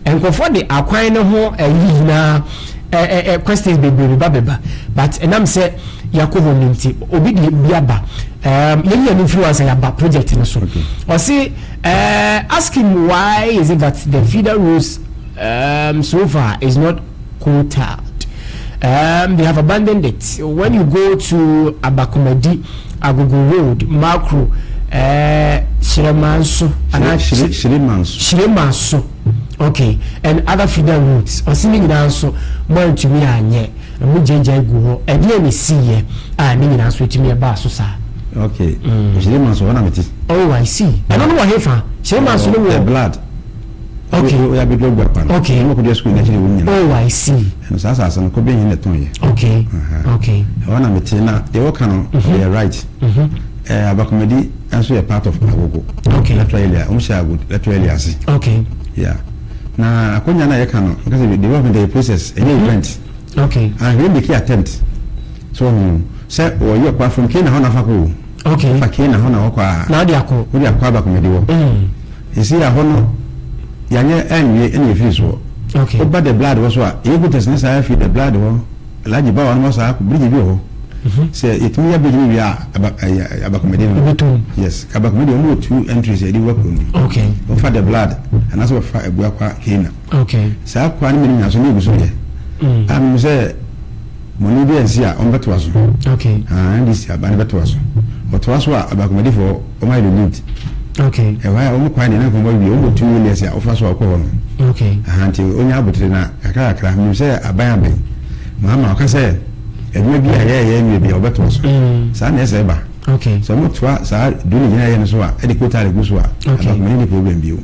Nkurɔfoɔ de akwan no ho ɛyi nyinaa ɛ ɛ questions bebree ba bɛba, but ɛnam sɛ yɛakɔ hɔ no nti obi de bi aba. Yɛn yɛn mfiri wɔn sɛ yɛaba project no so. Ɔsi ask him why is it that the feeder roads so far is not coal-tarred. They have abandoned it. When you go to Abakumadi, Agogo Road, Makro, Shiremanso, Shiremanso. Shiremanso, okay, and other feeder roads. Ɔsi ne nyinaa nso mo antumi anyɛ, mo gyagya gu hɔ. Ɛdeɛ ne si yɛ a ne nyinaa nso etumi ɛbaa so saa? Okay. Shiremanso hɔ na mete. Oh, I see. Ɛno no wɔ hefa? Shiremanso no wɔ? The blood. O ya bi dɔgba kwan. Ɔmo kò di sukuu n'akyiri wɔn nyinaa. Oh, I see. Ɛno saa asase no kɔ bɛ yin na tɔn yɛ. Ɛhɔ na mete na deɛ wɔka no ɔyɛ right. Abakumadi nso yɛ part of Agogo. Electoral area, ɔmo hyɛ Agogo electoral area ase. Yeah. Na akonya na yɛka no, nka sɛ development yɛ process, ɛnyɛ event. Ahwɛ make attempt. So sɛ wɔyɛ kɔ from Kena hɔ nafa kɔ o. Fa Kena hɔ na wɔkɔ a. Na ɔde akɔ. Wɔde akɔ Abakumadi wɔ. Esi ahɔ no yanyɛ ɛnwie ɛna efiri soɔ. Woba the blood wɔ so a, ɛyɛ gutters ne saa fi the blood hɔ. Alhaji Bawa no wɔ saa bridge bi wɔ hɔ. Sɛ yɛtumi yɛ bridge no wie a, aba ɛyɛ Abakumadi no. Ebi Yes, Abakumadi wɔn wɔ two entries yɛde wɔ kuro no. Wɔfa the blood anaasɛ wɔfa Ebuakwa Kena. Saa kwa no mmienu nyinaa so ne egu so yɛ. A mímu sɛ mɔni bi ɛnsi a wɔn bɛtoa so. Ah, NDC aba ne bɛtoa so. Ɔtoa so a, Abakumadifoɔ wɔn ayɛ relieved. Ɛhɔ a wɔn kwan deɛ ne nkɔmɔ wie, wɔn bɔ 2 million a wɔfa so a wɔkɔ hɔ no. Ahanti onye abotire na kakra kakra mímu sɛ aban abɛn mahama ɔka sɛ adwuma bi a yɛyɛ nwie bi a wɔbɛtoa so. Saa na ɛsɛ ɛba. Sɛ wɔn toa saa duro ne gyina yɛ no so a, ɛde coal tar gu so a, Abakumadi ni problem bio.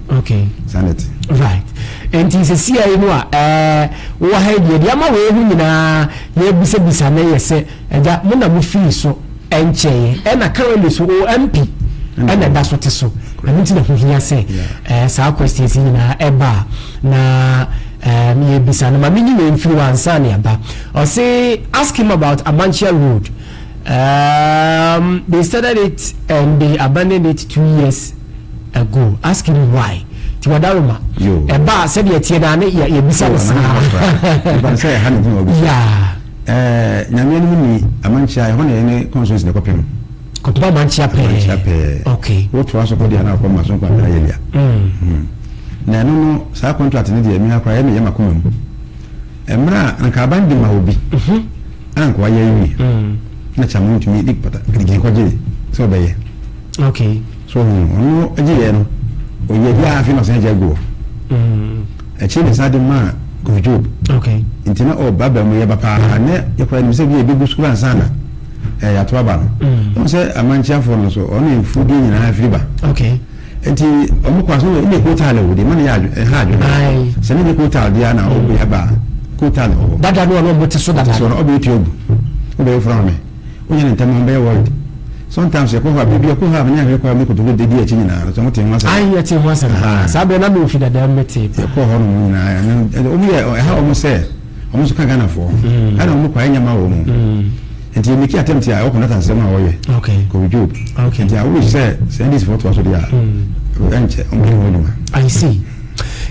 Saa na ɛte. Right, nti sɛsi yi no a wɔ ha yi deɛ, deɛ ama wei ho nyinaa yɛbisabisa ne yɛ sɛ ɛgya mo na mo firi so ɛnkyɛn, ɛna currently so o MP ɛna ɛda so te so. Ɛno nti na ho hia sɛ saa questions yi nyinaa ɛba a na yɛbisa no. Ma menyi wei mfiri wɔ ansa ne aba. Ɔse ask him about Amankyia Road. They started it and they abandoned it 2 years ago. Ask him why. Ti wadaroma ɛba a sɛdeɛ tie naa ne yɛbisa no saa. Ɛba sɛ ɛha ne ho ɔbi. Nyame anim ni, Amankyia ɛhɔ na yɛne constituency ne kɔpem. Kɔpem Amankyia pɛɛ? Amankyia pɛɛ. Wotoa so kɔ deɛ na akɔ ma so nkɔ abɛn ayɛlia. Na ɛno no saa contract ne deɛ mi akora yɛ meyɛ makoma mu mmerɛ a anka aban de ma obi a nka wayɛ awie na kyama ntumi de pata gidigidi kɔgye sɛ ɔbɛyɛ. So ɔno gye yɛ no ɔyɛ bi a afei na ɔsan gye agu hɔ. Akyire ne saa de maa Kofi Job. Nti na ɔba ba mu yɛ ba paa ne yɛkora nim sɛ bi a ɛbɛgu sukuu ansa na yɛato aba no. Ɔhu sɛ Amankyiafoɔ no nso ɔno mfudie nyinaa firi ba. Nti ɔmo kɔ aso ɛna coal tar wɔ de ma ne yɛ adwo ɛha adwo. Sɛ ne nyɛ coal tar deɛ na ɔbɛ aba coal tar wɔ hɔ. Dada no ɔno ɔmo te so dada. So no ɔbɛ etu agu ɔbɛ yɛ fura mi ɔnyɛ ne ntɛm ɔbɛyɛ worried. Sometimes yɛkɔ hɔ a baabi yɛkɔ hɔ a mene ahwɛ kɔ a me kotoko de di akyi nyinaa no sɛ mo te ho asɛm. Ayi, yɛte ho asɛm paa. Saa bɛrɛ na mi ofi dada mi te. Yɛkɔ hɔ nom nyinaa ɛno ɔmo yɛ ɛha ɔmo sɛ ɔmo nso ka Ghanafoɔ ɛna ɔmo kɔ ayɛ nyama wɔ mu nti yɛ make attempt a ɛwɔ kɔnɔta nsɛm a wɔyɛ. Kofi Job. Nti awo sɛ sɛ NDC foɔ toa so deɛ a ɛnkyɛ ɔmo yɛ ho adwuma. I see.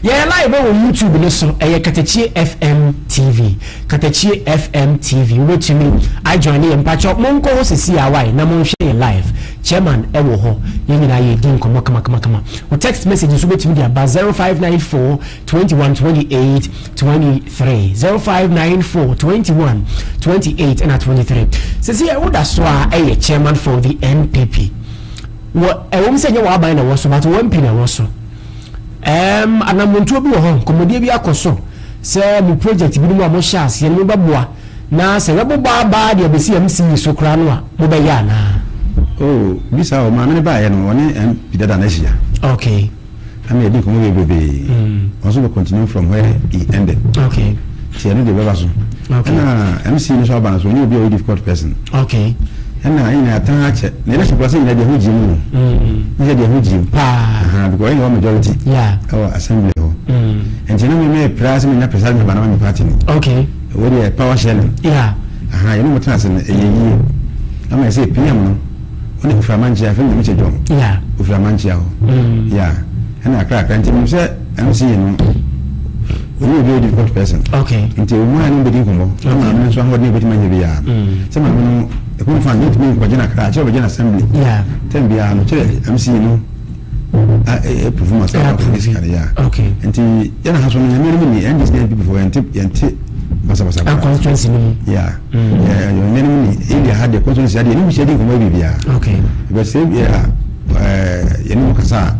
Yɛyɛ live wɔ YouTube no so, ɛyɛ Katakyie FM TV, Katakyie FM TV. Wobɛtumi ajoin yɛ. Mpakyɛ monkɔ hɔ sisi awae na monhwɛ yɛ live. Chairman wɔ hɔ, yɛn nyinaa yɛredi nkɔmmɔ kamakamakama. Wo text message nso wobɛtumi de aba 0594 21 28 23, 0594 21 28 ɛna 23. Sɛsi ɛ woda so a ɛyɛ chairman for the NPP. Wɔ ɛwom sɛ nyɛ w'aban na ɛwɔ so, but wo MP na ɛwɔ so. Ɛɛm anamontuo bi wɔ hɔ, nkɔmmɔdie bi akɔ so sɛ mo project binom a mohyɛ aseɛ no mobɛboa. Na sɛ yɛbobɔ aba de abɛsi MC yi so koraa no a, mobɛyɛ anaa? Oh, bisa o, maame no baeɛ no, ɔne MP dada no ahyia. Okay. Ɛna yɛdi nkɔmmɔ bebrebee. Ɔno nso bɛ continue from where he ended. Okay. Nti ɛno deɛ bɛba so. Okay. Ɛna MC no nso aba no so, ɔnyɛ obi a ɔyɛ difficult person. Okay. Ɛna yɛn nyinaa yɛatan akyɛ. Na election koraa sɛ nyinaa deɛ ɛho gyim o. Ne sɛ deɛ ɛho gyim. Paa. Aha, because ɔyɛ na ɔwɔ majority. Yeah. Ɛwɔ assembly hɔ. Nti na me me pere ara sɛ menya presiding member na ma me party no. Okay. Wei deɛ power sharing. Yeah. Aha, yɛne mo tena ase no, ɛyɛ yie. Ama yɛ sɛ PM no, ɔne ofiri amankyea, afei na mekyɛ John. Yeah. Ofiri amankyea hɔ. Mm. Yeah. Ɛna akra akra, nti menim sɛ MC no, ɔnyɛ obi a difficult person. Okay. Nti ɔmu a ne mbɛdi nkɔmmɔ. Na maame no nso ahoɔden a obɛtumi anyɛ biara. Mm. Sɛ maame no, ɛkɔm fa no, yɛntumi nkɔgye no akra, kyerɛ ɔbɛgye no assembly. Yeah. Tɛm biara no, kyerɛ MC no, approve ma sɛ ɔkɔ sika no yɛ a nti yɛn ha so no nyame no mu ni NDC ne NPP foɔ yɛnte yɛnte basabasa koraa constituency no mu ya nyame no mu ni area ha deɛ constituency ha deɛ yɛne mu hyia di nkɔmmɔ biribiara bɛ sɛ yɛ a yɛne mu kasa a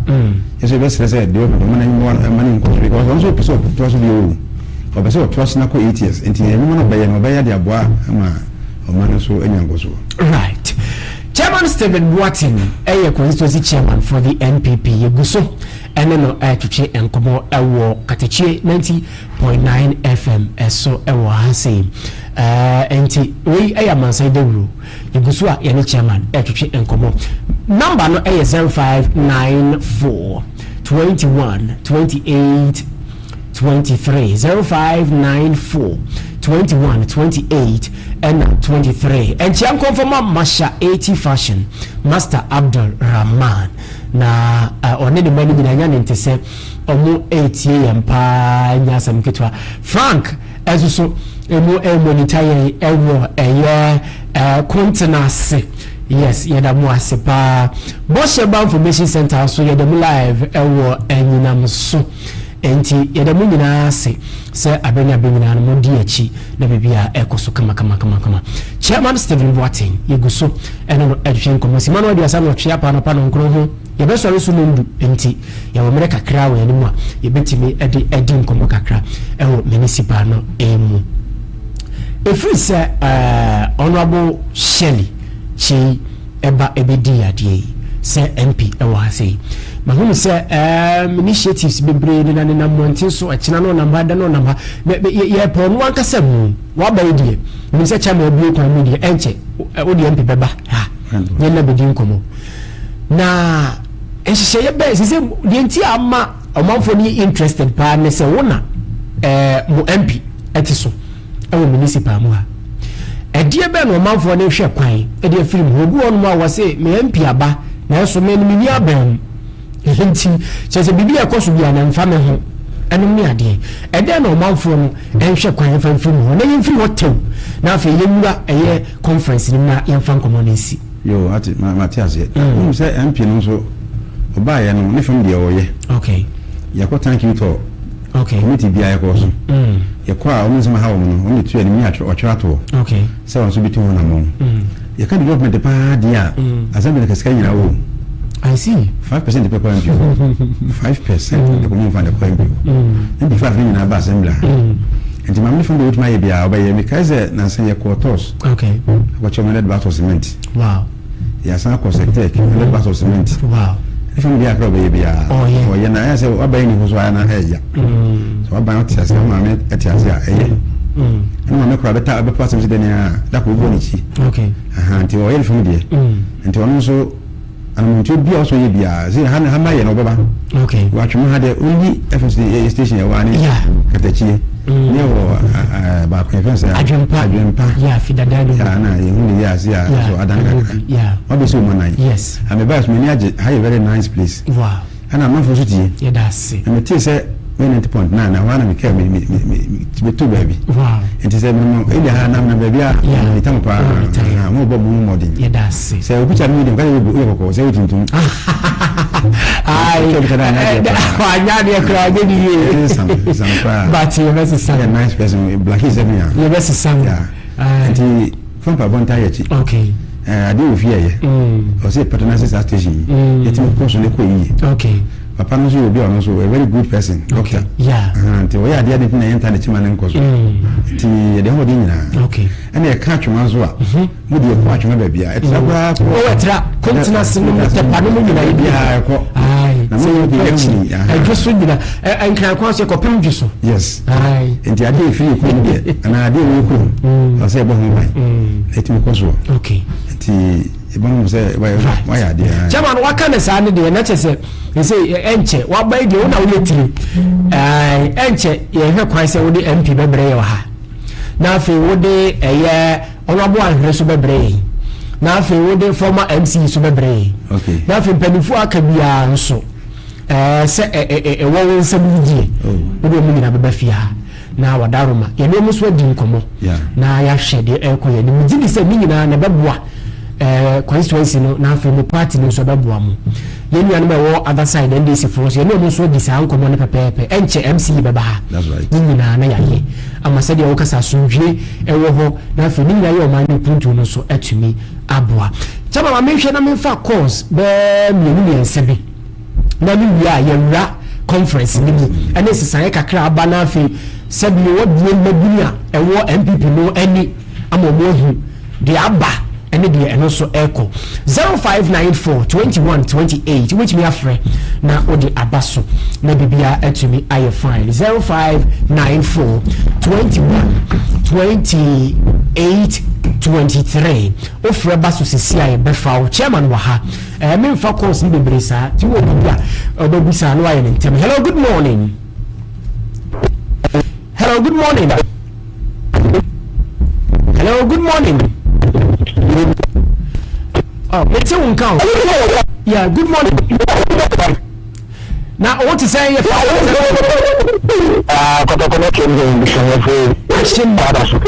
yɛ so yɛbɛsrɛ sɛ deɛ ɔpɛ ɔma no ɛma no nkɔ so because ɔno nso ɔpɛ sɛ ɔtoa so bio ɔpɛ sɛ ɔtoa so na kɔ 8 years nti ɛnwuma no ɔbɛyɛ no ɔbɛyɛ de aboa ma ɔma no nso anya nkɔsoɔ. Right. Chairman Stephen Boateng yɛ constituency chairman for the NPP. Yɛgu so ne no retwetwe nkɔmmɔ wɔ Katakyie 90.9 FM so wɔ ha sei. Nti wei yɛ amansan dawuro. Yɛgu so a yɛne chairman retwetwe nkɔmmɔ. Number no yɛ 0594 21 28 23 0594 21 28 ɛna 23 Nkyea nkɔmfɔma Masha 80 Fashion Master Abdul Rahman na ɔne ne mma no nyinaa nya ne nte sɛ ɔmo ɛretie yɛn paa nyɛ asɛm ketewa Frank ɛnso so ɛmu ɛremonita yɛn ɛwɔ ɛyɛ kontena ase yes yɛda mo ase paa Bɔhyɛ Ba Information Center nso yɛda mu live ɛwɔ anyinam so Enti yɛda mo nyinaa ase sɛ abere ne abere nyinaa no modi akyi na biribiara ɛkɔ so kamakamakamakama. Chairman Stephen Boateng, yɛgu so ne no retwetwe nkɔmmɔ. Simma no 38 apa anɔpa nnɔnkron ho. Yɛbɛsɔre so nnɔndu, enti yɛwɔ mmerɛ kakra wɔ yɛn anim a yɛbɛtumi de adi nkɔmmɔ kakra wɔ municipal no mu. Ɛfiri sɛ Honourable Shirley Kyei ɛba ɛbɛdii adeɛ yi sɛ MP wɔ ha sei. Mahunu sɛ um, initiatives bebree nenanenam mmɔnten so, ɛkyena no ɔnam ha, ɛda no ɔnam ha. Yɛpɛ ɔno ankasa mu, waba yi deɛ, menim sɛ chairman abue kwan mu deɛ, ɛnkyɛ wo deɛ MP bɛba ha, yɛn na bɛdi nkɔmmɔ. Na nhyehyɛeɛ bɛn, sɛ sɛ deɛ nti a ama ɔmanfoɔ no yɛ interested paa ne sɛ wo na eh, mo MP ɛte so. wɔ municipal mu ha. Ɛdeɛ bɛn na ɔmanfoɔ no rehwɛ kwan de afiri mu hɔ? Obi wɔ hɔnom a wɔse me MP aba nanso me no menni aban mu. Nti kyerɛ sɛ biribi a ɛkɔ so biara no ɛmfa me ho. Ɛnom ne adeɛ. Ɛdɛn na ɔmanfoɔ no nhwɛ kwan mfa mfiri mu hɔ na yɛmfiri hɔ tɛw na afei yɛnwura ɛyɛ conference no mu na yɛmfa nkɔmmɔ no nsi. Yoo ate ma mate aseɛ. Wonim sɛ MP no nso ɔbaeɛ no ne fam deɛ ɔyɛ. Okay. Yɛkɔ thank you tour. Okay. Committee biara yɛkɔ so. Yɛkɔ a wɔn nsɛm aha wɔn no, wɔn de to anim ne atwerɛ ɔtwerɛ atoɔ. Okay. Sɛ wɔn nso bi tu ho namɔn. Yɛka development paa deɛ a, assembly no kasika nyinaa wɔ mu. I see. 5% pɛ kɔ MP hɔ. 5% de kɔ mu nfa de kɔ MP hɔ. MP 5 no nyinaa ba assembly ha. Nti maame no fam deɛ wotumi ayɛ biara ɔbɛyɛ. Mekae sɛ nansa yɛkɔɔ TOS. Okay. Akɔkyɛ wɔn 100 bags of cement. Wow. Yɛasan akɔ Sectec, 100 bags of cement. Wow. Ne fam deɛ akra ɔbɛyɛ biara. Ɔyɛ. Ɔyɛ na ayɛ sɛ waban ni hɔ so ayɛ na ɛyɛ. Sɛ waban ɔte ase, maame ɛte ase a ɛyɛ. Ɛna maame kora bɛta bɛpa asɛm sɛ dɛn a da kɔ bɔ n'akyi. Okay. Aha nti ɔyɛ ne fam deɛ. Nti ɔno nso anamontuo bi a ɔsɔ yɛ biara sɛ ha ha ma yɛ na ɔbɛba. Okay. Watwe mu ha deɛ only FM station ɛwɔ ane katakyie. Ne wɔ baako yɛfrɛ sɛ Adwempa. Adwempa. Yeah, fidada no. Yeah, na yɛhu ne yɛ ase a so adane kakra. Yeah. Wabɛsi wɔn anan. Yes. And mebaa so m'ani agye ha yɛ very nice place. Wow. Ɛna amanfoɔ nso tie. Yɛda ase. Na metee sɛ Woyɛ 90.9 na hɔ ara na me kaa me me me me bɛtɔ baabi. Nti sɛ me ɛdi ha na me baabi a me tam paa na mo bɔ mo mmɔden. Yɛda ase. Sɛ obi kya me deɛ nka yɛ woyɛ kɔkɔɔ sɛ woyɛ tuntum. Ayi wanya adeɛ koraa ɔnyɛ ne yie. Sam sam koraa. But yɛbɛsesa. Yɛ nice person black is ɛmi a. Yɛbɛsesa. Nti fa mpaebɔ ntaa yɛ akyi. Okay. Ɛɛ adeɛ wɔ fie ɛyɛ. Ɔsɛ patronize saa station yi. Yɛtumi kɔ so ne kɔ yie. Okay. Papa no nso yɛ obi a ɔno nso a very good person. Doctor. Okay. Yeah. Nti ɔyɛ adeɛ adi na yɛn ntaa n'akyi ma ne nkɔ so. Nti yɛde ahoɔden nyinaa. Okay. Ɛna yɛka atwoma nso a. Mo deɛ kɔ atwoma baabi a ɛtra koraa kɔ. Ɔwɔ ɛtra kɔntena se no mu tɛpa no mu nyinaa yɛ biara ɛkɔ. Ayi. Na mo yɛ bi yɛ mu. Ɛdwo so nyina nkran kwan so ɛkɔpem dwo so. Yes. Nti adeɛ a ɛfiri yɛ kurom deɛ anaa adeɛ a ɛwɔ yɛ kurom ɛwɔ sɛ yɛbɔ ho ban na ɛtumi kɔ soɔ. Okay. Nti yɛbɔ ho sɛ wayɛ adeɛ. Chairman waka ne saa ne deɛ na kyɛ sɛ ɛsɛ ɛnkyɛ waba yi deɛ wo na woyɛ tiri ɛnkyɛ yɛhwɛ kwan sɛ wode MP bɛbrɛ yɛ wɔ ha na afei wode ɛyɛ ɔnwabo ahwere so bɛbrɛ yɛn na afei wode former MC so bɛbrɛ yɛn na afei mpanimfoɔ aka biara nso Ɛɛ sɛ ɛ ɛ ɛ ɛwɔ wo nsam yi deɛ, wode wɔn nyinaa bɛba fie ha na wadaroma. Yɛne wɔn nso adi nkɔmmɔ na yɛahwɛ deɛ ɛrekɔ yɛn anim. Megye di sɛ ne nyinaa na ɛbɛboa ɛɛ constituency no na afei mo party no nso ɛbɛboa mo. Yɛn nuanom a ɛwɔ other side NDC foɔ nso yɛne wɔn nso adi saa nkɔmmɔ no pɛpɛɛpɛ. Ɛnkyɛ MC yi bɛba ha. Ne nyinaa na yɛayɛ ama sɛdeɛ wokasa asomdwie ɛwɔ hɔ na afei ne nyinaa yɛ ɔman no mpuntuo no nso atumi aboa. Kyɛma ma menhwɛ na memfa calls bɛɛ mmienu mmiɛnsa bi. na no wie a yɛwura conference no mu ɛne nsesaeɛ kakra aba na afei sɛbi wɔbie mmabunu a ɛwɔ NPP no ani ama wɔn ahu deɛ aba ɛne deɛ ɛno nso ɛrekɔ. 0594 21 28 wobɛtumi afrɛ na wode aba so na biribiara atumi ayɛ fine. 0594 21 28 23 wofrɛ ba so sisi a yɛbɛfa wo. Chairman wɔ ha. Ɛɛ me nfa calls no bebree saa ti wɔ biribi a ɔbɛbusa na wayɛ ne ntɛm. Hello, good morning. Hello, good morning. Hello, good morning. Oh, mete wo nka o. Yeah, good morning. Na wo te sɛ yɛ fa. Ah, kɔtɔkɔ na kɛm sɛ mbusanyɛfo. Ahyɛ mu. Ada so.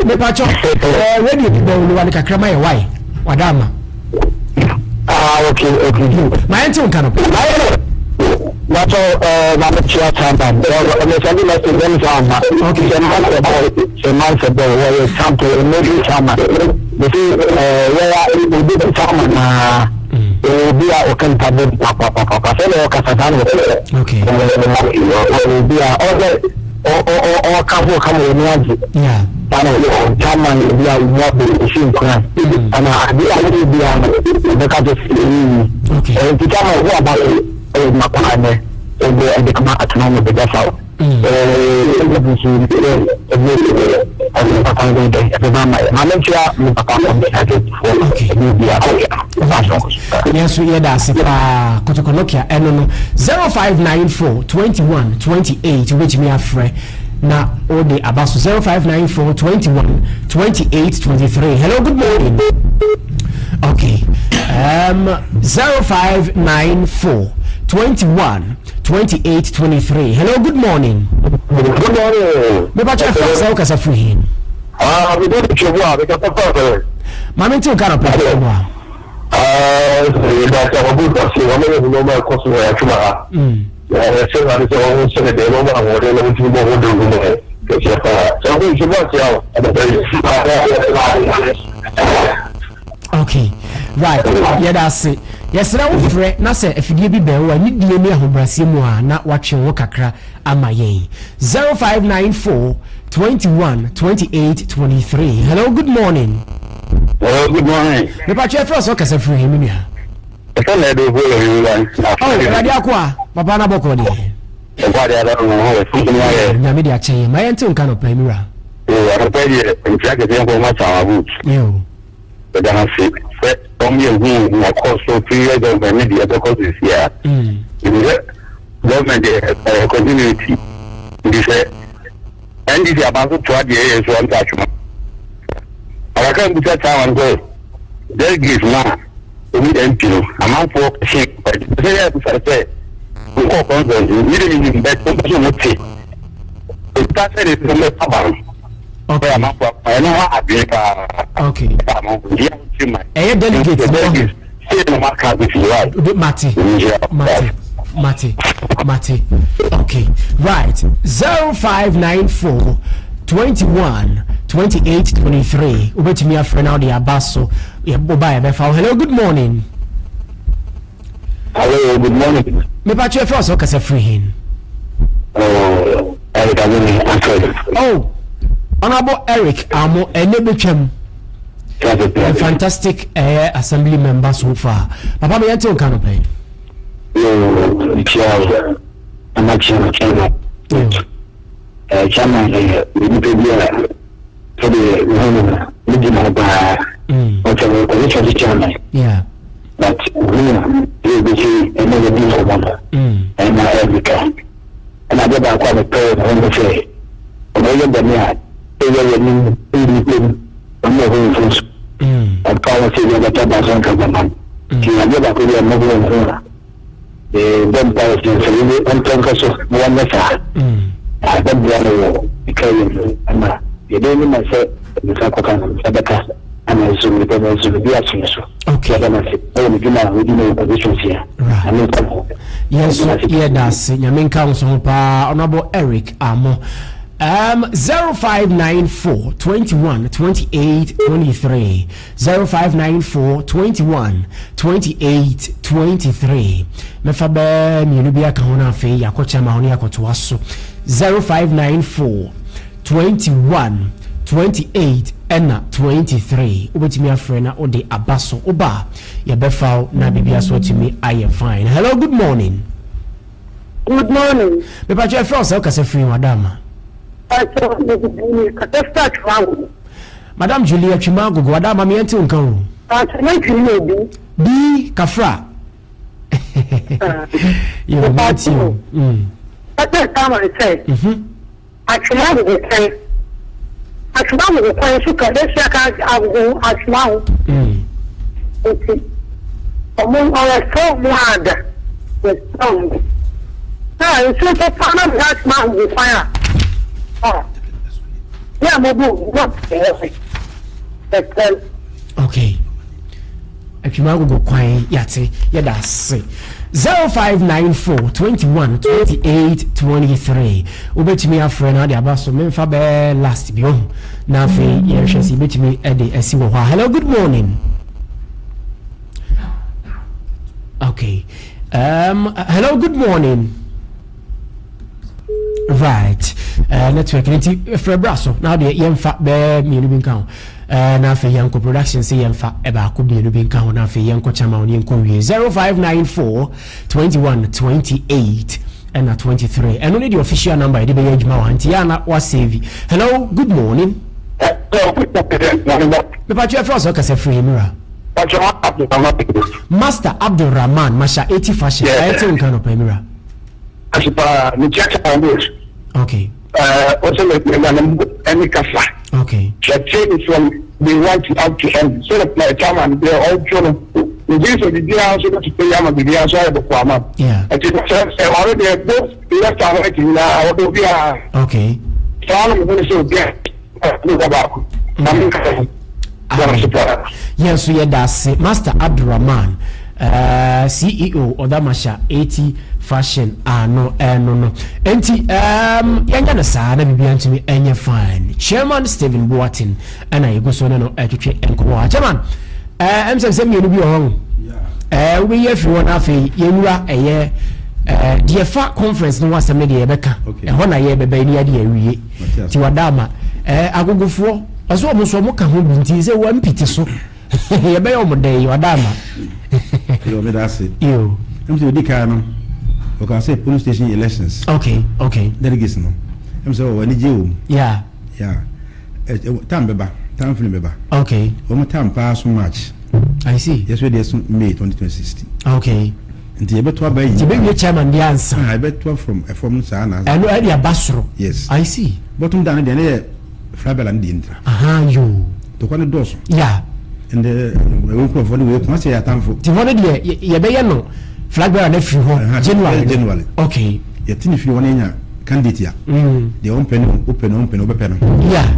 Mepakyɛ ɛɛ radio bi bɛn wo ne kakra ma yɛ wae. Wada ama. Ah, okay, okay. Ma yɛn te wo nka no. Bàtɔ ɛɛ maame tia chairman ɛɛ ɛmɛ sɛnde message ɛmi sɛ ama. Okay. Sɛ mma sɛ bɔ sɛ mma sɛ bɔ wɔyɛ champion emerging chairman. Bɛsi ɛɛ wɔyɛ obi chairman naa. Obi a ɔka nipa bɔ papapapa sɛdeɛ ɔkasa saa na ɔteɛ. Obi a ɔsɛ ɔka ho ka ma wɔn agye. Saa na ɔyɛ chairman obi a wɔn abɔ esi nkuran. Ɛna ade a wɔyɛ bi a no ɔbɛka kyɛ sɛ ɛyɛ yi. Nti chairman wo aba so ɛyɛ adwuma paa nɛ ɛbɛ ɛde ama atena wɔn bɛgya sa o. Yɛn nso yɛda ase paa kɔtɔkɔ Nokia ɛno no 0594 21 28 wobɛtumi afrɛ na wode aba so 0594 21 28 23. Hello, good morning. Okay, 0594 21 28 23. Hello, good morning. Good morning. Mepa kyɛ fɛ sɛ wokasa firi he? Ah, me de twɛ mu a meka sɛ fɛ sɛ. Maame nti wo ka no pɛ twɛ mu a. Ah, da sɛ ɔbo da se wɔn yɛ nneɛma ɛkɔ so wɔ atwuma ha. Ɛsɛ na sɛ wɔn sɛ ne deɛ nneɛma ahoɔden na wɔtumi bɔ ho de gu mu kɛseɛ paa. Sɛ ɔbo nso bɔ ase a ɛbɛbɛ yi. Okay, right, yɛda ase. Yɛsrɛ wo frɛ na sɛ afidie bi bɛn wo a, nidie ne ahobrɛaseɛ mu a na watwe wo kakra ama yɛn. 0594 21 28 23. Hello, good morning. Hello, good morning. Mepatwa ɛfrɛ sɛ ɔkasa firi he me nua? Ɛsɛ na ɛde hɔ yɛ wura. Oh, Awurade akoa, papa na bɔkɔ deɛ. Ɛkɔ adeɛ ada no ho wɔ fún ayɛ. Nyame de akyɛ yɛn, ma yɛnte nka nɔpa yi, me wura. Anɔpa yi deɛ, nkyia kɛseɛ nkɔ ma Sawa Boots. Yɛda no ase sɛ ɔma yɛhuu nea ɛkɔɔ so previous government ne deɛ ɛbɛkɔ so sisi a. Yɛnim sɛ government deɛ ɛyɛ continuity nti sɛ NDC aban so toa deɛ ɛyɛ so a nta atwoma. Akaka mbusa chairman sɛ delegates no a ɔmu MP no amanfoɔ hye sɛ yɛ abusa sɛ Mekɔɔ conference no, me de menim but wɔn pɛ sɛ wɔn te. Ɛta sɛ de sɛ mɛfa ba no. Okay. Ɛyɛ amanfo akoma ɛno ha adwene paa. Okay. Ɛfa amanfo nti yɛ ahokyere ma. Ɛyɛ delegate no ɔho. Sɛ na maka bɛsi right. Mate. Mate. Mate. Mate. Okay. Right. 0594 21 28 23. Wobɛtumi afrɛ na wode aba so. Woba yɛbɛfa wo. Hello, good morning. Hello, good morning. Mepa kyerɛ fɛ ɔsɛ ɔkasa firi hin. Oh, Eric Amoni, Afred. Oh, Honorable Eric Amo, ɛnɛ bɛtwam. A fantastic assembly member so far. Papa me yɛnte nka no pɛn. Yo, ntia ama kyerɛ kyerɛ. Eh, chairman yɛ nipa bi a sɛdeɛ mehu no no, megye no ho paa. Ɔsɛ ɔyɛ church chairman. Yeah. But hu a yɛ bɛsi ɛne yɛdi nkɔmmɔ no, ɛna ɛmeka. Ɛna adeɛ baako a mepɛ wɔ ne ho ne sɛ, ɔbɛyɛ bɔne a ɛyɛ wɔ ne nnipa mu, ɔne ɛho mfomso. Ɔmfa ho sɛ ebi ɔbɛtɔ ba so nka bɛma no. Nti adeɛ baako bi a mɛhu wɔ ne ho a, Mebɔ mpae sɛ sɛ wode ɔntɔ nkɔ so na wanyɛ saa a, ɛbɛboa no wɔ ne career mu ama yɛde anim a sɛ ne nsa kɔka no, nsa bɛka ama nso nipa no nso biribi ato ne so. Okay. Yɛda no ase ɛwɔ ne dwuma a ɔdi no wɔ constituency a. Right. Nyame nka ne ho. Yɛn nso yɛda ase. Nyame nka wo nso ho paa. Honorable Eric Amo. Um, 0594 21 28 23. 0594 21 28 23 Mɛfa bɛɛ mmienu bi aka ho na afei yɛakɔ kyɛma ho ne yɛakɔtoa so. 0594 21 28 ɛna 23 wobɛtumi afrɛ na wode aba so. Woba a yɛbɛfa wo na biribia so atumi ayɛ fine. Hello, good morning. Good morning. Mepatwa ɛfrɛ wo sɛ wokasa firi wadama. Pastor, mekasa firi Atwima. Madam Julie Atwima Agogo ada ama me yɛnte wo nka o. Pastor na Julie obi. Bi kafra. Yo, mate o. Mm. Pastor Samuel sɛ. Mhm. Atwima Agogo kwan. Atwima Agogo kwan so ka bɛhyia ka Agogo Atwima ho. Mm. Nti ɔmo ɔyɛ fɛ ɔmo ada. Yɛsrɛ ɔmo. Na nsuo tɔ paa na mede Atwima Agogo kwan a. Ah. Yeah, mo bu mo Okay. Atwima agogo kwan yate yɛda ase. 0594 21 28 23 wobɛtumi afrɛ no ade aba so memfa bɛɛ last bi ɔho na afei yɛhwɛ sɛ yɛbɛtumi de asi wɔ hɔ a. Hello, good morning. Okay. Hello, good morning. Right. Network no nti frɛ bra so na deɛ yɛmfa bɛɛ mmienu bi nka ho. Na afei yɛnkɔ production sɛ yɛmfa baako mmienu bi nka ho na afei yɛnkɔ kyama ho ne yɛnkɔ wie. 0594 21 28 ɛna 23 ɛno ne the official number yɛde bɛyɛ adwuma wɔ ha nti yɛ ana wasave. Hello, good morning. Mepatwo ɛfrɛ sɛ ɔkasa firi mura. Master Abdul Rahman Masha 80 Fashion. Ayɛ te wo nka nɔpa mura. Ase paa, me kyia kyia wɔn o. Okay. Ɛɛ, ɔsɛ mɛ mɛ nana ɛne kasa. Okay. Kyerɛkyerɛ mi from day one to up to end. So that my chairman deɛ ɔretwerɛ no, megye sɛ biribiara nso bɛtotɔ yi ama biribiara nso ayɛ bɔkɔ ama. Yeah. Ɛti sɛ sɛ ɔno deɛ both left and right nyinaa ɔdɔ obiara. Okay. Saa na mehu ne sɛ obiara ne ba baako. Na menka ho. Yɛn nso yɛda ase Master Abdulrahman, uh, CEO Ɔdamasha 80 Fashion ano ɛno no. Enti um, yɛnyɛ no saa na biribiara ntumi ɛnyɛ fine. Chairman Stephen Boateng ɛna yɛgu so ne no ɛtwetwe nkɔmmɔ. Chairman, ɛm sɛ sɛ mmienu bi wɔ hɔ. Ɛɛ wobɛyi afiri hɔ na afei yɛnwura ɛyɛ deɛ fa conference no ho asɛm no deɛ yɛbɛka. Ɛhɔ na yɛbɛbɛn ne yɛde awie. Nti wada ama ɛɛ agogofoɔ. Ɔsɛ wɔn nso wɔn ka ho bi nti sɛ wɔn mpiti so yɛbɛyɛ wɔn dɛn yi ɔda ama. Yo, meda ase. Yo. Ɛmu sɛ odi kan no, ɔka sɛ polling station elections. Okay. Delegates no. Ɛmu sɛ wɔn ani gye wɔm. Yeah. Yeah. Ɛ time bɛba, time frame bɛba. Okay. Wɔn time paa so March. I see. Yɛsɛ deɛ so May 2026. Okay. Nti yɛbɛto aba yi. Nti bɛwie chairman deɛ ansa. Ah, yɛbɛto from ɛfam no saa na. Ɛno ɛde aba soro. Yes. I see. Bottom down deɛ ne yɛ Flabella no deɛ ntira. Ahaa yoo. Tɔkwa no dɔɔso. Yeah. Ɛnde ɛwɔ nkurɔfoɔ no wei kɔn sɛ yɛ atamfo. Nti hɔ no deɛ yɛbɛyɛ no. Flag bearer no afiri hɔ January. January. Okay. Yɛte ne firi hɔ na yɛnya candidate a. Mm. Deɛ ɔmpɛ no wopɛ no ɔmpɛ no wobɛpɛ no. Yeah.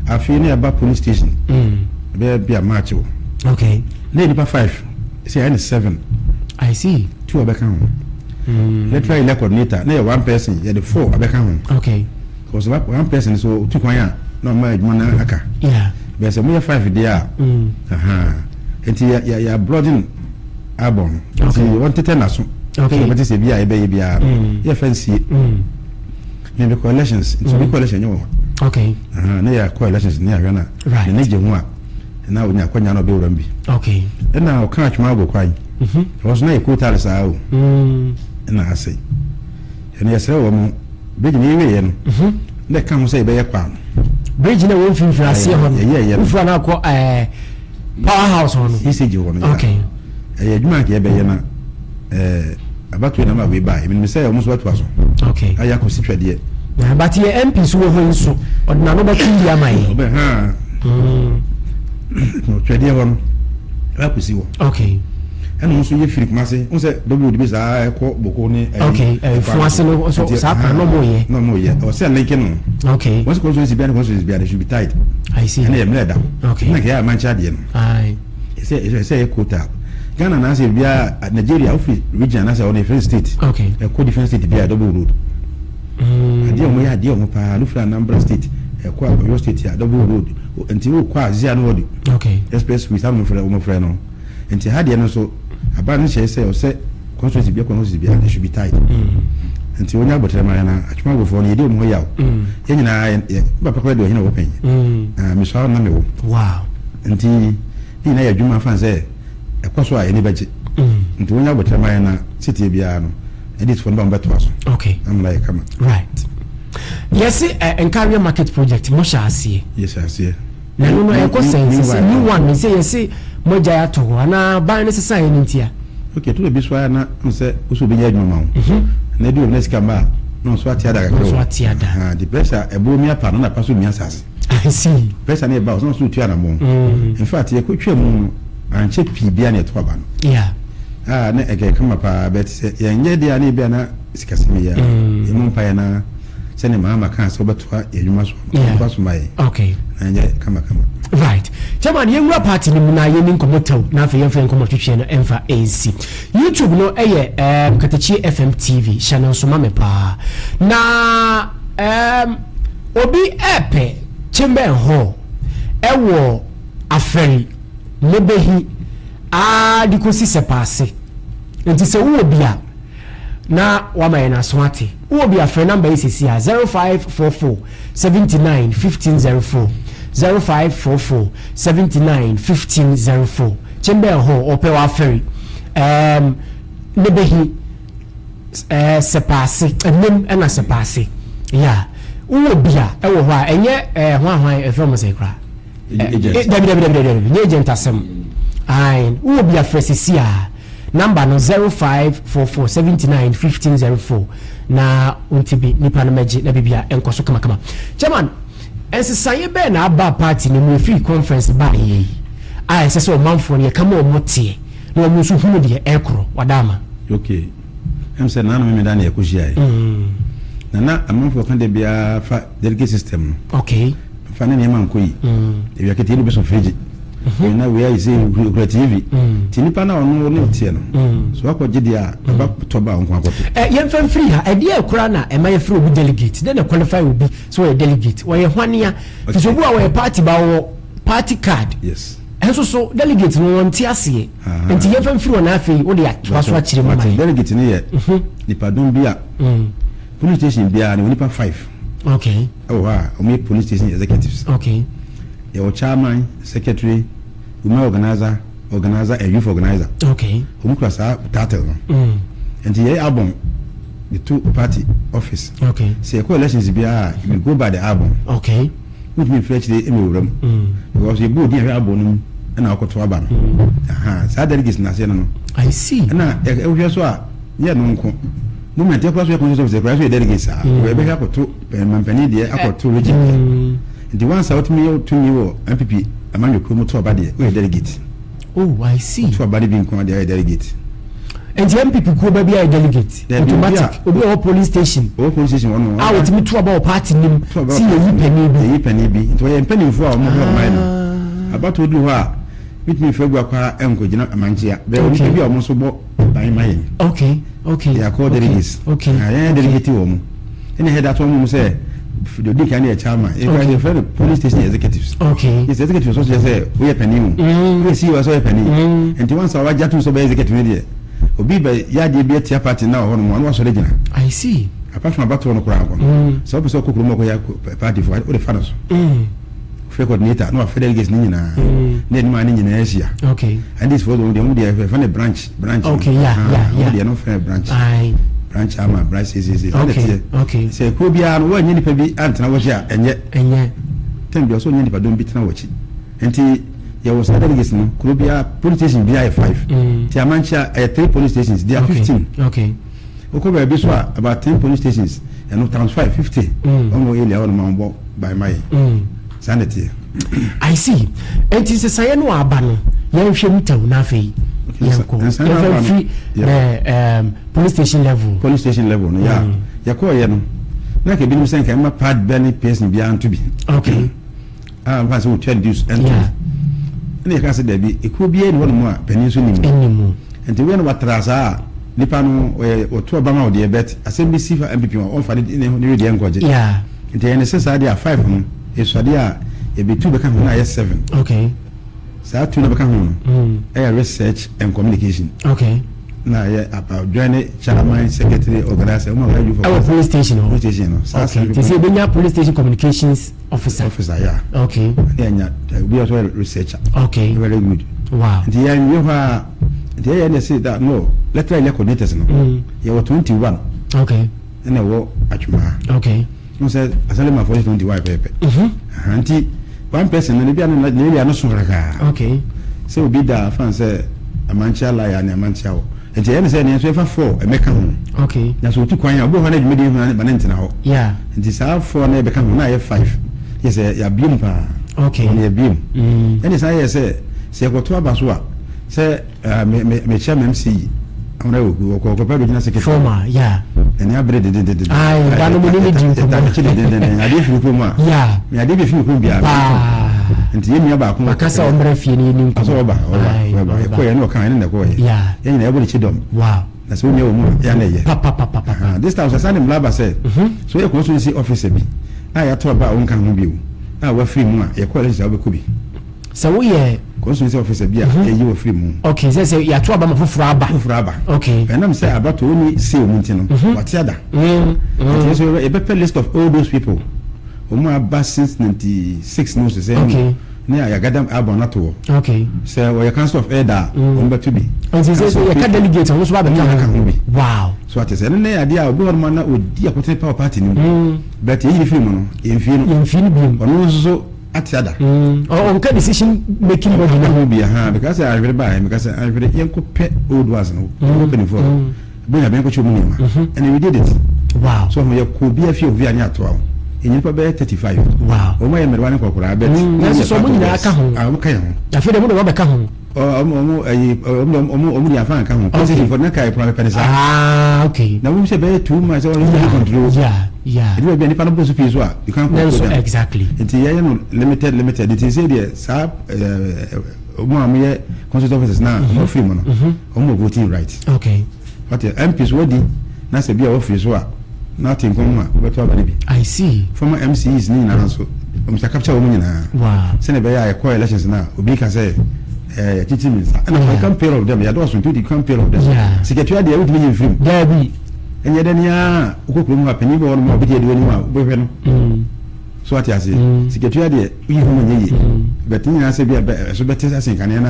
Afei na yɛba police station. Mm. Ɛbɛyɛ bi a March wɔ. Okay. Na yɛ nipa five sɛ yɛayɛ no seven. I see. Two abɛka ho. Mm. Electoral area coordinator na yɛ one person yɛde four abɛka ho. Okay. Because one person so tu kwan a na ɔma adwuma no aka. Yeah. Bɛsɛ sɛ moyɛ five deɛ a. Mm. Aha. Nti yɛ yɛ yɛ broaden abɔ no. Nti wɔn tetɛ n'aso. Okay. Sɛ wɔte sɛ bi a yɛbɛyɛ biara no. Mm. Yɛ fɛ nsie. Mm. Yɛn bɛ kɔ elections. Nti obi kɔ election nyɛ wɔn. Okay. Aha ne yɛ kɔ elections ne ahwɛ na. Right. Ne ne gye ho a na onya akwanya na ɔbɛwura mu bi. Okay. Ɛna ɔka atwoma ago kwan. Mhm. Ɛwɔ so na yɛ kootaale saa o. Mm. Ɛna asɛe. Ɛno yɛsrɛ wɔ mo bridge no yɛwieɛ no mhm. na ɛka ho sɛ yɛbɛyɛ kwan no. Bridge no ɛwɔ mfimfini aseɛ hɔ no. Wofura no akɔ ɛɛ power house hɔ no. ECG hɔ no. Okay. Ɛyɛ adwuma a yɛbɛyɛ na ɛɛ abatoɔ nam a wei baa ebinom sɛ wɔn nso bɛtoa so. Okay. Ayɛ akɔsi twɛdeɛ. Na but yɛ MP so wɔ hɔ nso ɔde n'ano bɛto yi ama yɛ. Ɔbɛ haa. Twɛdeɛ hɔ no ɛbɛ akɔsi hɔ. Okay. Ɛna wɔn nso yɛ firi Kumase n sɛ double road bi saa ɛkɔ Boko ne ɛyi. Okay Fuase no nso saa kwan na ɔmo yɛ. Na ɔmo yɛ ɔwɔ sɛ link no. Okay. Wɔn sɛ constituency bi a ne constituency bi a they should be tied. I see. Ɛna yɛ mmerɛ da hɔ. Okay. Ɛna kɛyɛ amankyɛ adeɛ no. Aye. Ɛsɛ ɛsɛ ɛsɛ yɛ quota. Ghana na asɛ bia Nigeria ofi region anaasɛ ɔno different state. Okay. Ɛkɔ different state bi a double road. Mm. Adeɛ ɔmo yɛ adeɛ ɔmo paa no firi Anambra state ɛkɔ Oyo state a double road nti wokɔ a zia no wɔde. Okay. Express way saa na ɔmo frɛ ɔmo frɛ no. Nti ha deɛ no nso aban no hyɛɛ sɛ ɔsɛ constituency bia constituency bia they should be tight. Mm. Nti wonya abotire ma na atwemagofoɔ no yɛdi wɔn ho yaw. Mm. Yɛn nyinaa yɛ papa kora deɛ ɔhene wɔ pɛn. Mm. Ah, mesua na mewɔ. Wow. Nti ne nyinaa yɛ adwuma fan sɛ ɛkɔ so a yɛni bɛgye. Mm. Nti wonya abotire ma na sitie biara no editfoɔ no ba wɔn bɛtoa so. Okay. Amena yɛ kama. Right. Yɛsi eh, Nkaria market project mo hyɛ aseɛ. Yɛhyɛ aseɛ. Na ɛno no ɛkɔ sɛn sɛ new one no sɛ yɛse mo agyae ato hɔ anaa ban no sesa yɛ no ntia. Ok ɛtɔ da bi so ara na n sɛ wo sɛ obi nyɛ adwuma ma wo na ebi wɔ na sika mma a na ɔnso ate ada kakra o ate ada ha di pressure ɛboɔ mi apa no na apa so mia asase I see pressure no ɛba ɔsan so tu anamɔ mm. in fact yɛkɔ twa mu no ankyɛ pii bia na ɛto aba no yeah ah na ɛkɛ kama paa bɛt sɛ yɛnyɛ deɛ a na ebi a na sikasɛm yɛ a yɛmmɔ mpaeɛ na sɛdeɛ Mahama kaa sɛ wobɛtoa yɛn adwuma so no, ɔntoa so ma yɛn. Okay. Na ɛnyɛ kamakama. Right. Chairman, yɛnwura party no mu na yɛni nkɔmmɔ tɛw na afei yɛmfa yɛn nkɔmmɔ twetweɛ no ɛmfa ɛnsi. YouTube no ɛyɛ um, Katakyie FM TV. Hyɛ no nso ma me paa. Na um, obi ɛɛpɛ Chamber Hall ɛwɔ Afɛri, Mebehi, aa de kɔsi Sɛpaase. Nti sɛ wowɔ bi a, na wama yɛn aso ate. Wowɔ bi a frɛ number yi sɛsi a, 0544 79 1504, 0544 79 1504. Chamber hɔ ɔpɛ wafɛre ɛɛm ne bɛhi ɛɛ sɛpaase ɛnam ɛna sɛpaase ya wowɔ bi a ɛwɔ hɔ a ɛnyɛ ɛɛ hwan hwan ɛfrɛ mo sɛ koraa Agent. Dabi dabi dabi dabi nyɛ agent asɛm ae wowɔ bi a frɛ sɛsi a. Number no 0544 79 1504 na wonte bi nipa no mɛgye na bibia nkɔ so kamakama. Chairman, nsesaeɛ bɛn na aba party no mu ɛfiri conference baeɛ yi a ɛsɛ sɛ ɔmanfoɔ no yɛka ma wɔn teɛ na wɔn nso hunu deɛ ɛrekorɔ? Wada ama. Ok, ɛm sɛ naano Memeda na yɛkɔhyiaeɛ. Na na amanfoɔ ka da biara fa delegate system no. Ok. Fa ne nneɛma nkɔ yi. Ewia ketee no bɛsɔ frigye. Na wei ayɛ sɛ okura TV. Ti nipa na ɔno ne ɔteɛ no. So wakɔ gye deɛ a ɛba tɔ ba nko akɔto. Ɛ yɛmfa mfiri ha. Ɛdeɛ ɛkora na ɛma yɛfrɛ obi delegate? Dɛn na qualify obi sɛ ɔyɛ delegate? Ɔyɛ hwanea? Fi sɛ obi wɔ a ɔyɛ party ba ɔwɔ party card. Yes. Ɛnso so delegate no wɔnte aseɛ. Nti yɛmfa mfiri hɔ na afei wode atoa so akyerɛ mu ma yɛn. Delegate no yɛ nipadɔm bi a police station biara no wɔ nipa five. Okay. Ɛwɔ hɔ a wɔyɛ police station executives. Okay. Yɛwɔ chairman, secretary, women organizer, organizer and youth organizer. Okay. Wɔn kura saa title no. Mm. Nti yɛyɛ album de to party office. Okay. Sɛ yɛkɔ elections biara a, we go by the album. Okay. Wotumi mfiri akyire ɛmɛ wura mu. Mm. Because yɛbɔ odin ahwɛ album no mu ɛna akɔto aba no. Mm. Aha, saa delegates na aseɛ no no. I see. Ɛna ɛhwɛ so a yɛ no nko. Moment yɛkora so yɛ constituency officer kora so yɛ delegate saa. Mm. Yɛbɛhwɛ akɔto mampanin deɛ akɔto region deɛ. Mm. Nti once a wotumi yɛ tumi wɔ NPP amanyɔkuo mu to aba deɛ woyɛ delegate. Oh, I see. To aba no bi nko deɛ woyɛ delegate. Nti NPP kuo ba bi ayɛ delegate automatic obi a ɔwɔ polling station ɔwɔ polling station hɔ no a wɔtumi to aba wɔ party nim si yɛyi panin bi yɛyi panin bi nti wɔyɛ mpanimfoɔ a wɔn hwɛ ɔman no ah. abatoɔ duru hɔ a bitumi fɛ gu akɔ nkɔgyina amankyea bɛɛ onipa bi a wɔn nso bɔ ban ma yɛn okay okay yɛakɔ delegates okay ah, yɛn delegate wɔ mu ɛna ɛhɛ da to wɔn sɛ deɛ odi kan yɛ chairman yɛ kura yɛ fɛ no police station executives okay yes executives nso yɛ sɛ woyɛ panin o mm. woyɛ CEO sɛ woyɛ panin mm. nti wɔn nsa wagye atum sɛ ɔbɛyɛ executive ne deɛ obi bɛ yɛ adeɛ bi atia party na wɔ hɔ nom wɔn wasɔre gyina I see apart from abatoɔ no koraa nkɔ no mm. sɛ wopɛ sɛ ɔkɔ kurom ɔkɔyɛ party fo wode fa no so fɛ coordinator na wafɛ delegates ne nyinaa na anim a ne nyinaa ahyia okay ndc fo deɛ wɔn deɛ yɛfrɛ no branch branch okay yeah ah, yeah yeah wɔn deɛ no fɛ branch aye branch ama branch sesese okay okay sɛ kuo biara no wɔnyɛ nipa bi antena wɔkyi a ɛnyɛ ɛnyɛ tɛm bi ɔsɛ ɔnyɛ nipa dɔm bi tena wɔkyi nti yɛwɔ saa delegates no kuro biara police station biara yɛ five mm. ti amankyia ɛyɛ three police stations they are 15 okay wokɔ baabi so a about 10 police stations ɛno times 5 50 mm. ɔmo area hɔ no ma wɔbɔ by ma yɛ mm. saa na ɛteɛ. I see. Enti nsesaeɛ no a aba no, yɛnhwɛ mu tɛw na afei yɛnkɔ. Yɛmfa mfiri the um, police station level. Police station level no, ya. Mm. Yɛkɔɔyɛ no, na nka ebinom sɛ nka ɛma pad bɛ ne person biara nto bi. Okay. Ah, mfa sɛ wɔtua dues ɛnto bi. Ɛna yɛka sɛ daabi, ekuo biara ni hɔnom a panin nso nim. Ɛni mu. Nti wei no watra saa a, nipa no ɔyɛ wɔto ɔba ma ɔdeɛ bɛt asɛm bi si fa MPP ho a ɔmfa ne ne ne wedeɛ nkɔgye. Yeah. Nti ɛyɛ ne sɛ saa deɛ a five no esuadeɛ a yɛbɛtu bɛka ho na ayɛ seven. Okay. Saa two na bɛka ho no mm. ɛyɛ research and communication. Okay. Na ɛyɛ join ne chairman secretary organizer wɔn a wɔyɛ adwuma. Ɛwɔ police station hɔ. Police station no. Saa okay. Te sɛ ebenya police station communications officer. Officer yeah. Okay. Ɛna ɛnya obi a ɔsɔ researcher. Okay. Very good. Wow. Nti yɛn wie hɔ a nti yɛyɛ na ɛsɛ da no lateral area coordinators no. Mm. Yɛwɔ 21. Okay. Ɛna ɛwɔ Atwemaa. Okay. N sɛ Assemblyman fo 21 pɛpɛ. Mhm. Nti one person no ebi a ne area no so kakraa. Okay. Sɛ obi da fan sɛ Amankyea Laya ne Amankyea hɔ. Nti ɛyɛ ne sɛ nea nso yɛfa four ɛmɛka ho. Okay. Na sɛ otu kwan a obi wɔ hɔ na dwumadi ho na ba ne ntena hɔ. Yeah. Nti saa four na yɛbɛka ho na ayɛ five. Yɛ sɛ yɛabie mu paa. Okay. Wɔn yɛabie mu. Mm. Ɛne san yɛ sɛ sɛ yɛkɔto aba so a sɛ Ah, me me me kyɛ MC yi. Amuna wo ku ɔkɔ ɔkɔ pɛ regional secretary. Former, yeah. Ɛni abere dededede. Ayi, da no mo ni ne di nkɔmɔ. Ɛta kyi dededede. Adeɛ firi kurom a. Yeah. Me adeɛ bi firi kurom biara. Paa. Nti yɛn nua baako. Akasa ɔmbrɛ fie ni ni nkɔmɔ. Asɔ ɔba ɔba ɔba. Ɛkɔ yɛ ne ɔka ɛne na ɛkɔ yɛ. Yeah. Yɛn nyinaa ɛbɔ ne kyi dɔm. Wow. Na sɛ onua wɔ mu a yɛ na ɛyɛ. Pa pa pa pa pa. This time sɛ sani mmla ba sɛ. So yɛ constituency officer bi a yɛato aba a wɔnka ho bio a wafiri mu a yɛkɔ election sɛ wobɛkɔ bi. Sɛ woyɛ. Constituency officer bi a yɛyi wɔ firi mu. Okay, sɛ sɛ yɛato aba ma foforɔ aba. Foforɔ aba. Okay. Ɛnam sɛ abatoɔ ni se wɔn ti no, wate ada. Nti nso yɛbɛpɛ list of all those people wɔn aba since 96 no sɛ Okay. ne a yɛagada album no ato hɔ. Okay. Sɛ wɔyɛ council of elder a, wɔn bɛto bi. Nti sɛ sɛ yɛka delegate wɔn nso ba bɛka ho bi. Wow. So ate sɛ ɛno ne adeɛ a obi wɔ hɔ nom a na ɔdi akotene pa wɔ party no mu. But yɛyi no firi mu no, yɛmfie no. Yɛmfie no bio. Ɔno nso so ate ada. Mm, ɔnka decision making body no ho bi ha because sɛ ahwere ba because sɛ ahwere yɛnkɔ pɛ old ones no mm. pɛ nifoɔ mm. bɛnya bɛnkɔ kyɛ mu nneɛma mm-hmm. and we did it. Wow. So yɛ kɔ obi afie obi anya atoa wo nnipa bɛyɛ 35. Wow. Wɔn ayɛ mmerewa ne nkɔkoraa bɛt. Nanso sɛ wɔn nyinaa ka ho. Ah, wɔn ka yɛn ho. Afei de wɔn de wɔn bɛka ho. Ɔmo ɔmo ɛyi ɔmo ɔmo ɔmo de afa nka ho. Okay. For na ka ɛpono abɛpɛ ne saa. Ah okay. Na wɔn sɛ bɛyɛ too much sɛ wɔn yɛ control. Yeah yeah. Ebi baabi a nipa no bɔ so pii so a you can't control them. Exactly. Nti yɛyɛ no limited limited nti sɛ deɛ saa ɛɛ ɔmo a wɔyɛ consult officers na ɔmo afiri mu no ɔmo wɔ voting right. Okay. Wate MPs wadi na sɛ bi a wɔfiri so a na ate nkɔm mu a wobɛto aba no bi. I see. Former MCEs ne nyinaa nso wɔn sɛ capture wɔn nyinaa. Wow. Sɛnea ɛbɛyɛ a yɛkɔ elections no a obi ka sɛ ɛɛ yɛkyekye mi nsa. Ɛna yeah. you can pay of them yɛadɔɔso nti you can pay of them. Yeah. Sikatua deɛ wotumi nyi mfirim. Daabi. Ɛnyɛ dɛ nea wokɔ kurom hɔ a panyin bɔ hɔ nom a obi deɛ di w'anim a wobɛhwɛ no. Mm. So ate aseɛ? Mm. Sikatua deɛ woyi ho nyɛ yie. Mm. But ne nyinaa sɛ bi a ɛso bɛte asen kaneɛ no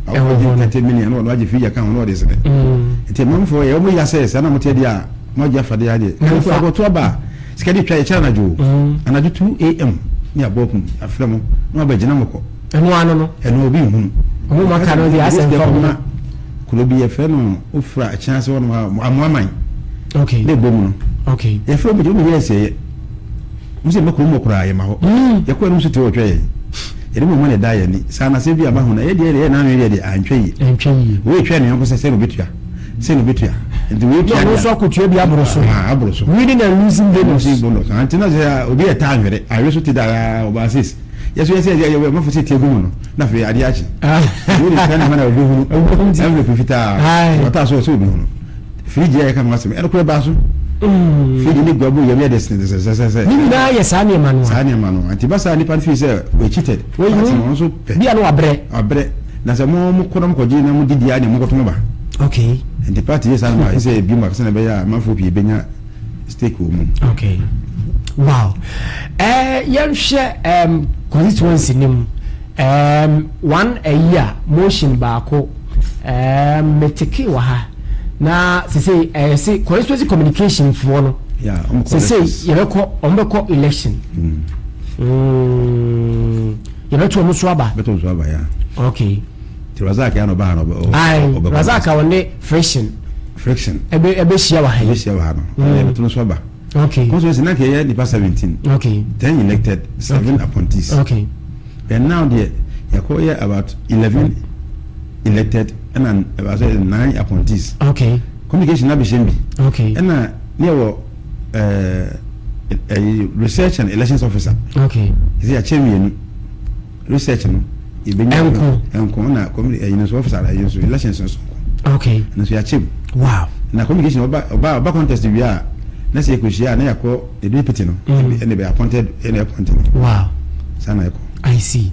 a awofo gye 30 million na wɔde agye fridge aka ho na wɔde sene. Mm. Nti amanfoɔ yɛ wɔn ya sɛ saa na moteɛ deɛ a moagye afadeɛ adeɛ. Nso akɔto aba a sika de twa yɛkyɛ anadwo o. Anadwo 2 am ne abɔ kum afrɛ mo na wɔabɛgyina mo kɔ. Ɛno ano no. Ɛno obi nhunu. Ɔmo ma ka no deɛ asɛ nfa ho. Kuro bi yɛfrɛ no ofura akyɛn ase hɔ nom a amoaman. Okay. Ne bom no. Okay. Yɛfrɛ mo gye mo yɛ ɛsɛeɛ. Mo sɛ mɛkɔ mu koraa yɛma hɔ. Yɛkɔ ɛnom so te wɔtwɛ yɛn. Yɛde mo mɔne da yɛn ani. Saa na asɛm bi aba ho na yɛ deɛ yɛ n'ano yɛ deɛ antwa yie. Antwa yie. Wei twa ne yɔnko sɛ sɛ na obetua. sɛ na obetua nti wei tua ɔno nso akotua bi aboro so. Ah, aboro so. Winning and losing bonus. Losing bonus. Ah, nti na sɛ obi yɛ taa nhwere ahwere so ti da ya ɔba sis yɛ so yɛ sɛ yɛ yɛ mafo sɛ tie gu mu no na afei adeɛ akye. Wei de sika na ma na obi hunu envelope fitaa ɔtaa so ɔsɛ obi hunu fridge yɛ ka ho asɛm ɛno korɛ baa so. Fridge ne guabu yɛm yɛ de sɛsɛsɛsɛ. Ne nyinaa yɛ saa nneɛma no. Saa nneɛma no nti ba saa nipa no fi sɛ wɔ cheated. Party no nso pɛ. Bi a no wabrɛ. Wabrɛ. Na sɛ mo mo kɔ na mo kɔgye na mo didi a na mo kɔto mo ba. Okay. Nti party yɛ saa no ma sɛ ebi mu akasɛ na ɛbɛyɛ a amanfoɔ pii bɛnya stake wɔ mu. Okay. Wow. Eh, yɛnhwɛ um, constituency no mu. Um, one ayi a motion baako um, meteke wɔ ha na sese ɛyɛ se constituency communication foɔ no. Yeah, ɔmo kɔ sese yɛbɛkɔ ɔmo bɛkɔ election. Mm. Mm. Yɛbɛto ɔmo so aba. Bɛto ɔmo so aba ya. Okay. Ti Razak ya na ɔba ha na ɔbɛ. Ayi Razak a ɔne friction. Friction. Ɛbɛ ɛbɛ hyia wɔ ha yi. Ɛbɛ hyia wɔ ha no. Mm. Yɛbɛto no so aba. Okay. Constituency na kɛyɛ nipa 17. Okay. 10 elected, 7 okay. appointees. Okay. Then now deɛ yɛkɔ yɛ about 11 elected ɛna about 9 appointees. Okay. Communication na bɛ hyɛn bi. Okay. Ɛna ne yɛ wɔ. ɛɛ research and elections officer. Okay. Ɛsɛ yɛakyɛ mmienu research no ebenya nko nko na community ɛyi nso officer ɛyi nso elections nso nko. Okay. Ɛno nso yɛakyɛ mu. Wow. Na communication ɔba ɔba ɔba contest wie a na sɛ yɛkɔhyia a na yɛakɔ deputy no. Ɛna bɛ appointed ɛna appointed. Wow. Saa na ɛkɔ. I see.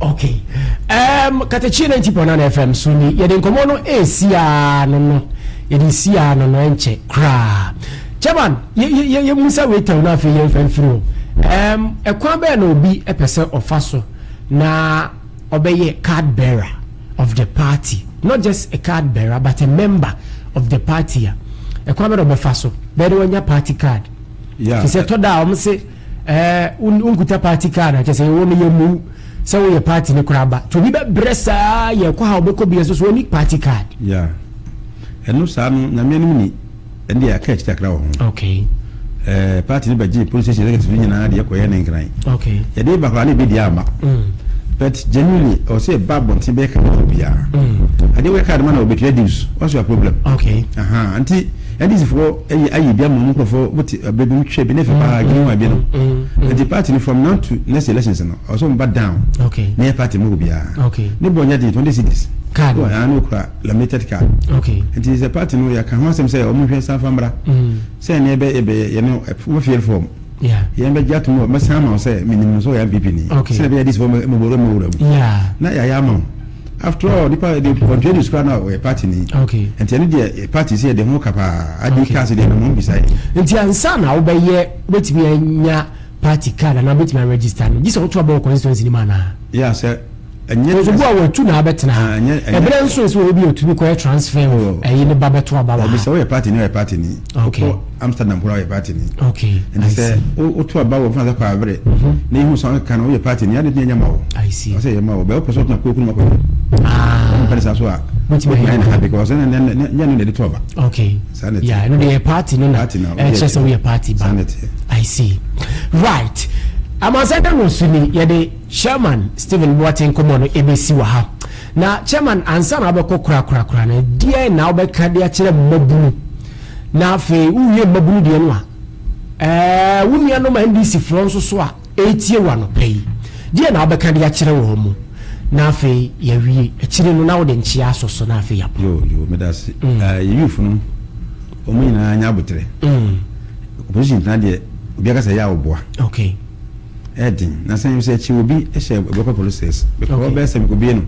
Okay. Um, Katakyi 90.9 FM so ni yɛde nkɔmmɔ no ɛresi aa no no yɛde si aa no no ɛnkyɛ koraa. Chairman, yɛmusa wei tɛw no afei yɛmfa mfiri o. Um, ɛkwan bɛɛ na obi ɛpɛ sɛ ɔfa so na ɔbɛyɛ card bearer of the party, not just a card bearer but a member of the party a ɛkwan bɛɛ na ɔbɛfa so bɛyɛ de wanya party card. Yeah. Fi sɛ tɔ da a wɔn se ɛɛ wonkuta party card a kyerɛ sɛ yɛwɔ no yɛ mu sɛ woyɛ party no koraa ba nti obi bɛbrɛ saa yɛkɔ ha wobɛkɔ bi nso so wɔni party card. Yeah. Ɛno saa no nyame anim ni ɛnde aka akyiri akra wɔ ho. Okay. Ɛɛ party no bɛgye police station executive no nyinaa deɛ kɔyɛ ne nkran. Okay. Yɛde ba koraa na ebi deɛ ama. But genuinely ɔwɔ sɛ ɛba abɔnten bɛyɛ card ma obiara. Adeɛ wɔyɛ card ma na obetua dues. What's your problem? Okay. Aha nti NDC foɔ ɛyɛ ayɛ bi ama wɔn nkurɔfoɔ mo te ɛbɛ bi mo twɛ bi ne fɛ paa green one bi no. Nti party no from now to next elections no ɔwɔ sɛ wɔn ba down. Okay. Na yɛ party mu obiara. Okay. Ne bɔ nyɛ den 20 cedis. Card. Wɔ ɛn no kura laminated card. Okay. Nti sɛ party no yɛ ka ho asɛm sɛ wɔn hwɛ sanfa mmra. Sɛ ɛnɛ ɛbɛ ɛbɛ yɛ no wɔn field form. Yeah. Yɛn bɛ gye atum wɔ mɛsan ama wo sɛ menim no sɛ ɔyɛ NPP ni. Okay. Sɛ ɛbɛyɛ dis fɔ mɛ mɛ wura mu. Yeah. Na yɛayɛ ama wo. After all nipa de kɔntua di sukuu na ɔyɛ party ni. Okay. Nti ɛno deɛ party sɛ yɛde ho ka paa. Adi Okay. cars deɛ na mo bisa yɛ. Nti ansa na wobɛyɛ wobɛtumi anya party card anaa wobɛtumi aregister no gye sɛ woto aba wɔ constituency no mu anaa? Yeah sɛ ɛnyɛ. Nso bu a wɔatu na abɛtena ha. Ah, ɛnyɛ. Ɛberɛ nso sɛ obi a otumi kɔyɛ transfer Oh. ɛyi ne ba bɛto aba wɔ Ɛbi sɛ ha. woyɛ party ni ɔyɛ party ni. Okay. Wokɔ Amsterdam koraa ɔyɛ party ni. Okay. Nti I sɛ see. woto aba wɔ fana sɛ kɔ abere na ihu sɛ ɔka no woyɛ party ni ade tumi anya ma wo. I see. Ɔsɛ yɛ ma wo bɛ wopɛ sɛ wotena kuo kunu ma kɔ. Ah. Ɔmpɛ ne saa so a. Wotumi ayɛ ayɛ ne ha because ɛnɛ nɛ nyɛ no na ɛde to aba. Okay. Saa na ɛteɛ. Yeah, ɛno deɛ yɛ party no na Party na ɛkyerɛ sɛ woyɛ party ba. Saa na ɛteɛ. I see. Right. Amansan da no so ni yɛde Chairman Stephen Boateng nkɔmmɔ no ɛbɛsi wɔ ha. Na Chairman ansa na wobɛkɔ korakorakora no deɛ na wobɛka de akyerɛ mmabunu na afei wowie mmabunu deɛ no a ɛɛ wo nuanom NDC foɔ nso so a ɛretie wɔ anɔpa yi deɛ na wobɛka de akyerɛ wɔn mu na afei yɛwie akyire no na wode nkyea asɔ so na afei yɛapɔ. Yo meda ase. Yɛ youth no wɔn nyinaa nya abotrɛ. Opposition tena deɛ obi akasa yɛ a ɔboa. Okay. Ɛden na sɛ sɛ akyi obi hyɛ ɛbɛkɔ police because Okay. ɔbɛyɛ sɛ mekɔbie no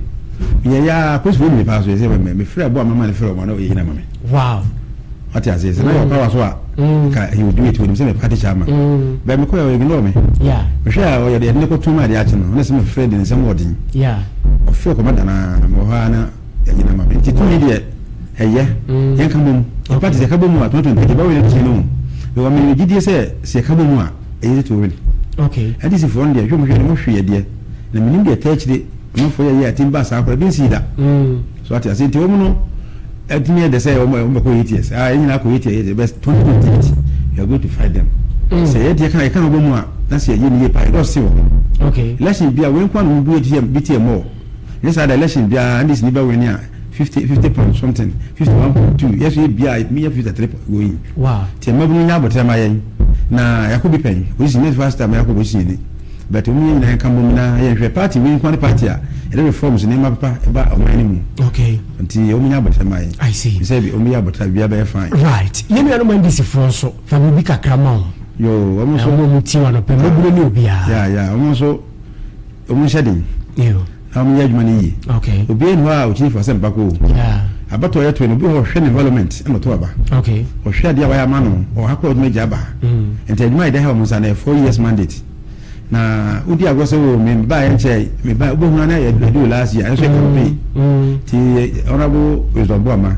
meyɛ yɛ a police fo mi paa so yɛ sɛ mɛ mefrɛ ɛbɔ a mama ne frɛ ɔmo na ɔyɛ yina ma me. Wow. Wate aseɛ sɛ na yɛ ɔpawa so a ka he will do it onim sɛ me party chairman. Bɛn mekɔ yɛ ɔyɛ ignore me. Yeah. Mehwɛ a ɔyɛ deɛ ɛde ne kɔtum a adeɛ akye no ɔne sɛ mefrɛ de ne nsɛm wɔ den. Yeah. Ɔfrɛ kɔma danaa mewɔ hɔ a na yɛgyina ma me nti tumi deɛ ɛyɛ yɛnka bɔ mu yɛ party sɛ yɛka bɔ mu a 2023 yɛbɛwene no kyini no mu because mewɔ gyidie sɛ sɛ yɛka bɔ mu a ɛyɛ sɛ to win. Okay. NDC foɔ no deɛ hwɛ mo hwɛ no mo hwe yɛ deɛ na menim deɛ ɛtaa akyire amanfoɔ yɛ yɛ atim ba saa koraa bi nsii da. So ate ase nti wɔn no ɛtumi yɛ dɛ sɛ wɔn bɛkɔ 8 years ah yɛn nyinaa kɔ 8 years but 2028 you are going to fight them. Sɛ yɛ deɛ kan yɛ kan bɔ mu a na sɛ yɛ ne yie paa yɛ dɔɔ se wɔ. Okay. Election bi a wɔn kwan no bu ATM bi TM mɔ ne saa da election bi a NDC ni bɛ win a. 50 50 point something 51.2 yɛ so yɛ bia yɛtumi yɛ 53 going. Wow. Nti mmabunu nya abotire ma yɛn na yɛakɔ bi pɛn opposition ne first time yɛakɔ opposition ni but wɔn yɛn nyinaa nka mbom na yɛnhwɛ party wei nko ne party a yɛde reforms nneɛma papa ɛba ɔman no mu. Okay. Nti wɔn nya abotire ma yɛn. I see. Sɛ bi wɔn yɛ abotire bia bɛyɛ fine. Right. Yɛn nuanom NDC foɔ nso fa biribi kakra ma wɔn. Yoo wɔn nso. Wɔn mu ti wɔn anɔpɛ mmabunu ne obiara. Yeah yeah wɔn nso wɔn nhyɛ den. Yoo. Na wɔn yɛ adwuma no yie. Okay. Obiara ni hɔ a okyini fa sɛ mpa ko. Yeah. Abatoɔ yɛ to no obi hɔ ɔhwɛ ne environment ɛna ɔto aba. Okay. Ɔhwɛ adeɛ a wayɛ ama no ɔha kɔ ɔtumi agya aba. Nti adwuma yɛ dɛ ha wɔn nsa na yɛ 4 years mandate. Na wodi agorɔ sɛ o me ba yɛ nkyɛn me ba wobɛhunu ana yɛ do last year ɛnso yɛ campaign. Nti Honourable Wisdom Boama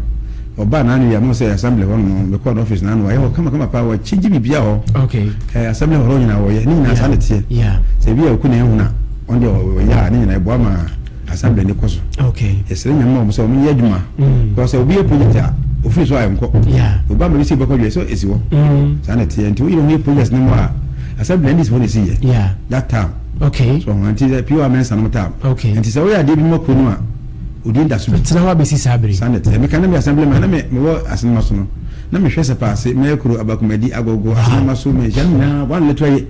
ɔbaa n'ano yi a mo sɛ assembly hɔ nom mekɔɔ no office n'ano ayɛ hɔ kamakama paa wɔkyegye biribiara hɔ. Okay. Eh, assembly hɔ nyinaa wɔyɛ ne nyinaa saa na teɛ. Yeah. Sɛ ebi yɛ oku na ehuna ɔno deɛ ɔyɛ a ne nyinaa ɛboa ma assembly ne kɔ so. Okay. Yɛsrɛ Nyame ma wɔn sɛ wɔn nyɛ adwuma. Because sɛ obi yɛ project a ofiri so a ɛnkɔ. Yeah. Obi ama bi si bɛkɔ dwa sɛ esi hɔ. Saa na ɛteɛ nti woyere ho yɛ project ne mu a assembly ndc fo na esi yɛ. Yeah. That time. Okay. So wɔn nti sɛ PO Mensah nom time. Okay. Nti sɛ woyɛ adeɛ bi ma kuro no a odin da so bi. Tena hɔ abɛsi saa bere. Saa na ɛteɛ. Meka na me assembly man na me mewɔ asenema so no na mehwɛ sɛ paase mɛkuro abakumadi agogo asenema so mɛnhyia no nyinaa one little yɛ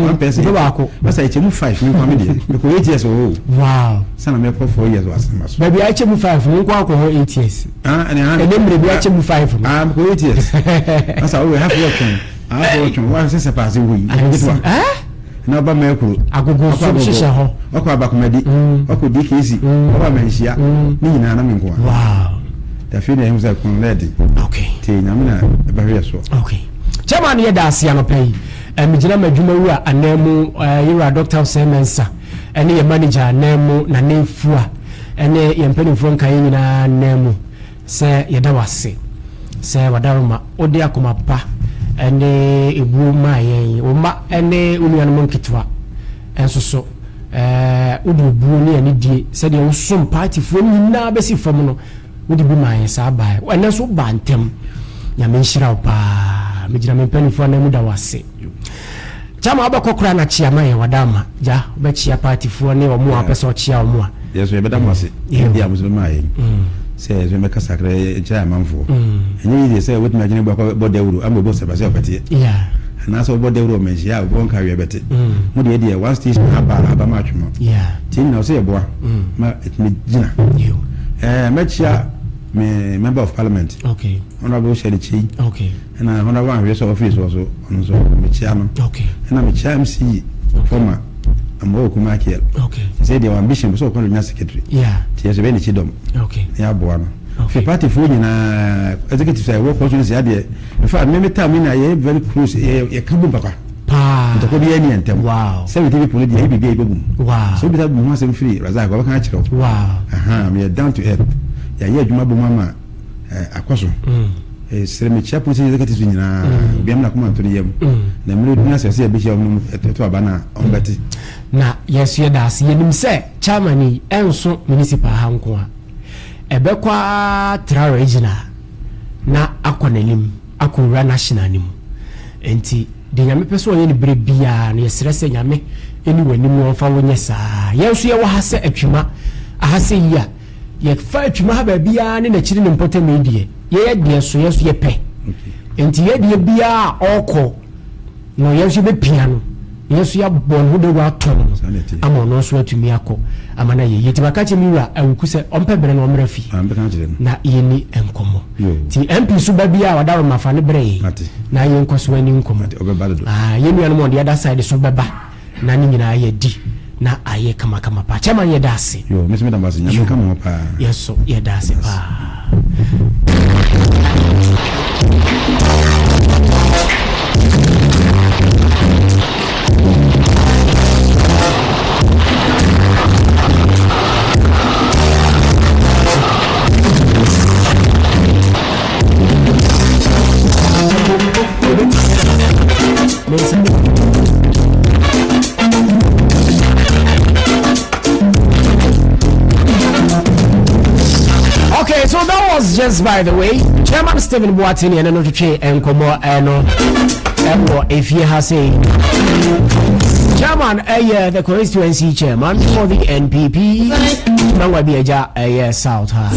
one person. Nipa baako. Masa ɛkyɛ mu five mi nkwa mi deɛ mekɔ 8 years wɔ hɔ o. Wow. Sana mekɔ 4 years wɔ asenema so. Baabi a ɛkyɛ mu five no nkɔ akɔ hɔ 8 years. Ah, ɛne ha. Ɛne mmerɛ bi akyɛ mu five no. Ah, mekɔ 8 years. Masa wo half wɔ twɛn. Half wɔ twɛn. Wa sɛ sɛ paase wɔ yi. I see. Eh? Na ɔba mɛkuro. Agogo so hyehyɛ hɔ. Ɔkɔ abakomadi. Ɔkɔ DKC. Ɔba manhyia. Ne nyinaa na me nko a. Wow. Dafi na ɛhu sɛ kɔn na ɛdi. Okay. Te nyame na ɛbɛhwɛ yɛ so. Okay. Chairman yɛ da ase anɔpa yi. Megyina m'adwuma wura anan mu yɛwura Dr. Osei Mensah ɛne yɛ manager anan mu Nane Fua ɛne yɛn mpanimfoɔ nkaeɛ nyinaa anan mu sɛ yɛda wase sɛ wadaroma wode akoma pa ɛne ebuo maa yɛn, wo mma ɛne wo nuanom nketewa nso so wode obuo ne anidie sɛdeɛ wosom paatifoɔ nyinaa bɛsi fam no wode bi maa yɛn saa baeɛ. Ɛnɛ nso wobaa ntɛm. Nyame nhyira wo paa. Megyina me mpanimfoɔ anan mu da wo ase. Chairman wobɛkɔ koraa na kyea ma yɛn wada ama gya wobɛkyea paatifoɔ ne ɔmo a wopɛ sɛ ɔkyea ɔmo a. Yɛ so yɛbɛda mo ase ɛdi a mo so bɛmaa yɛn sɛ yɛ so yɛbɛkasa kakra kyerɛ amanfoɔ. Ɛnyɛ yiye sɛ wobɛtumi agyina bu akɔ bɔ dawuro ama obi ɔsɛ sɛ ɔbɛteɛ anaasɛ wobɔ dawuro ɔmanhyia a wobɔ nka awie bɛte. Mo deɛ deɛ one station aba aba ma atwema nti nyina ɔsɛ yɛboa ma ɛtumi gyina. Mɛkyia me member of parliament. Okay. Honorable Shirley Kyei. Okay. Ɛna honorable ahwɛ sɛ ɔfiri soɔ so ɔno nso mekyia no. Okay. Ɛna mekyia MC former Amoa Okuma Akiel. Okay. Sɛ deɛ ambition sɛ ɔkɔ no nya secretary. Yeah. Nti yɛ sɛ bɛyɛ ne kyidɔm. Okay. Na yɛaboa no. Okay. Fi partyfoɔ nyinaa executive a ɛwɔ constituency adeɛ. In fact, me me time nyinaa yɛ very close yɛ yɛka bom papa. Paa. Ntɔkwa bi ani ntɛm. Wow. 70 people no deɛ ɛyɛ biribi a yɛbɛbom. Wow. Sɛ wobisa bi ho asɛm firi Razak wɔbɛka akyerɛ wo. Wow. Aha, meyɛ down to earth. Yɛayɛ adwuma bom ama akɔ so. Srɛ mekyia police executives nyinaa. Obiara mna koma nto ne yam. Na mmerɛ du na sɛ sɛ yɛbɛhyia wɔn no ɛto aba no a ɔmbɛte. Na yɛn nso yɛda ase. Yɛnim sɛ chairman yi ɛnso municipal ha nko a. Ɛbɛkɔ ara tra regional na akɔ n'anim akɔwura national no mu. Nti deɛ Nyame pɛ sɛ ɔyɛ no berɛ biara no yɛsrɛ sɛ Nyame ɛni w'anim na ɔmfa wo nyɛ saa. Yɛn nso yɛwɔ ha sɛ Atwima aha sɛ yi a yɛfa Atwima ha baabiara ne n'akyiri ne mpɔtam yi deɛ yɛyɛ deɛ so yɛn nso yɛpɛ. Nti yɛ deɛ biara a ɔrekɔ no yɛn nso yɛbɛpia no, yɛn nso yɛabɔ ne ho dawuro atɔn no ama ɔno nso atumi akɔ ama no ayɛ yie. Nti maka kyerɛ me wura Awuku sɛ ɔmpɛ berɛ na ɔmmra fie na yɛnni nkɔmmɔ. Nti MP so ba biara a wada Roma fa no brɛ yɛn na yɛnkɔ so ani nkɔmmɔ. Yɛn nuanom on the other side so bɛba na ne nyinaa yɛdi na ayɛ kamakama paa. Chairman yɛda ase. Yo, me nso meda mo ase. Nyame nka mo ho paa. Yɛn nso yɛda ase paa. Okay, so that was just by the way. Chairman Stephen Boateng and no twetwe nkɔmmɔ ɛno ɛwɔ efie ha sei. Chairman ɛyɛ the constituency chairman for the NPP Nangwa bi agya ɛyɛ South ha.